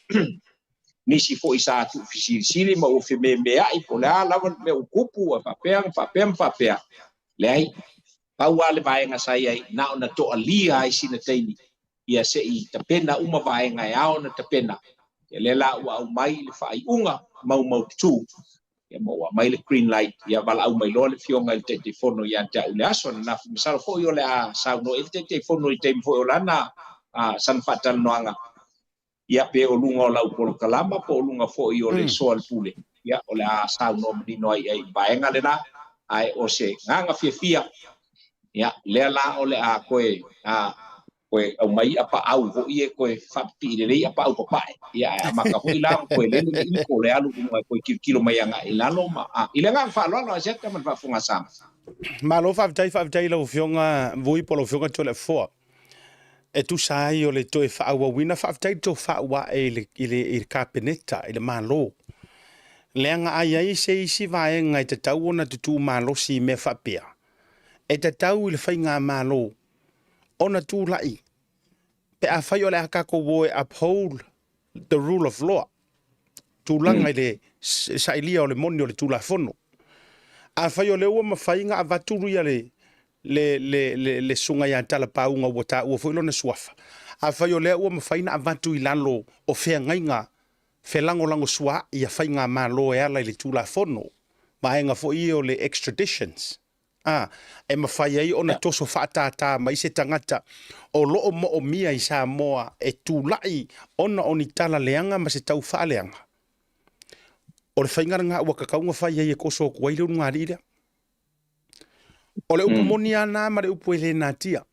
Nisi foi sa tuufesilisili ma ua fememeai po o le a lava le mea ua tupu, a faapea ma faapea ma faapea. Leai, pau lava le vaega sa i ai, na ona toalia ai sina taimi. Ia se i tapena uma vaega e ao ona tapena, ia lea la ua aumai le faaiuga maumaututu, ia ma ua aumai le green light, ia valaau mai loa le Afioga i le Taitaifono ia te au i le aso ananafi. Masalo foi o le a saunoa i ai le Taitaifono i taimi foi o lana sana faatalanoaga, ia pe o luga o lau polokalama po o luga foi o le soa le pule, ia o le a saunoa manino ai i ai i le vaega lena, ae o se agaga fiafia, ia lea la o le a toe toe aumai apaau foi e toe faapipii lelei apaau papae, ia ae amata foi la ona toe lele le iko le alu i luga e toe tilotilo mai agai i lalo ma i le agaga faaaloalo Asiata ma le faafofoga a Samoa. Malo faafetai, faafetai i lau Afioga Vui po o lau Afioga Toleafoa e tusa ai o le toe faaauauina. Faafetai i le tofa ua ae i le, i le, i le Kapeneta, i le Malo. Leaga a i ai se isi vaega e tatau ona tutū malosi i mea faapea, e tatau i le Faigamalo ona tulai pe afai o le a tatou o e uphold the rule of law, tulaga i le sailia o le moni o le Tulafono. Afai o lea ua mafai ona avatu ia le le le le le susuga ia Talapauga ua taua foi lona suafa, afai o lea ua mafai ona avatu i lalo o feagaiga felagolagosua ia faigamalo e ala i le Tulafono, vaega foi ia o le extraditions, A, e mafai ai ona toso faatātā mai se tagata o lo o moomia i Samoa e tulai ona o ni tala leaga ma se tau faaleaga. O le faiga lena ua tatau ona fai ai e toso atu ai le ulugalii lea. O le upu moni lava lena ma le upu e le natia.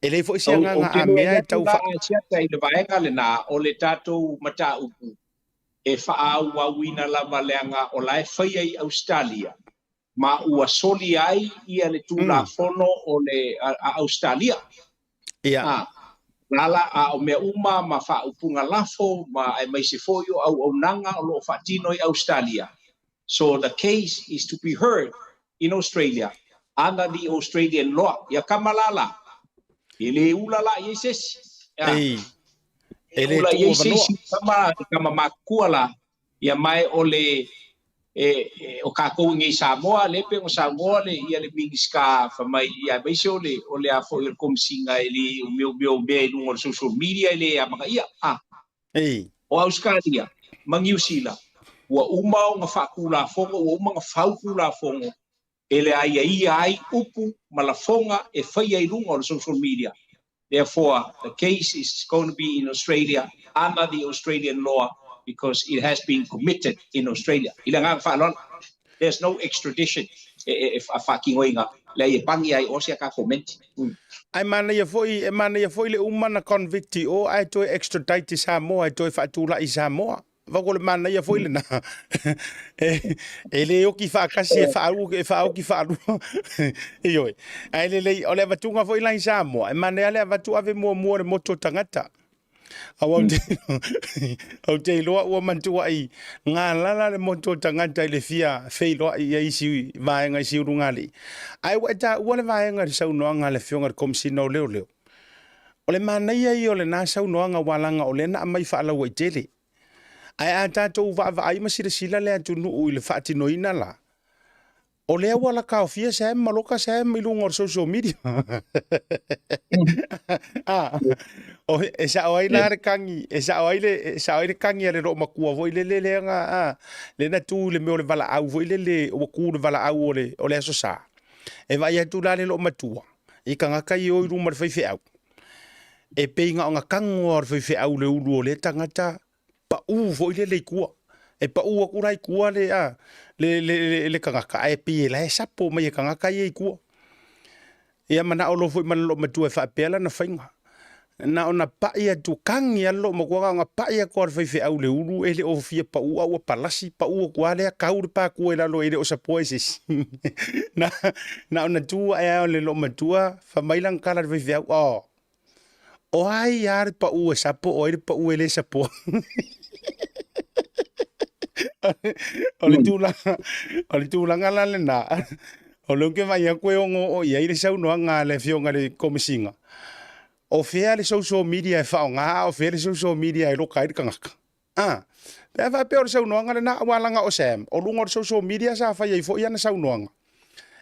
E leai foi se agaga a mea e tau fa... Ou te i le vaega lena o le tatou mataupu e faaauauina lava leaga o la e faia i Ausetalia ma ua soli ai ia le Tulafono o le a Ausetalia. Ia. A, lala, a o mea uma ma faaupuga lafo ma aemaise foi o auaunaga o lo o faatino i Ausetalia. So the case is to be heard in Australia under the Australian law. Ia kama la la, e le ula la i ai se isi. Ei, e le ula i ai se isi kama, kama makua la, Ia mae o le e, e, o kākou i nei Samoa, le pe o Samoa le ia le Minisita fa mai ia aemaise o le o le a foi o le Komisiga e le o mea mea o mea i luga o le social media e le amanaia. A. Ei. O Ausetalia ma Niu Sila ua uma ona faatulafono, ua uma ona fau tulafono e le aiaia ai upu ma lafoga e faia i luga o le social media. Therefore, the case is going to be in Australia under the Australian law because it has been committed in Australia. I le agaga faaaloalo, there's no extradition e faatinoina leai e pani ai o se ka komenti. Ae manaia foi, e manaia foi le uma na convict i o ae toe extradite i Samoa e toe faatulai i Samoa. Vau o le manaia foi lena. E, e le oki faatasi e faauu e faaoki faalua. Ioe. Ae lelei, o le avatuga foi la i Samoa, e manaia le avatu ave muamua le moto tagata. Aua ou te, ou te iloa ua matuai galala le moto tagata i le fia feiloai i isi vaega i Siulugalii. Ae ua e taua le vaega i le saunoaga a le Afioga i le Komesina o Leoleo. O le manaia ia o lena saunoaga aua leaga o lea na aumai faalauaitele. Ae a tatou vaavaai ma silasila le atunuu i le faatinoina la, o lea ua lakaofia Sam ma loka Sam i luga o le social media. Ah, o, e sao ai la le kagi, e sao ai le, e sao ai le kagi a le loomatua foi lele lea na, ah, lea na tu i le mea o le valaau foi lele, ua tu le valaau o le, o le Aso Sa. E vaai atu la le loomatua, i tagata i o i luma o le faifeau. E pei na ona tago lava o le faifeau le ulu o lea tagata pau foi lele i tua. E pau atu la i tua le, a, le, le, le, le tagata, ae pei e la e sapo mai e tagata ia i tua. Ia manao loa foi ma le loomatua e faapea lana faiga. Na ona pai atu, kagi lava le loomatua, na ona pai atu lava o le faifeau i le ulu, e le o fia pau a ua palasi, pau atu lava lea, kau le patua i lalo e le o sapoa e se isi. Na, na ona tu ae lava o le loomatua, fai mai lana tala i le faifeau, Oh, o ai lava le pau e sapo, o ai le pau e le sapoa. O le tulaga, o le tulaga la lena, o lea ou te vaai atu e ono oo i ai le saunoaga a le Afioga i le Komesina, o fea le social media e faaaoga a o fea le social media e loka ai le tagata. A, pe a faapea o le saunoaga lena, aua leaga o Sam, o luga o le social media sa fai ai foi ana saunoaga.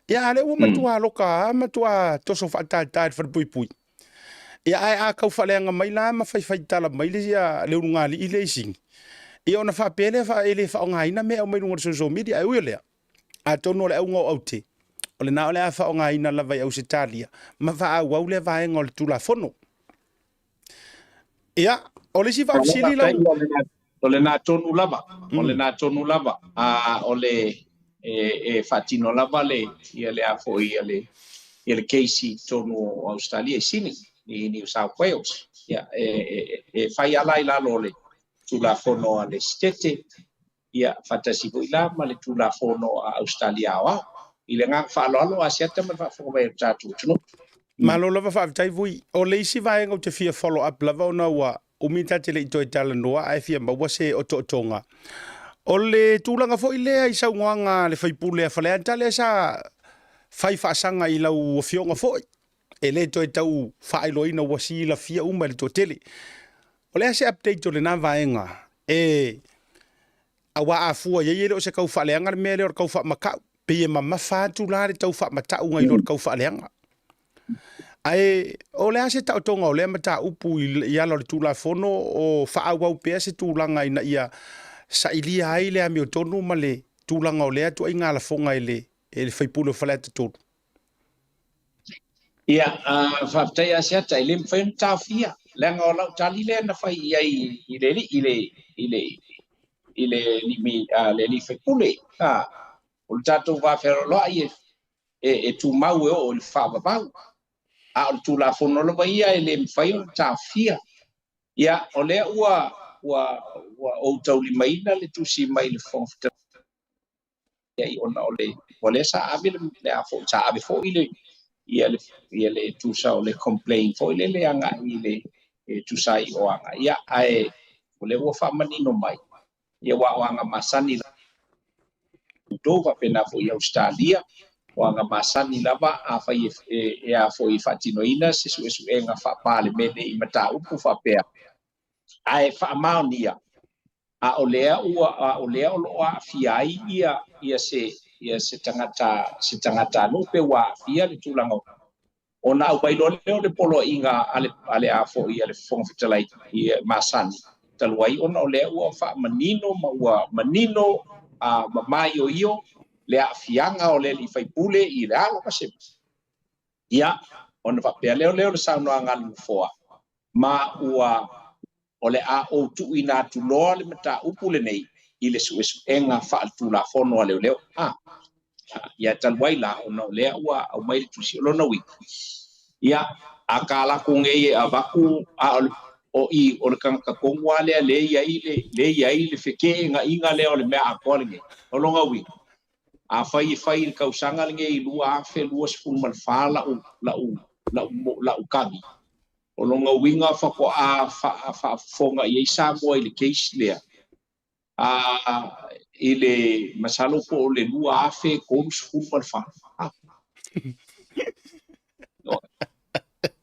Ia, a lea ua matua loka lava, matua toso faatātā i le falepuipui. Ia ae a tau faaleaga mai la ma faifaitala mai le ia le ulugalii lea i Sini, ia ona faapea lea fa e le faaaogaina mea e aumai i luga o le social media. Ae ui o lea, atonu o le auga o aute, o lena o le a faaaogaina lava i Ausetalia ma faaauau lea vaega o le Tulafono. Ia, o le isi faafesili lau... O lena tonu lava, o lena tonu lava, a o le e, e faatino lava le ia le a foi ia le ia le case i totonu o Australia i Sydney, i New South Wales. Ia, e, e, e fai ala i lalo o le Tulafono a le Setete, ia, faatasi foi la ma le Tulafono a Ausetalia Aoao. I le agaga faaaloalo, Asiata ma le faafofoga mai a lo tatou atunuu. Malo lava faafetai Vui. O le isi vaega ou te fia follow up lava ona ua umi ta te le i toe talanoa ae fia maua se otootoga. O le tulaga foi lea i saunoaga a le sui usufono a Faleata lea sa fai faasaga i lau afioga foi, e le toe tau faailoaina ua silafia uma e le toatele. O le a se update o lena vaega e aua a fua i ai e le o se tau faaleaga le mea lea o le tau faamatau, pei e mamafa atu la le tau faamatau nai lo le tau faaleaga. Ae o le a se taotoga o lea mataupu i ala o le Tulafono o faaauau pea se tulaga ina ia sailia ai le amiotonu ma le tulaga o lea ituaiga lafoga e le e le sui usufono o Faleata 3? Ia, faafetai Asiata, e le mafai ona taofia, leaga o lau tali lea na fai i ai i le alii, i le, i le, i le alii, le alii faipule. O le tatou va fealoaloai e, e, e tumau e oo i le faavavau. A o le Tulafono lava ia e le mafai ona taofia. Ia, o lea ua, ua, ua ou taulimaina le tusi mai le Fofoga Fetalai ai ona o le o lea sa ave le le a foi sa ave foi le ia le ia le tusa o le complaint foi lele agai i le e tusa ai o aga ia ae o lea ua faamanino mai ia ua o aga masani outou faapena foi i Ausetalia o aga masani lava afai e, e, e a foi e faatinoina se suesuega faapalemene i mataupu faapea ae faamaonia a o lea ua a o lea o lo o aafia ai ia ia se ia se tagata se tagatanuu pe ua aafia le tulaga ona aumai loa lea o le poloaiga a le a le a foi a le Fofoga Fetalai i masani talu ai ona o lea ua faamanino ma ua manino a ma maioio le aafiaga o le alii faipule i le alo ma se ia ona faapea lea o lea o le saunoaga a le Nofoa ma ua o le a ou tuuina atu loa le mataupu lenei i le suesuega faaletulafono a leoleo. A, ia talu ai la, ona o lea ua aumai le tusi o lona uiga. Ia, a ka lako nei e avatu, a o le, o i, o le kanaka tonu lava lea le i ai le, le i ai le feteenaiga lea o le mea atoa lenei. O lona uiga, afai e fai i le tausaga lenei 2024 la'u, la'u, la'u, la'u kami, O lona uiga faatoa faafofoga i ai Samoa i le case lea a i le masalo po o le 2034.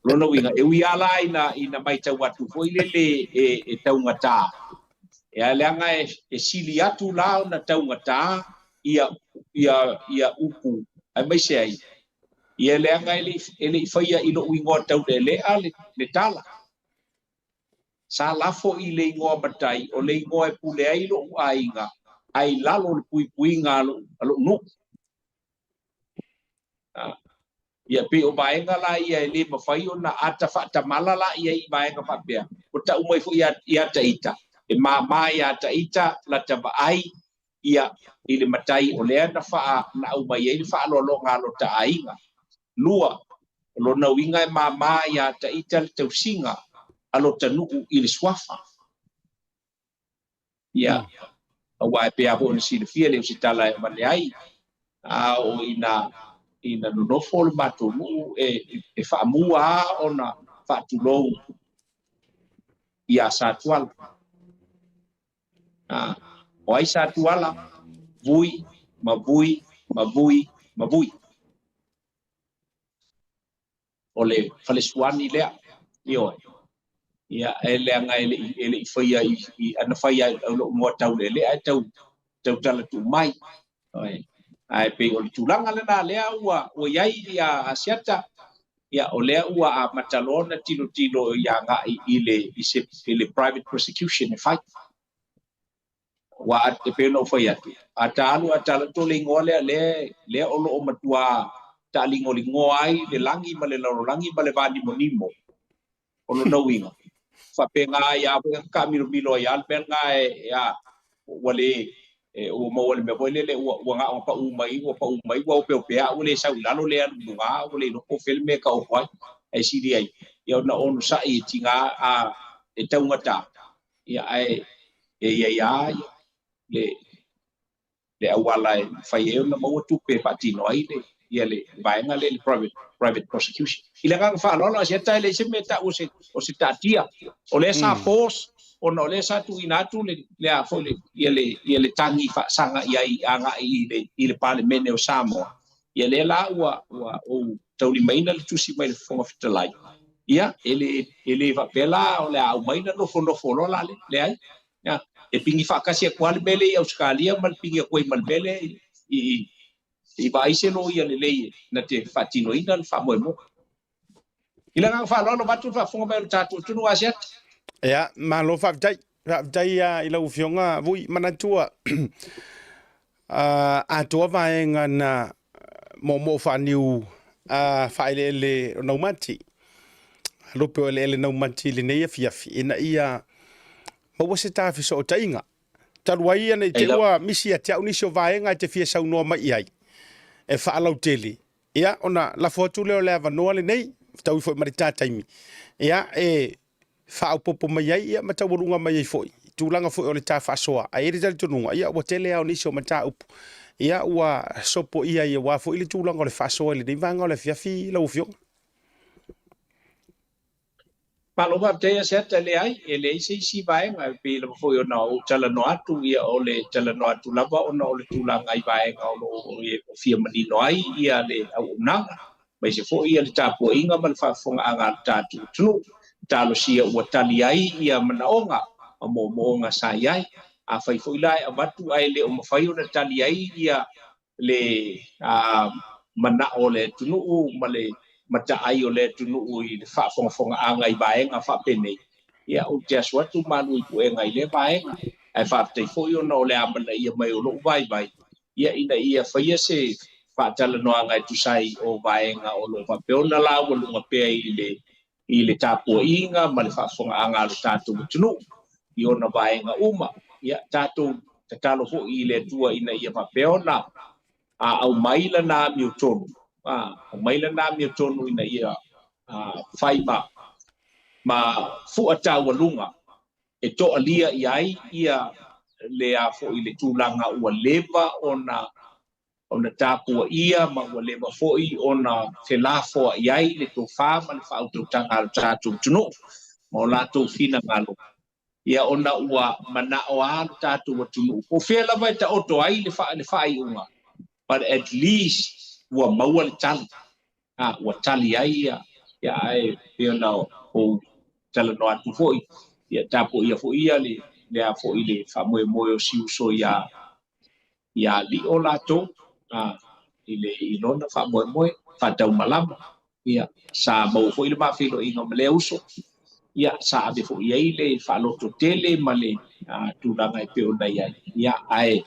Lona uiga, e ui lava la ina, ina matau atu foi lele e, e taugata, e a leaga e, e sili atu la ona taugata ia, ia, ia upu, aemaise ai, Ia leaga e le e le i faia i lou igoa taulealea le, le tala. Sa lafo i le igoa matai, o le igoa e pule ai lou aiga, ae i lalo o le puipuiga a lou, a lou nuu. Ia pei o vaega la ia e le mafai ona ata faatamala la i ai i vaega faapea. Ua tau mai foi ia, ia ita, e māmā ia ita lata vaai ia i le matai o lea na faa na aumai ai le faaaloaloga a lota aiga. Lua, o lona uiga e māmā iā ita le tausiga a lota nuu i le suafa. Ia, aua e pei lava foi ona silafia, e le o se tala e avane ai, a o ina ina nonofo le matou nuu e, e faamua lava ona faatulou iā Satuala. A, o ai Satuala? Vui, ma Vui, ma Vui, ma Vui. O le falesuani lea, ioe. Ia, e leaga e le i, e le i faia i, i ana fai ai o lou igoa taulealea e tau, tautala tuu mai. Ioe. Ae pei o le tulaga lena lea ua, ua i ai ia Asiata. Ia, o lea ua amata loa ona tilotilo i agai i le, i se, i le private prosecution e fai. Aua e pei ona ou fai atu, a ta alu a tala to le igoa lea, lea, lea o lo o matua taaligoligoa ai le lagi ma le lalolagi ma le vanimonimo o lona uiga. Faapena ai lava foi taamilomilo ai lava le mea lena e a, ua le, e, ua maua i le mea foi lele ua, ua na ona pau mai, ua pau mai, ua opeopea, ua le sau i lalo, le alu i luga, ua le iloa po o fea le mea e taoto ai. Ae sili ai, ia ona onosai e tiga a, e taugata, ia ae e i ai lava le, le auala e mafai ai ona maua tupe e faatino ai le, ia le vaega lea, le private, private prosecution. I le agaga faaaloalo, Asiata, e leai se mea e tau o se, o se taatia. O lea sa force, ona o lea sa tuuina atu le, le a foi le, ia le, ia le tagi faasaga i ai agai i le, i le Palemene o Samoa. Ia lea la ua, ua ou taulimaina le tusi mai le Fofoga Fetalai. Ia, e le, e le faapea la o le a aumai na nofonofo loa la le, leai. Ia, e pigi faatasi atu lava le mea lea i Ausetalia ma le pigi atu ai ma le mea lea i, i, i vaai se loia lelei na te faatinoina le faamoemoe. I le agaga faaaloalo, avatu le faafofoga mai o le tatou atunuu Asiata. Ia, malo faafetai. Faafetai i lau Afioga Vui. Manatua, atoa vaega na moomoo faaniu faaeleele o naumati, lupe o eleele naumati i lenei afiafi, ina ia maua se ta fesootaiga. Talu ai ia ne i te i ua misi ia te au nisi o vaega e te fia saunoa mai i ai, e faalautele, ia ona lafo atu lea o le avanoa lenei, fetaui foi ma le ta taimi, ia e faaopoopo mai ai ia ma taualuga mai ai foi i tulaga foi o le ta faasoa. Ae i ai le talitonuga, ia ua tele lava o nisi o mataupu ia ua sopoia ai aua foi le tulaga o le faasoa i lenei vaega o le afiafi lau Afioga. Malo faafetai Asiata, leai, e leai se isi vaega, e pei lava foi ona ou talanoa atu, ia o le talanoa atu lava ona o le tulaga i vaega o lo o fia manino ai ia le auaunaga, aemaise foi ia le tapuaiga ma le faafofogaaga a le tatou atunuu. Talosia ua tali ai ia manaoga ma moomooga sa i ai. Afai foi la e avatu ae le o mafai ona tali ai ia le manao o le atunuu ma le mataai o le atunuu i le faafogafogaaga i vaega faapenei, ia ou te asu atu malu i puega i lea vaega. Ae faafetai foi ona o le amanaia mai o lou vaivai, ia ina ia faia se faatalanoaga e tusa ai o vaega o lo o faapea ona laualuga pea i le i le tapuaiga ma le faafofogaaga a lo tatou atunuu i ona vaega uma. Ia, tatou tatalo foi i le Atua ina ia faapea ona aumai lana amiotonu, aumai lana amiotonu ina ia fai ma, ma fua taualuga e toalia i ai ia le a foi le tulaga ua leva ona ona tapuaia ma ua leva foi ona felafoai ai le tofa ma le faautautaga a lo tatou atunuu ma o latou finagalo, ia ona ua manao lava lo tatou atunuu, po o fea lava e taoto ai le, le faaiuga, but at least ua maua le tali, a, ua tali ai ia, ia ae pei ona ou talanoa atu foi, ia tapuaia foi ia le, le a foi le faamoemoe o si uso ia ia Lio latou i le i lona faamoemoe faataumalama. Ia, sa maua foi le ma feiloaiga ma lea uso. Ia, sa ave foi i ai le faalototele ma le tulaga e pei ona i ai. Ia, ae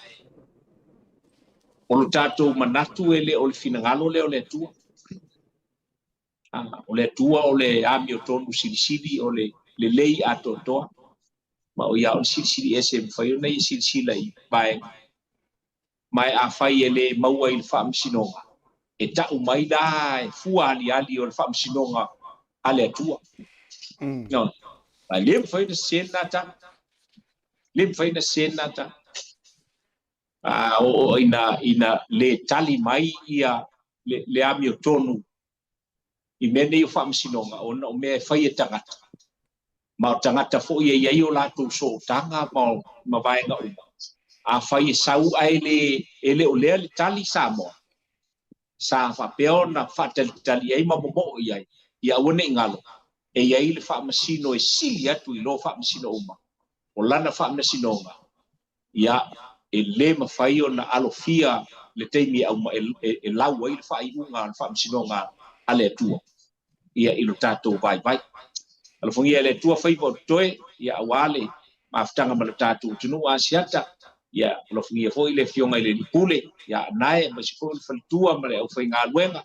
o lo tatou manatu e le o le finagalo lea o le Atua. O le Atua o le amiotonu silisili, o le lelei atoatoa. Ma o ia o le silisili ese e mafai ona ia silasila i vaega. Ma e afai e le maua i le faamasinoga, e tau mai la e fua aliali o le faamasinoga a le Atua. No. Ma e le mafai ona sese lena tala. Le mafai ona sese lena tala. A oo ina, ina le tali mai ia le, le amiotonu i mea nei o faamasinoga, ona o mea e fai e tagata, ma o tagata foi e i ai o latou sootaga ma, ma vaega uma. Afai e sau ae le, e le o lea le tali Samoa, sa faapea ona faatalitali ai ma momoo i ai, ia aua ne i galo, e i ai le faamasino e sili atu i lo faamasino uma, o lana faamasinoga, ia, e le mafai ona alofia le taimi e, e, e lau ai le faaiuga o le faamasinoga a le Atua. ia i lo tatou vaivai. Alofagia e le Atua faiva o totoe, ia aua le mafutaga ma lo tatou atunuu Asiata, ia alofagia foi le Afioga i le Alii Pule ia Anae, aemaise foi o le faletua ma le aufaigaluega,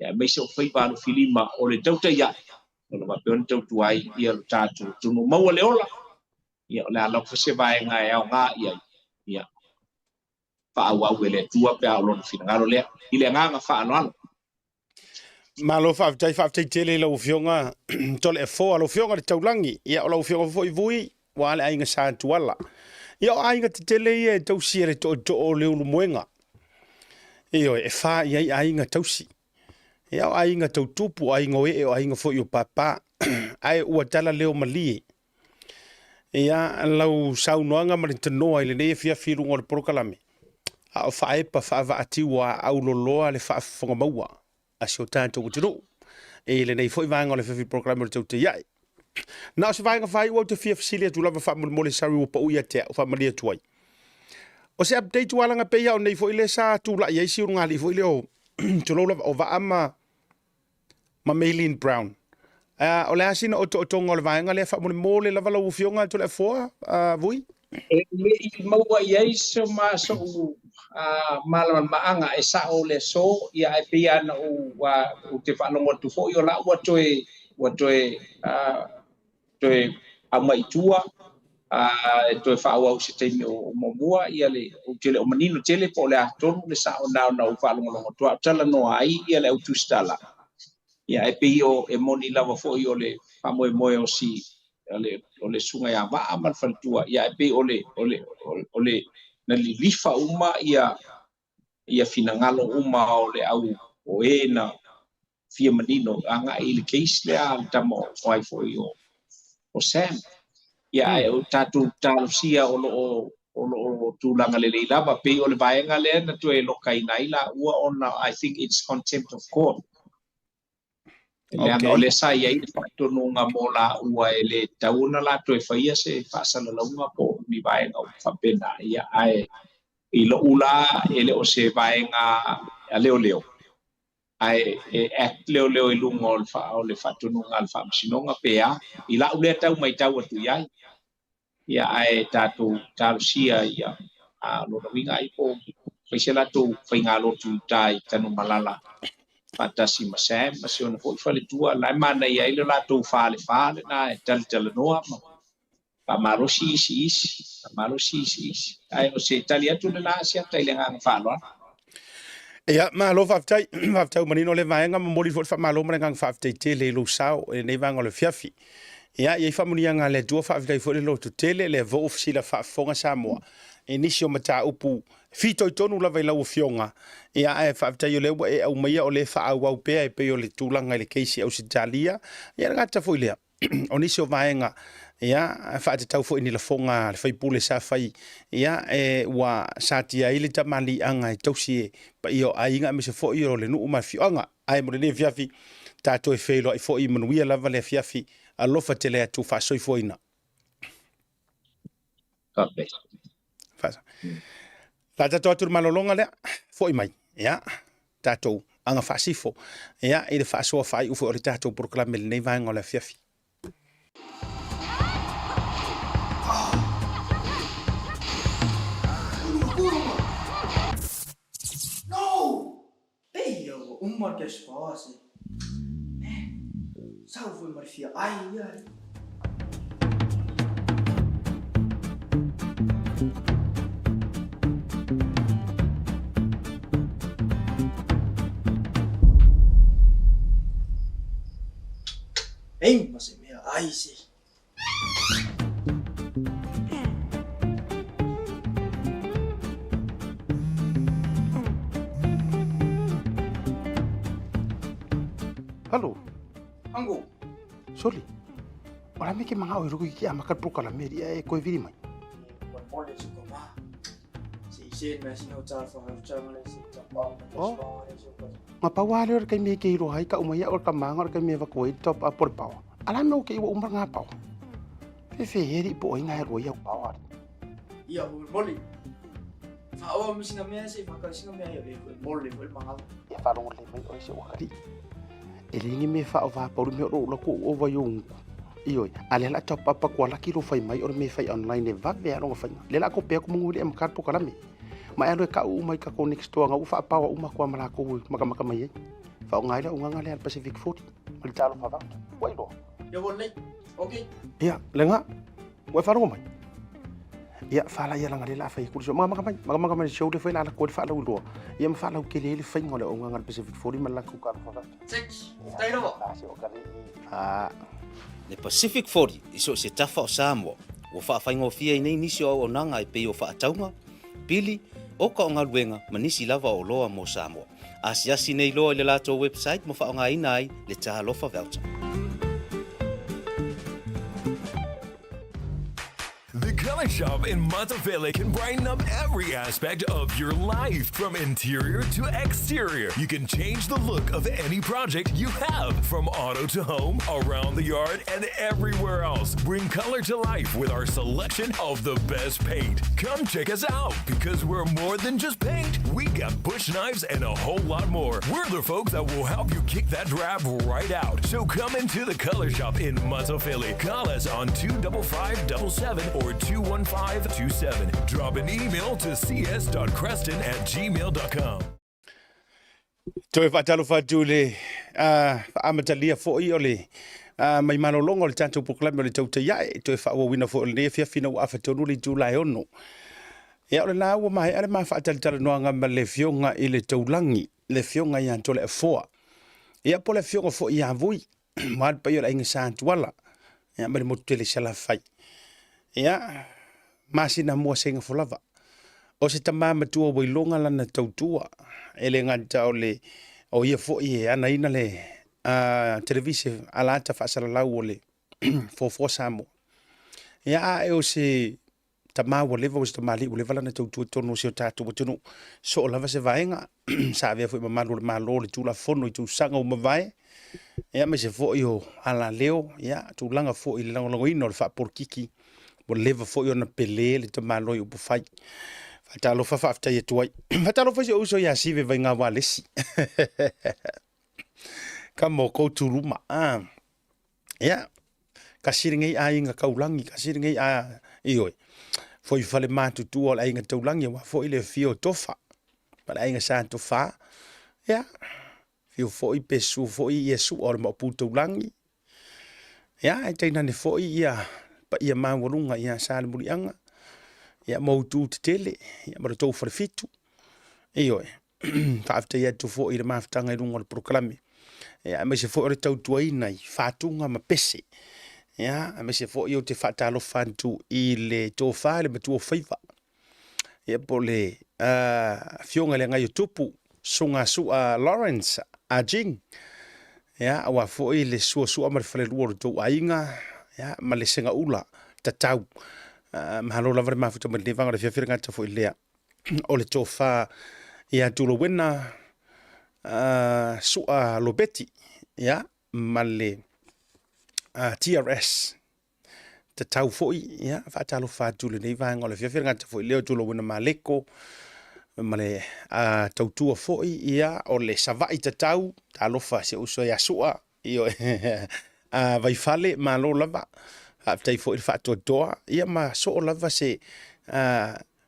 ia aemaise o faiva alofilima o le tautai ae, o lo faapea ona tautua ai ia lo tatou atunuu. Maua le ola, ia o le a lava se vaega e aoga i ai, ia faaauau e le Atua pe a o Lona finagalo lea. I le agaga faaaloalo. Malo faafetai, faafetai tele i lau Afioga Toleafoa, lau Afioga i le Taulagi, ia o lau Afioga foi Vui, ua le aiga Sa Tuala. Ia o aiga tetele ia e tausi e le tootoo o Leulumoega. Ioe, e fa i ai aiga tausi. Ia o aiga tautupu, o aiga o ee, o aiga foi o pāpā. Ae ua tala leo malie. Ia, lau saunoaga ma le tanoa i lenei afiafi i luga o le polokalame, a o faaepa faavaatiu a auloloa le faafofoga maua a si o tatou atunuu i lenei foi vaega o le afiafi polokalame o le Tautai Ae. Na o se vaega faaiu ou te fia fesili atu lava faamolemole sorry ua pau ia te au faamalie atu ai. O se update ua alaga pei a o nei foi lea sa tulai ai si ulugalii foi lea o tulou lava o Vaa ma ma Maylene Brown. O le a sina otootoga o le vaega lea faamolemole lava lau Afioga Toleafoa Vui? E le i maua i ai so ma soʻu malamalamaaga e sao le aso, ia ae pei lava ona ou ou te faalogo atu foi o la ua toe ua toe toe aumai i tua e toe faaauau i se taimi o muamua, ia le ou te le o manino tele po o le a tonu le sao na ona ou faalogologo atu a o talanoa ai ia le au tusitala. Ia ae pei o e moni lava foi o le faamoemoe o si o le o le susuga ia Vaa ma le faletua, ia ae pei o le o le o le na lilifa uma ia ia finagalo uma o le au o e na fia manino agai i le case lea a le tama o ai foi o o Sam. Ia ae o tatou talosia o lo o o lo o tulaga lelei lava, pei o le vaega lea na toe lokaina ai laua ona I think it's contempt of court. Leaga o lea sa i ai le faatonuga mo laua e le tatau ona la toe faia se faasalalauga po o ni vaega uma faapena. Ia, ae i lou la, e le o se vaega a leoleo, ae e act leoleo i luga o le, o le faatonuga a le faamasinoga pe a. I lau lea tau matau atu i ai. Ia, ae tatou talosia ia, a lona uiga ai po fai se latou faigalotu i uta i Tanumalala faatasi ma Sam ma si ona foi faletua, la e manaia ai le latou falefa lena e talatalanoa ma faamalosi isi isi, faamalosi isi isi. Ae o se tali atu lena Asiata i le agaga faaaloalo. Ia, malo faafetai, faafetai ua manino lea vaega, momoli foi le faamalo ma le agaga faafetai tele i lou sao i lenei vaega o le afiafi. Ia, i ai faamanuiaga a le Atua, faafetai foi le lototele, lea foi ua fesila faafofoga Samoa i nisi o mataupu fitoitonu lava i lau Afioga. Ia, ae faafetai o lea ua e aumaia o lea e faaauau pea e pei o le tulaga i le case i Ausetalia. Ia, e le gata foi i lea, o nisi o vaega ia faatatau foi i ni lafoga a le faipule sa fai ia e ua satia ai le tamaliiaga e tausi e paia o aiga aemaise foi o le nuu ma afioaga. Ae mo lenei afiafi, tatou e feiloai foi manuia lava le afiafi. Alofa tele atu faasoifuaina. God bless. Faasa. La tatou atu le malologa lea, foi mai, ia, tatou aga faasifo, ia, i le faasoa faaiu foi o le tatou polokalame i lenei vaega o le afiafi. No! Eia ua uma le cash power se. Man, sau foi ma le fia ai ia. Ei, ma se mea ai se. Hello. Ango. Soli. O la me ke manga o ruku ki a makal pro kala meri e koe viri mai. Mole se ko ma. Se i se me sino tal fa ha changa le se ta pa Oh. Nga pa wa le kai me ke iro hai ka uma ia o ka manga o kai me va koe top up por pawa. Ala me o ke iwa uma ngā pawa. Fe fe heri po o inga he roi au pawa. Ia o mole. Fa o mi sina mea se fa ka sina mea ia e mole foi manga. Ia whalongo le mai o se wakari. E leai ni mea faaaoga pau le mea o lo o alu atu ou ova i ou gutu. Ioe, a lea la a top up atu a laki lou fai mai o le mea e fai online e vave lava lona faiga. Lea la a kope atu manu e le i amata le polokalame. Ma e alu e tau uma i tatou next door na ua faapaoa uma atu lava ma latou e matamata mai ai. Faaaoga ai le auaunaga lea a le Pacific 40 ma le Talofa Voucher. Ua iloa? Ia ua lelei. Ok. Ia, lena. Ua e faalogo mai? Ia, fala ia leaga lea la a fai atu le show. Magamaka mai, magamaka mai le show lea foi la a lako ai le faalauiloa. Ia ma faalautele ai le faiga o le auaunaga a le Pacific 40 ma le latou Talofa Voucher. Six. Faafetai lava. A se o ka le a. Le Pacific 40 i so o se tafa o Samoa, ua faafaigofie ai nei nisi o auaunaga e pei o faatauga, pili, oka o galuega ma nisi lava o oloa mo Samoa. Asiasi nei loa i le latou website ma faaaogaina ai le Talofa Voucher. The Color Shop in Matafele can brighten up every aspect of your life, from interior to exterior. You can change the look of any project you have, from auto to home, around the yard, and everywhere else. Bring color to life with our selection of the best paint. Come check us out because we're more than just paint. We got bush knives and a whole lot more. We're the folks that will help you kick that drab right out. So come into the Color Shop in Matafele. Call us on 25577 or 21527. Drop an email to cs.creston at gmail.com. Toe faatalofa atu i le faaamatalia foi o le mai malologa o le tatou polokalame o le Tautai Ae, toe faaauauina foi o lenei afiafi ina ua afa tonu le itula e 6. Ia o lena ua maea le ma faatalatalanoaga ma le Afioga i le Taulagi, le Afioga ia Toleafoa. Ia po o le Afioga foi ia Vui, aua le paia o le Aiga Sa Tuala, ia ma le motu tele i Salafai. Ia, masina mua seiga lava. O se tama matua ua iloga lana tautua, e le gata o le o ia foi e anaina le televise alata faasalalau o le Foafoa Samoa. Ia a e o se tama ua leva, o se tamalii ua leva lana tautua i totonu o si o tatou atunuu, soo lava se vaega, sa avea foi ma malu o le Malo i le Tulafono i tausaga ua mavae, ia aemaise foi o alaleo, ia tulaga foi i le lagolagoina o le faapolokiki, ua leva foi ona pele le tamaloa i upufai. Faatalofa faafetai atu ai. Faatalofa i si ou uso ia Sive Vaiga Walesi. Ka mo kou turuma. Ah. Ia, kasi lenei aiga taulagi, kasi lenei a, ioe, foi fale matutua o le aiga taulagi, aua foi le afio o Tofa, ma le aiga Sa Tofa, ia, afio foi pe susu foi ia Sua o le Maopu Taulagi, ia, ae tainane foi ia paia maualuga ia Sa le Muliaga, ia ma outou tetele, ia ma le tou falefitu, ioe. Faafetai atu foi i le mafutaga i luga o le polokalame, ia, aemaise foi o le tautuaina i fatuga ma pese, ia, aemaise foi ou te faatalofa atu i le tofa i le matua o faiva, ia, po o le afioga i le Agai o Tupu, Susuga Sua Lawrence Ajing, ia, aua foi le suasua ma le falelua o le tou aiga, ia, ma le segaula tatau. Malo lava le mafuta mai lenei vaega o le afiafi, le gata foi lea o le tofa ia Tulowena Sua Lobeti, ia, ma le TRS tatau foi, ia, faatalofa atu i lenei vaega o le afiafi, le gata foi lea o Tulowena Maleko ma le tautua foi, ia, o le Savaii tatau, talofa si ou uso ia Sua, ioe, Vaifale, malo lava, faafetai foi le faatoatoa, ia, ma soo lava se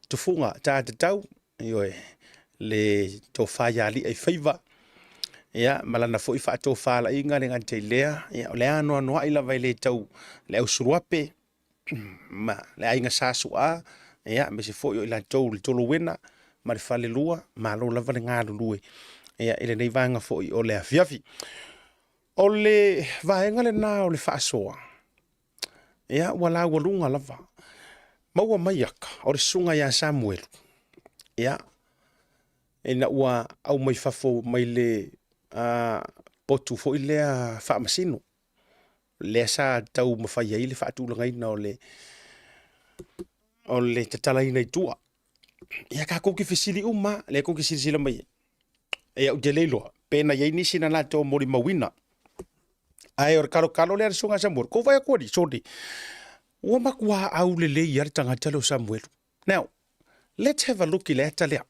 tufuga ta tatau, ioe, le tofa ia Ali'a i faiva, ia, ma lana foi faatofalaiga le gata i lea, ia, o le anoanoai lava e le tau le ausuluape ma le aiga Sa Su'a, ia, aemaise foi o i latou le Tolowena ma le Falelua, malo lava le galulue, ia, i lenei vaega foi o le afiafi. O le vaega lena o le faasoa, Ia, ua laualuga lava. Maua mai aka o le susuga ia Samuelu, ia, ina ua aumai fafo mai le potu foi lea faamasino, lea sa taumafai ai le faatulagaina o le o le tatalaina i tua. Ia tatou te fesili uma lava, lea tou te silasila mai ai. Ia ou te le iloa pe na i ai nisi na latou molimauina. Ae o le kalokalo lea a le susuga a Samuelu, kou vaai atu alii, sorry, ua matua aulelei lava le tagata lea o Samuelu. Now, let's have a look i le ata lea.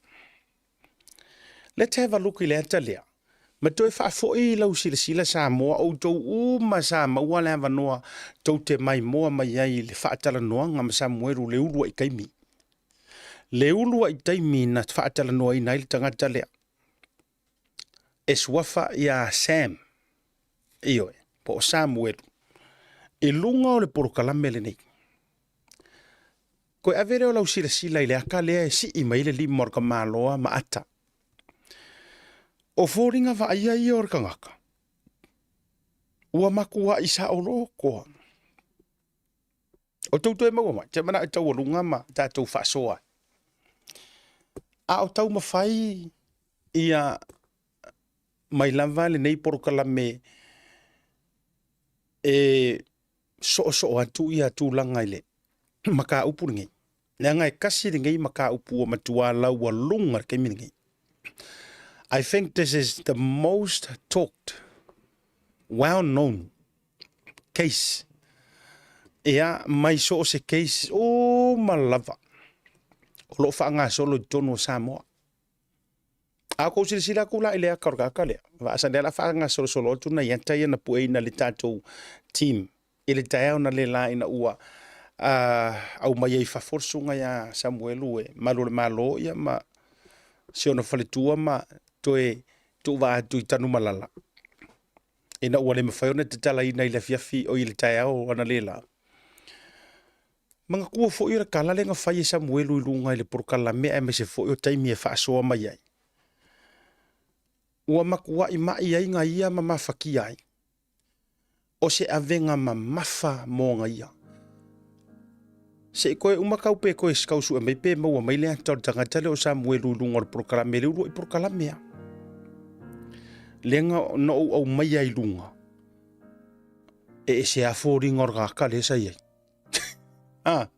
Let's have a look i le ata lea. Ma toe faafoi lau silasila Samoa, outou uma sa maua le avanoa tou te maimoa mai ai i le faatalanoaga ma Samuelu le uluai taimi. Le uluai taimi na faatalanoaina ai le tagata lea e suafa ia Sam, ioe, po o Samuelu, i luga o le polokalame lenei. Koe ave lea o lau silasila i le aka lea e sii mai le lima o le tamaloa ma ata. O foliga vaaia ia o le tagata, ua matuai saoloto. O tou toe maua mai, te manao e taualuga ma tatou faasoa ai. A o taumafai ia mai lava lenei polokalame e soosoo atu ia tulaga i le mataupu lenei. Leaga e tasi lenei mataupu ua matua laualuga i le taimi lenei. I think this is the most talked, well known case. Ia, mai so o se case uma lava o lo o faagasolo i totonu o Samoa. A kou silasila atu la i le aka o le tagata lea, vaa lea la faagasolosolo atu nai ata ia na pueina le tatou team i le taeao na le la ina ua aumai ai i fafo le susuga ia Samuelu e malu o le Malo ia ma si ona faletua ma toe tuuvaa atu i Tanumalala ina ua le mafai ona tatalaina i le afiafi o i le taeao ana le la. Manatua foi o le tala lea na fai e Samuelu i luga i le polokalame aemaise foi o taimi e faasoa mai ai. Ua matuai mai ai na ia ma mafatia ai. O se avega mamafa mo na ia. Se i koe uma kau pe koe kau sue mai pe maua mai le ata o le tagata lea o Samuelu i luga o le polokalame le uluai polokalame a. Lea na ou aumaia i luga. E ese a foliga o le tagata lea sa i ai. Ah,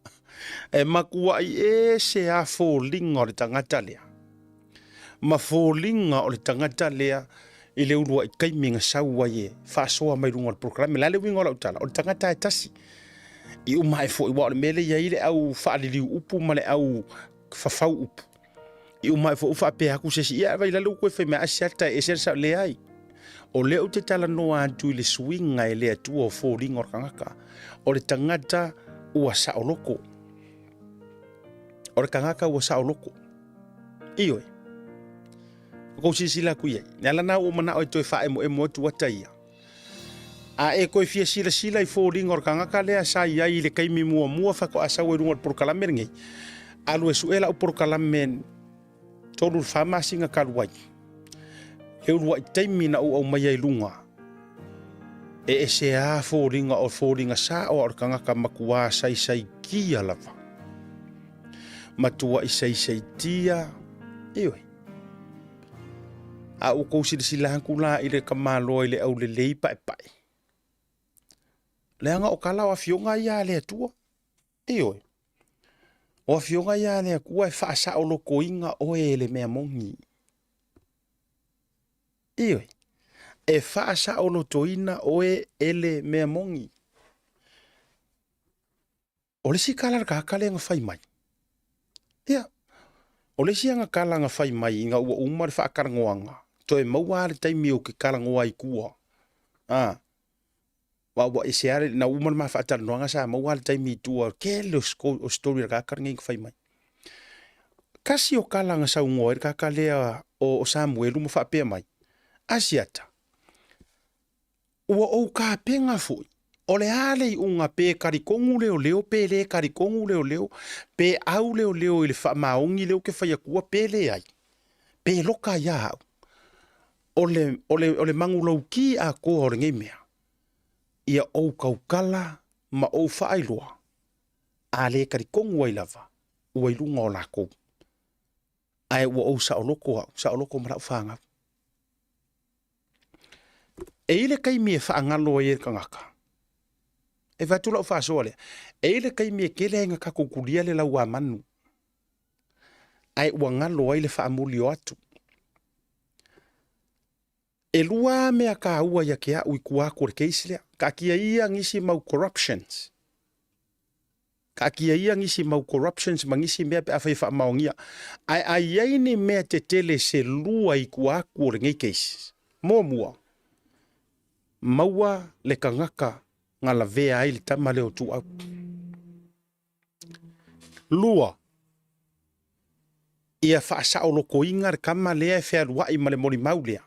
e makuai ese a foliga o le tagata lea. Ma foliga o le tagata lea i le uluai taimi na sau ai e faasoa mai luga o le polokalame. La le uiga o lau tala, o le tagata e tasi. I uma ae foi, ua o le mea lea e i ai le au faaliliu upu ma le au fafau upu. I uma ae foi ua faapea atu se isi, ia vai lalo ua toe fai mai asiata e ese le sao. Leai, o lea ou te talanoa atu i le suiga e le Atua o foliga o le tagata. O le tagata ua saoloko. O le tagata ua saoloko. Ioe. O kou silasila atu i ai. Le ala na ua manao e toe faaemoemo atu ata ia. A e toe fia silasila i foliga o le tagata lea sa i ai i le taimi muamua faatoa sau ai luga o le polokalame lenei, alu e sue lau polokalame 3 i le 4 masina talu ai. Le uluai taimi na ou aumaia i luga, e ese a foliga o foliga sao a o le tagata matua saisaitia lava. Matua i saisaitia, ioe. A ua kou silasila atu la i le tamaloa i le aulelei paepae. Leaga o tala o afioga ia a le Atua. Ioe. O afioga ia a le Atua e faasaolotoina oe e le mea moni. Ioe. E faasaolotoina oe e le mea moni. O le isi tala a le tagata lea na fai mai, ia, o le isi ana tala na fai mai ina ua uma le faatalanoaga, toe maua lava le taimi ou te talanoa ai i tua, a, aua ua ese lava, na uma le ma faatalanoaga sa maua lava le taimi i tua, tele o story a le tagata lenei na fai mai. Tasi o tala na saunoa ai le tagata lea o Samuelu ma faapea mai, Asiata, Ua ou tapena foi, o le a le iuga pe talitonu leoleo pe le talitonu leoleo, pe au leoleo i le faamaoni lea ou te fai atua pe leai, pe loka ai a au. O le, o le, o le manulauti atoa o lenei mea, ia ou tautala ma ou faailoa, a le talitonu ai lava, ua i luga o lakou. Ae ua ou saoloto au, saoloto ma lau fanau. E i ai le taimi e faagalo ai e le tagata. E fai atu lau faasoa lea. E i ai le taimi e tele ai na tatou tulia le lauamanu, ae ua galo ai le faamuli o atu. E lua mea taua ia te au i tua atu o le case lea. Taatia ia nisi mau corruptions. Taatia ia nisi mau corruptions ma nisi mea pe afai e faamaonia. Ae a i ai ni mea tetele se lua i tua atu o lenei case. Muamua, maua le tagata na lavea ai le tama lea o Tuau. Lua, ia faasaolokoina le tama lea e fealuai ma le molimau lea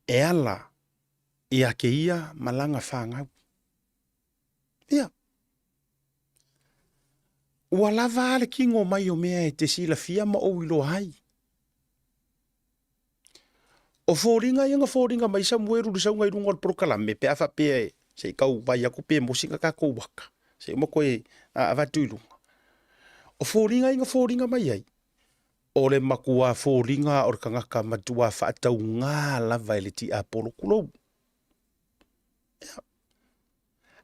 e ala ia te ia ma lana fanau. Ia, ua lava a le tino mai o mea e te silafia ma ou iloa ai. O foliga ia na foliga mai Samuelu i le sauga i luga o le polokalame pe a faapea e se i tau vai atu pe mosi na tatou aka se i uma toe avatu i luga. O foliga ia na foliga mai ai, o le matua foliga o le tagata matua faatauga lava e le tiapolo, tulou. Ia.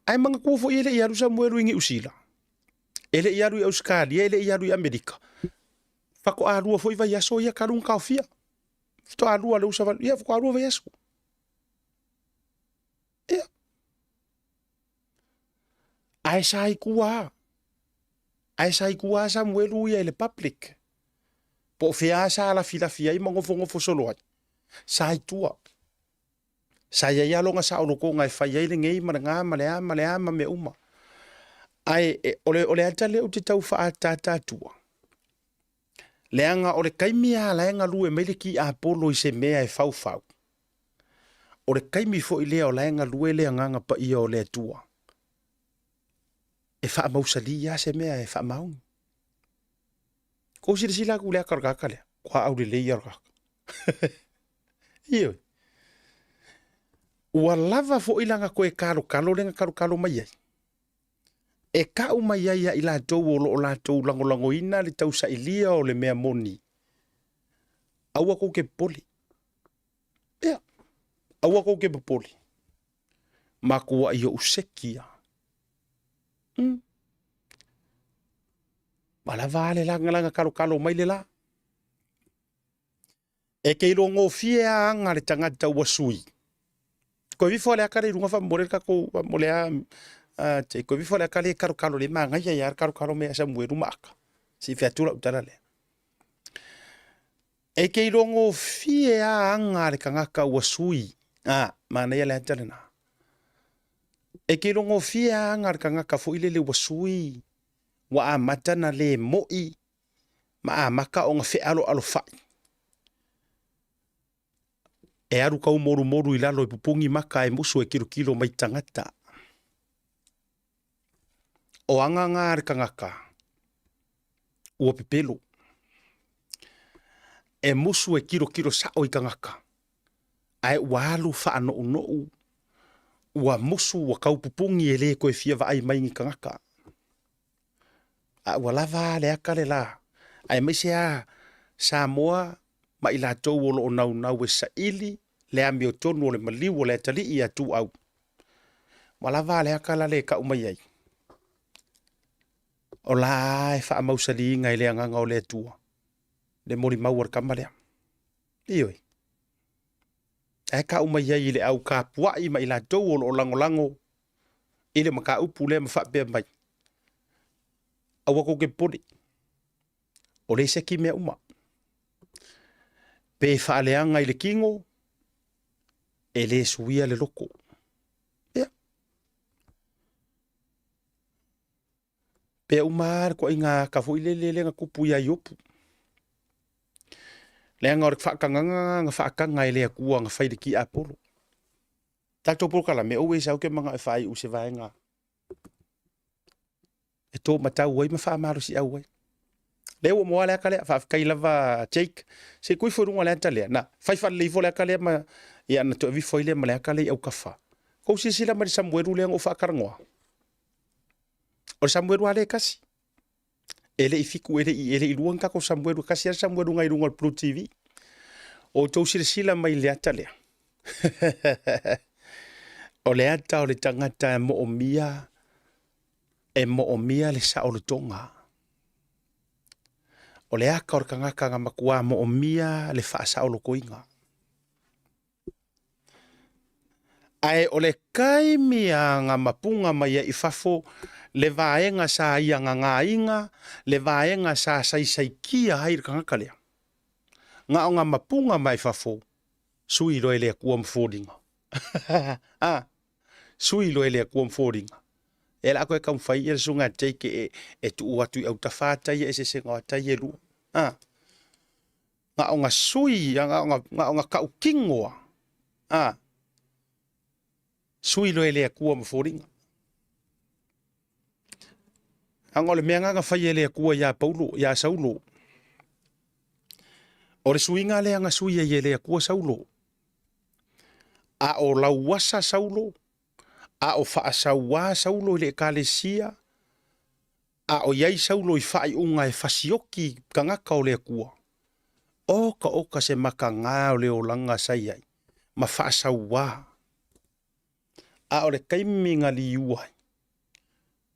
Ae manatua foi e le i alu Samuelu i Niu Sila, e le i alu i Ausetalia, e le i alu i Amerika. Faatoa lua foi vaiaso ia talu ona taofia. Faatoa lua le usa ia faatoa lua vaiaso. Ia. Ae sa i tua. Ae sa i tua Samuelu ia i le public. Po o fea sa lafilafi ai ma nofonofo solo ai. Sa i tua. Sa i ai lava lona saolotoga e fai ai lenei ma lena ma le a ma le a ma mea uma. Ae e, o le, o le ata lea ou te tau faaataata atua, leaga o le taimi lava la e galue mai le tiapolo i se mea e faufau, o le taimi foi lea o la e galue le Agaga Paia o le Atua e faamausali lava se mea e faamaoni. Kou silasila atu i le ata o le tagata lea, kua aulelei ia o le tagata. Ioe. Ua lava foi lana toe kalokalo lea na kalokalo mai ai. E kau mai ai ia i latou o lo o latou lagolagoina le tausailia o le mea moni. Aua tou te popole. Ia, aua tou te popole. Makuai ou seki ia. Ua lava a le lagalaga kalokalo mai le la. E ke iloa gofie a aga le tagata ua sui. Koe vifo a le aka le i luga faamolemole le tatou faamolemole a a te koe vifo a le aka le kalokalo le manaia ia le kalokalo mea Samuelu ma aka. Se i fai atu lau tala lea. E ke iloa gofie a aga le tagata ua sui. A, manaia le ata lena. E ke iloa gofie a aga le tagata foi lele ua sui, ua amata na le mo'i ma amata ona fealoalofai. E alu taumolumolu i lalo e pupugi maka e musu e kilokilo mai tagata. O aga ngā a le tagata ua pepelo. E musu e kilokilo sa'o i tagata, ae ua alu faanounou, ua musu ua taupupugi e le toe fia vaai mai ni tagata. A ua lava a le aka le la, aemaise a Samoa ma i latou o lo o naunau e saili le amiotonu o le maliu o le atalii ia Tuau. Ua lava a le aka la le kau mai ai. O la a e faamausaliina i le agaga o le Atua le molimau a le tama lea. Ioe. Ae kau mai ai i le au kapua'i ma i latou o lo o lagolago i le mataupu lea ma faapea mai, Aua tou te popole, o le seki mea uma. Pe faaleaga i le tino, e le suia le loto. Ia. Pea uma lava le toaiga aka foi lele lea na tupu ia Iopu. Leaga o le faatagaga na faataga e le Atua na fai i le tiapolo. Tatou polokalame, aua e sau ke manao e faaiu i se vaega e tō matau ai ma faamalosiau ai. Lea ua moa le aka lea, faafetai lava Jake. Se i tuifo i luga le ata lea. Na, fai faalelei ifo le aka lea ma, ia na toe avifo ai lea ma le aka lea i autafa. Kou silasila mai i le Samuelu lea na ou faatalanoa. O le Samuelu lava lea e tasi. E le i fiku, e le i, e le i lua ni tatou Samuelu, e tasi lava le Samuelu na i luga o le Blue TV. O outou silasila mai i le ata lea. o le ata o le tagata e moomia, e moomia le saolotoga. O le aka o le tagata na matua moomia le faasaolotoina. Ae o le taimi a nga mapuga mai ai i fafo, le vaega sa ia gagāiga, le vaega sa saisaikia ai le tagata lea. Na o nga mapuga mai fafo. Sui loa e le Atua ma foliga. A, sui loa e le Atua ma foliga. E la koe taumafai ia le susuga ia Jake e, e tuu atu i autafa ata ia eseesega o ata ia e lua. A, na o na sui, na o na, na o na tautino a. A, sui loa e le Atua ma foliga. Leaga o le mea lena na fai e le Atua iā Paulo, iā Saulo. O le suiga lea na sui ai e le Atua Saulo. A o lauasa Saulo, a o faasauā Saulo i le Ekalesia, a o i ai Saulo i faaiuga e fasioki tagata o le Atua, oka oka se matagā o le olaga sa i ai, ma faasauā. A o le taimi na liua ai,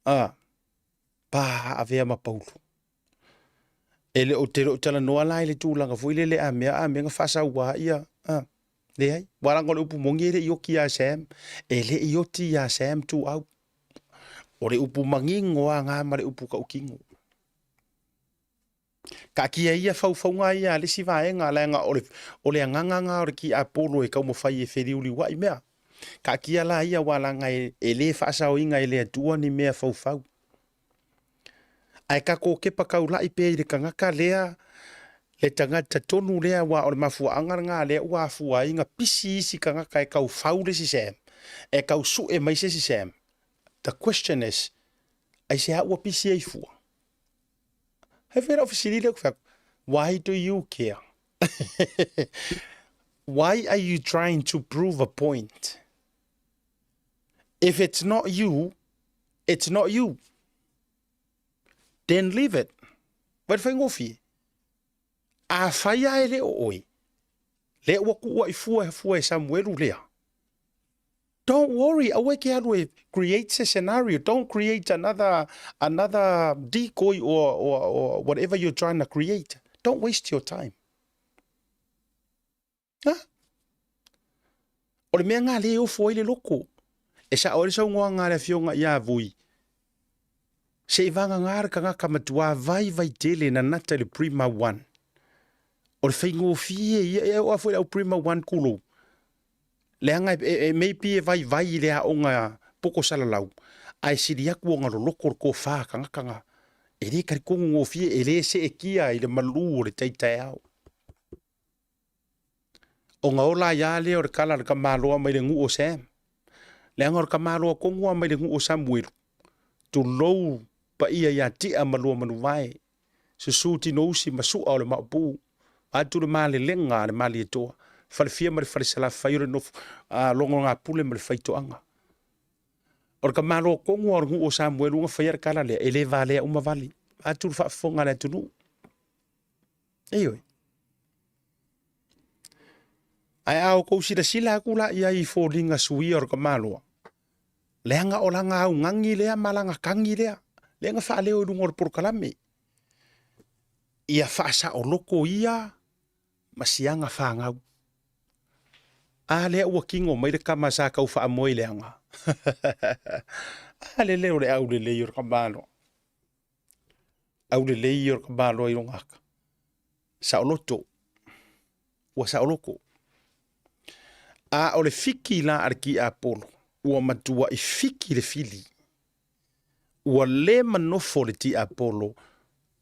a, pa avea ma Paulo. E le o te le o talanoa la i le tulaga foi lele a mea a mea na faasaua ia, a, leai. Ua leaga o le upu moni e le i oti ia Sam, e le i oti ia Sam Tuau. O le upu manino a ngā ma le upu tautino. Taatia ia faufauga ia a le isi vaega, leaga o le, o le agaga lena o le tiapolo e taumafai e feliuliuai mea. Taatia la ia aua leaga e, e le faasaoina e le Atua ni mea faufau. Ae tatou tepa taulai pea i le tagata lea, le tagata tonu lea, aua o le mafuaaga lena lea ua afua ai ona pisi isi tagata e tau fau le isi Sam, e tau sue mai se isi Sam. The question is, aisea ua pisi ai fua? Hei whai rau fesili lea ku whai, why do you care? Why are you trying to prove a point? If it's not you, it's not you. Then leave it. Wai te whaingofie. A whai a e le o oi. Le ua kuua i fua fua e Samuelu lea. Don't worry, aua e ke alu e create se scenario. Don't create another another decoy or, or, or whatever you're trying to create. Don't waste your time. Ha? O le mea ngā le ofo ai le loko. E sa o le saunoaga a le afioga ia Vui. Se i vagagā le tagata matua vaivai tele na nata i le Prima One. O le faigofie ia, e oo lava foi i le au Prima One tulou. Leaga e, e, e maybe e vaivai i le aoga poko salalau, ae sili atu ona loloko le tofa a tagata na. E le talitonu gofie, e le seetia i le malu o le tai taeao. Ona ola ai lava lea o le tala a le tamaloa mai le nuu o Sam. Leaga o le tamaloa tonu lava mai le nuu o Samuelu, tulou paia ia Tia ma Luamanuvae, susu Tinousi ma Sua o le Maopu, vaeatu le malelega a le Malietoa, Falefia ma le Falesalafai o le nofo a Logogapule ma le Faitoaga. O le tamaloa tonu lava o le nuu o Samuelu na faia le tala lea, e le valea uma vale, vaeatu le faafofoga a le atunuu. Ioe. Ae a outou silasila atu la i ai i foliga suia o le tamaloa, leaga o lana augani lea ma lana tagi lea, lea na faaleo i luga o le polokalame, ia faasaoloko ia ma siaga fanau. A lea ua kino mai le tama sa tau faamoe i le aga. A lele o le aulelei o le tamaloa. Aulelei ia o le tamaloa i lona aka. Saoloto. Ua saoloto. A o le fiki la a le tiapolo, ua matuaʻi fiki le fili. Ua le manofo le tiapolo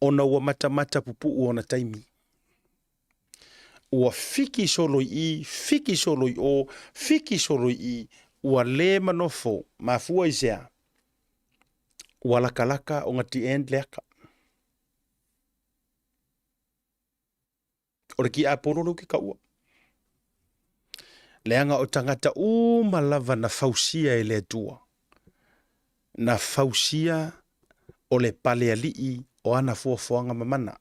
ona ua matamata pupuu ona taimi. Ua fiki solo i i, fiki solo i o, fiki solo i i, ua le manofo, mafua i se a? Ua lakalaka ona the end le aka. O le tiapolo lea ou te taua. Leaga o tagata uma lava na fausia e le Atua, na fausia o le palealii o ana foafoaga mamana.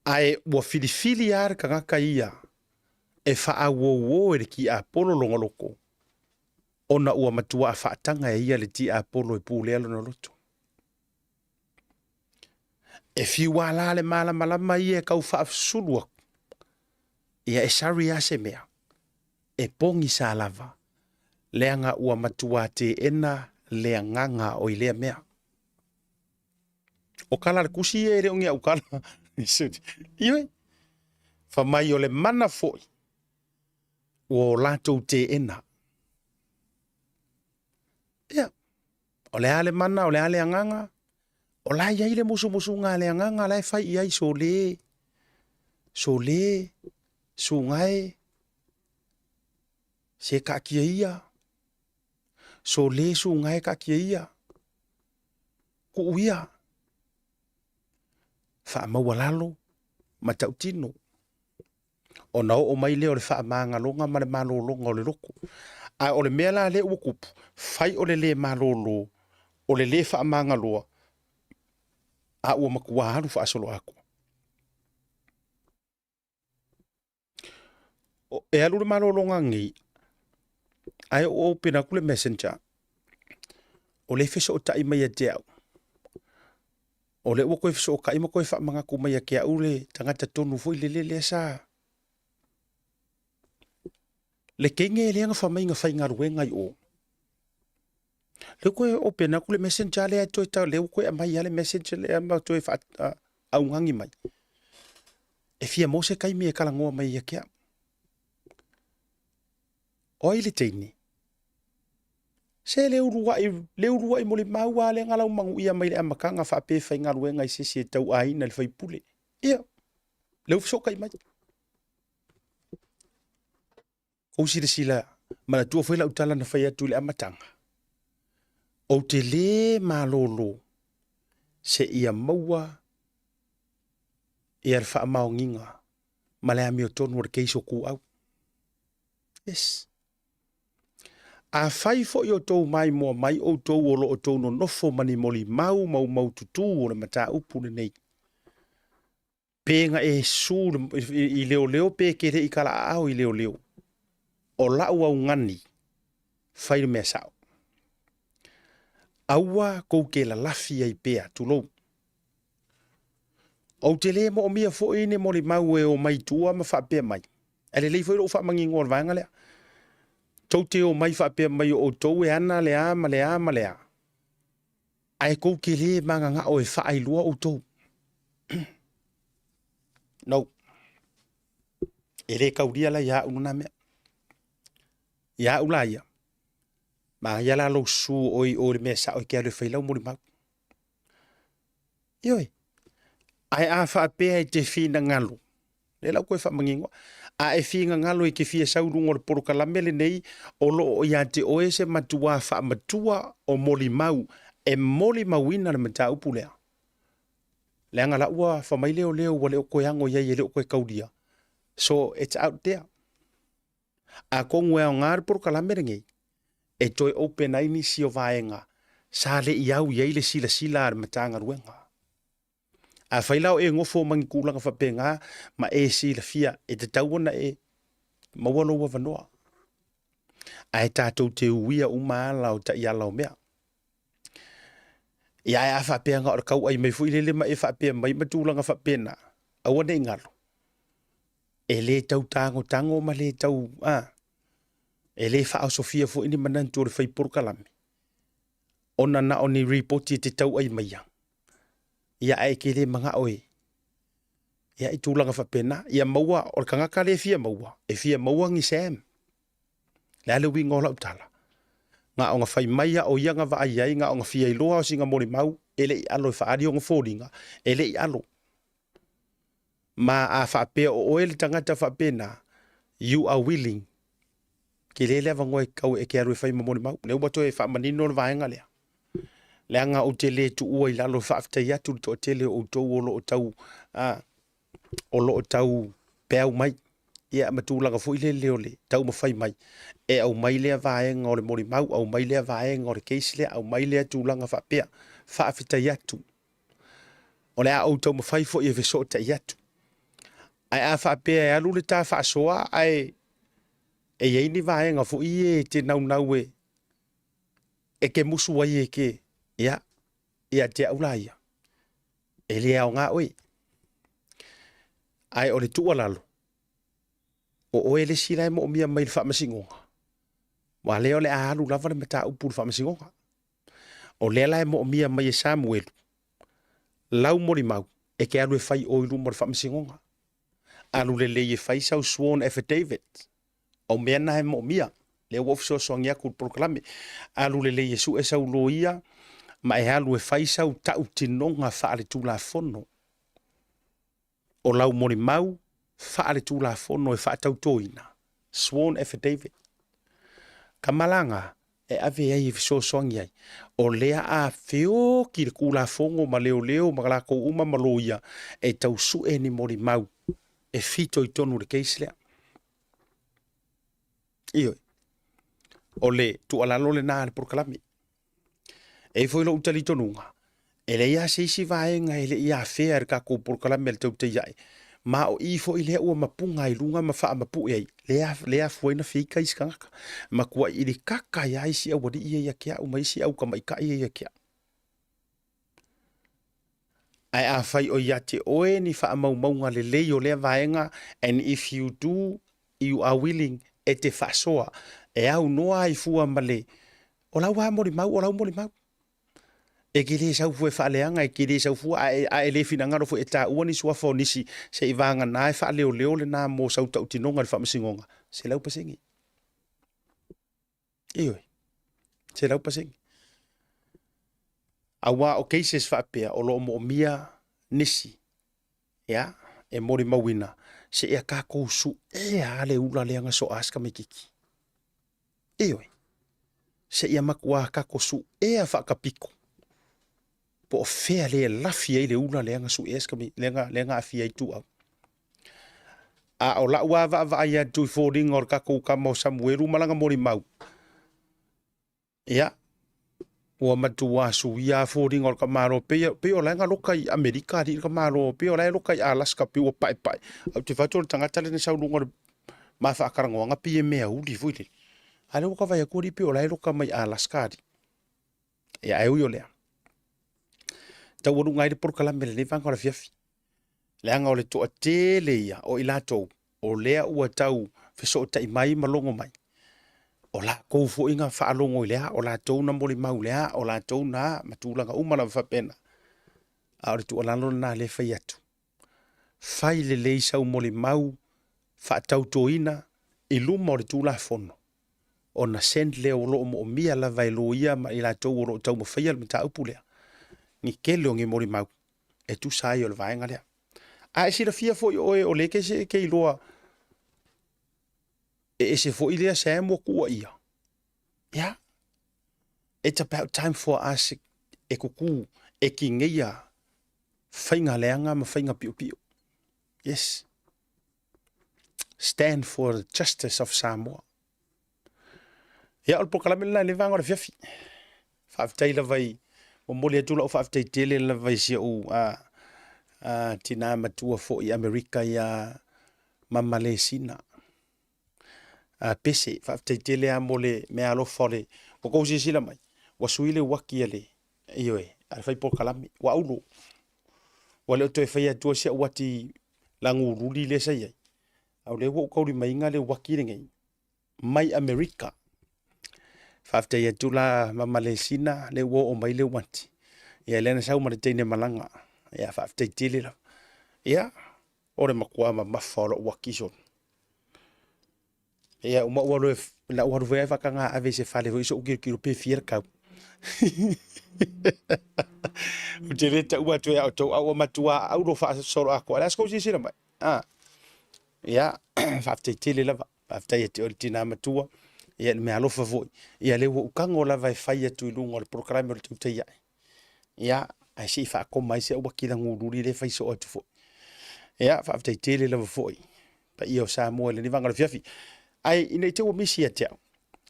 Ae ua filifili lava le tagata ia e faaauouo e le tiapolo lona loto, ona ua matuā faataga e ia le tiapolo e pulea lona loto. E fiu lava la le malamalama ia e tau faafesulu atu, ia e sari lava se mea, e pogisa lava, leaga ua matuā teena le agaga o i lea mea. O kala le kusi ia e le o ni au kala. Ioe. Fa mai o le mana foi ua o latou teena. Ia, o le a le mana, o le a le agaga, o la e i ai le musumusuga a le agaga la e fai i ai sole, sole, sugae, se kaatia ia, sole sugae kaatia ia, kuu ia, faamaualalo ma tautino. Ona oo mai lea o le faamagaloga ma le malologa o le loto. Ae o le mea la lea ua tupu, fai o le le malolo, o le le faamagaloa, a ua matua alu faasoloatoa. E alu le malologa nei, ae ou open atu le messenger, o lea e fesootai mai ia te au, o lea ua toe fesootai ma toe faamanatu mai ia te au le tagata tonu foi lele lea sa le teine lea na fai mai na faigaluega i o. Lea ua toe open atu le messenger lea toe tau, lea ua toe aumai lava le message lea ma toe faaaugani mai. E fia maua se taimi e talanoa mai ia te au. O ai le teine? Se le uluai, le uluai molimau lava lea na laumanuia mai le amataga faapea e faigaluega i se isi e tauaina le faipule. Ia, lea ua fesootai mai. Kou silasila, manatua foi lau tala na fai atu i le amataga. Ou te lē malolo seia maua ia le faamaoniga ma le amiotonu o le case o Tuau. Yes. Afai foi o tou maimoa mai outou o lo o tou nonofo ma ni molimau maumaututu o le mataupu lenei, pe na e su i leoleo pe e te le i talaaao i leoleo, o lau augani, fai le mea sao. Aua tou te lalafi ai pea, tulou. Ou te le moomia foi ni molimau e omai tua ma faapea mai. E lelei foi lou faamanino o le vaega lea. Tou te omai faapea mai o outou e ana le a ma le a ma le a. Ae tou te le mananao e faailoa outou. No. E le taulia la ia au lena mea. Ia au la ia. Manaia la lou susu o oe i o i le mea sao e te alu e fai lau molimau. Ioe. Ae a faapea e te finagalo, lea la ua toe faamanino, a e finagalo e te fia sau i luga o le polokalame lenei, o lo o ia te oe se matua faamatua o molimau e molimauina le mataupu lea. Leaga la ua fai mai leoleo ua le o toe ano i ai e le o toe taulia. So it's out there. Atonu e aoga le polokalame lenei e toe open ai nisi o vaega sa le i au i ai le silasila a le Matagaluega. Afai la o e nofo ma ni tulaga faapena ma e silafia e tatau ona e maua lou avanoa. Ae tatou te uia uma ala o taiala o mea. Ia ae a faapea na o le tauai mai foi lele ma e faapea mai ma tulaga faapena, aua ne i galo. E le tau tagotago ma le tau, a, e le faaosofia foi ni manatu o le fai polokalame, ona na o ni ripoti e te tauai maia, ia ae e te le manao e, ia i tulaga faapena, ia maua, o le tagata lea e fia maua, e fia maua ni Sam. Le a le uiga o lau tala? Na ona fai mai a o ia na vaai ai, na ona fia iloa o sina molimau, e le i alo e faaali ona foliga, e le i alo. Ma a faapea o oe le tagata faapena, you are willing, tele le avanoa e tau e te alu e fai ma molimau. Lea ua toe faamanino le vaega lea. Leaga ou te le tuua i lalo e faafetai atu le toatele o outou o lo o tau, a, o lo o tau peau mai. Ia ma tulaga foi lele o le taumafai mai e aumai lea vaega o le molimau, aumai lea vaega o le case lea, aumai lea tulaga faapea. Faafetai atu. O le a ou taumafai foi e fesootai atu. Ae a faapea e alu le ta faasoa ae e i ai ni vaega foi ia e te naunau e e te musu ai e ke, ia, ia te au la ia, e le aoga oe. Ae o le tuualalo, o oe le isi la e moomia mai le faamasinoga, aua lea o le a alu lava le mataupu i le faamasinoga. O lea la e moomia mai e Samuelu lau molimau e te alu e fai o i luma o le faamasinoga. Alu lelei e fai sau sworn affidavit. O mea na e moomia. Lea ua ou fesoasoani atu i le polokalame. Alu lelei e sue sau loia ma e alu e fai sau tautinoga faaletulafono o lau molimau faaletulafono e faatautoina, sworn affidavit. Ka malaga e ave ai e fesoasoani ai, o lea a feoki le Tulafono ma leoleo ma latou uma ma loia e tau sue ni molimau e fitoitonu i le case lea. Ioe. O le tuualalo lena a le polokalame. E i ai foi lou talitonuga, e leai lava se isi vaega e le i afea e le tatou polokalame a le Tautai Ae, ma o i foi lea ua mapuga ai luga ma faamapue ai, lea, lea afua ai ona feika isi tagata. Matuai ilikaka ai lava isi aualii ia ia te au ma isi au tamaitai ia ia te au. Ae afai o ia te oe ni faamaumauga lelei o lea vaega, and if you do, you are willing, e te faasoa, e aunoa ai fua ma le, o lau lava molimau, o lau molimau. E te le sau fua e faaleaga, e te le sau fua, a e, a e le finagalo foi e taua ni suafa o nisi, se i vagana e faaleoleo lena mo sau tautinoga i le faamasinoga, 100%. Ioe, 100%. Aua o cases faapea o lo o moomia nisi, ia, e molimauina, seia tatou suea le ula lea na soa si tamaititi. Ioe, seia matua tatou suea faatapito, po o fea lea e lafi ai le ula lea na suea si tamaititi, lea na, lea na aafia ai Ituau. A o lau lava vaavaai atu i foliga o le tatou tama o Samuelu ma lana molimau, ia, ua matua suia lava foliga o le tamaloa, pei, pei o la e galoka i Amerika alii le tamaloa, pei o la e loka i Alaska, pei ua paepae. Ae ou te vaai atu o le tagata lea na sau i luga o le ma faatalanoaga pei e meauli foi lele. A o lea ua ta vaai atu alii pei o la e loka mai Alaska alii. Ia, ae ui o lea, taualuga ai le polokalame i lenei vaega o le afiafi. Leaga o le toatele ia o i latou o lea ua tau fesootai mai ma logo mai, o latou foi na faalogo i le a, o latou na molimau i le a, o latou na ma tulaga uma lava faapena. A o le tuualalo lena lea e fai atu, fai lelei sau molimau faatautoina i luma o le Tulafono, ona send lea o lo o moomia lava e loia ma i latou o lo o taumafaia le mataupu lea, ni tele o ni molimau e tusa ai o le vaega lea. A e silafia foi oe o lea e te iloa e ese foi lea Sam ua tuua ia. Yeah. It's about time for us e kuku e tineia faiga leaga ma faiga piopio. Yes. Stand for the justice of Samoa. Ia, o le polokalame lena i le vaega o le afiafi. Faafetai lava i, momoli atu lau faafetai tele lava i si ou a, a, tinā matua foi i Amerika ia Mama Lesina. A, Pese, faafetai tele lava mo le meaalofa o le, ua tou silasila mai, ua sui le uaki a le, ioe, a le fai polokalame, ua aulo. Ua le o toe faia atua si au ati lagululi lea sa i ai. A o lea ua ou taulimaina le uaki lenei mai Amerika. Faafetai atu la Mama Lesina, lea ua oo mai le uati. Ia lea na sau ma le teine malaga. Ia faafetai tele lava. Ia, o le matua mamafa o lou uaki solo. Ia, uma ou alu e, na ou alu foi ai faataga ave i se fale foi so'u tilotilo pe fia le tau. Ou te le taua atu ia outou, a ua matua aulo faasoloatoa. O le a se tou silasila mai? A, ia, faafetai tele lava. Faafetai ia te oe le tinā matua, ia i le meaalofa foi. Ia lea ua ou tago lava e fai atu i luga o le polokalame o le Tautai Ae. Ia, ae se i faakoma ai si au aki lagululi lea e fai soo atu foi. Ia, faafetai tele lava foi paia o Samoa i lenei vaega o le afiafi. Ae ina i te ua misi ia te au,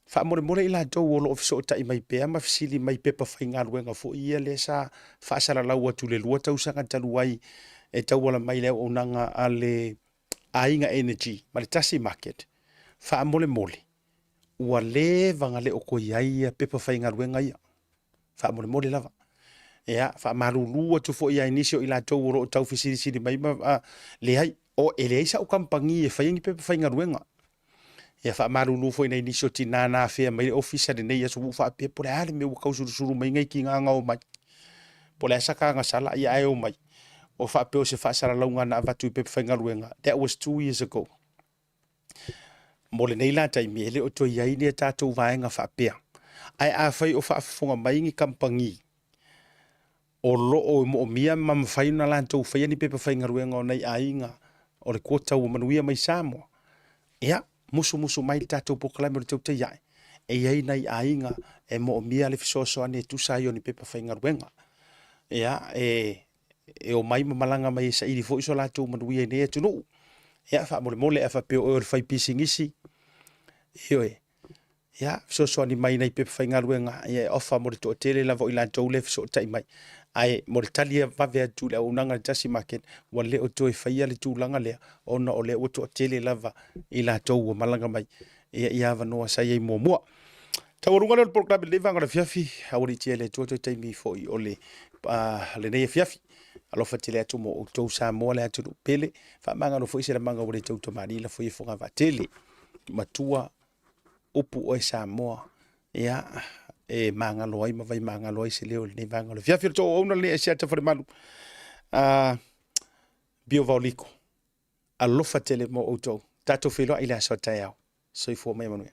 faamolemole i latou o lo o fesootai mai pea ma fesili mai pepa faigaluega foi ia lea sa faasalalau atu i le 2 tausaga talu ai e tauala mai le auaunaga a le Aiga Energy ma le Tasi Market, faamolemole, ua leva na le o toe i ai ia pepa faigaluega ia. Faamolemole lava. Ia, faamalulu atu foi i nisi o i latou o lo o tau fesilisili mai ma, a, leai, o, e leai sa'u kamupani e faia ni pepa faigaluega. Ia, faamalulu foi i nisi o tinā na afea mai le ofisa i lenei aso ua ou faapea po o le a le mea ua tausulusulu mai nei tinā na omai. Po o le a sa taga sala, ia ae omai. O faapea o se faasalalauga na avatu i pepa faigaluega, that was 2 years ago. Mo lenei la taimi, e le o toe i ai ni a tatou vaega faapea. Ae afai o faafofoga mai ni kamupani o lo o moomia ma mafai ona latou faia ni pepa faigaluega o nai aiga o le quota ua manuia mai Samoa, ia, musumusu mai le tatou polokalame o le Tautai Ae, e i ai nai aiga e moomia le fesoasoani e tusa ai o ni pepa faigaluega. Ia, e e omai ma malaga mai e saili foi so latou manuia i nei atunuu. Ia, faamolemole a faapea o oe o le faipisinisi, ioe, ia, fesoasoani mai i nai pepa faigaluega, ia e offer mo le toatele lava o i latou lea e fesootai mai. Ae mo le tali vave atu i le auaunaga a le tasi maketi, ua le o toe faia le tulaga lea ona o lea ua toatele lava i latou ua malaga mai ia i avanoa sa i ai muamua. Taualuga lea o le polokalame i lenei vaega o le afiafi, aualiitia e le Atua toe taimi foi o le lenei afiafi. Alofa tele atu mo outou Samoa le atunuu pele, faamagalo foi se lamaga ua le tautamalii lafo ia fogavaa-tele. Matua upu oe Samoa, ia e magalo ai ma vaimagalo ai se leo i lenei vaega o le afiafi. O le tou auauna lenei Asiata Falemalu, Bio Vaoliko. Alofa tele mo outou. Tatou feiloai i le aso a taeao. Soifua ma ia manuia.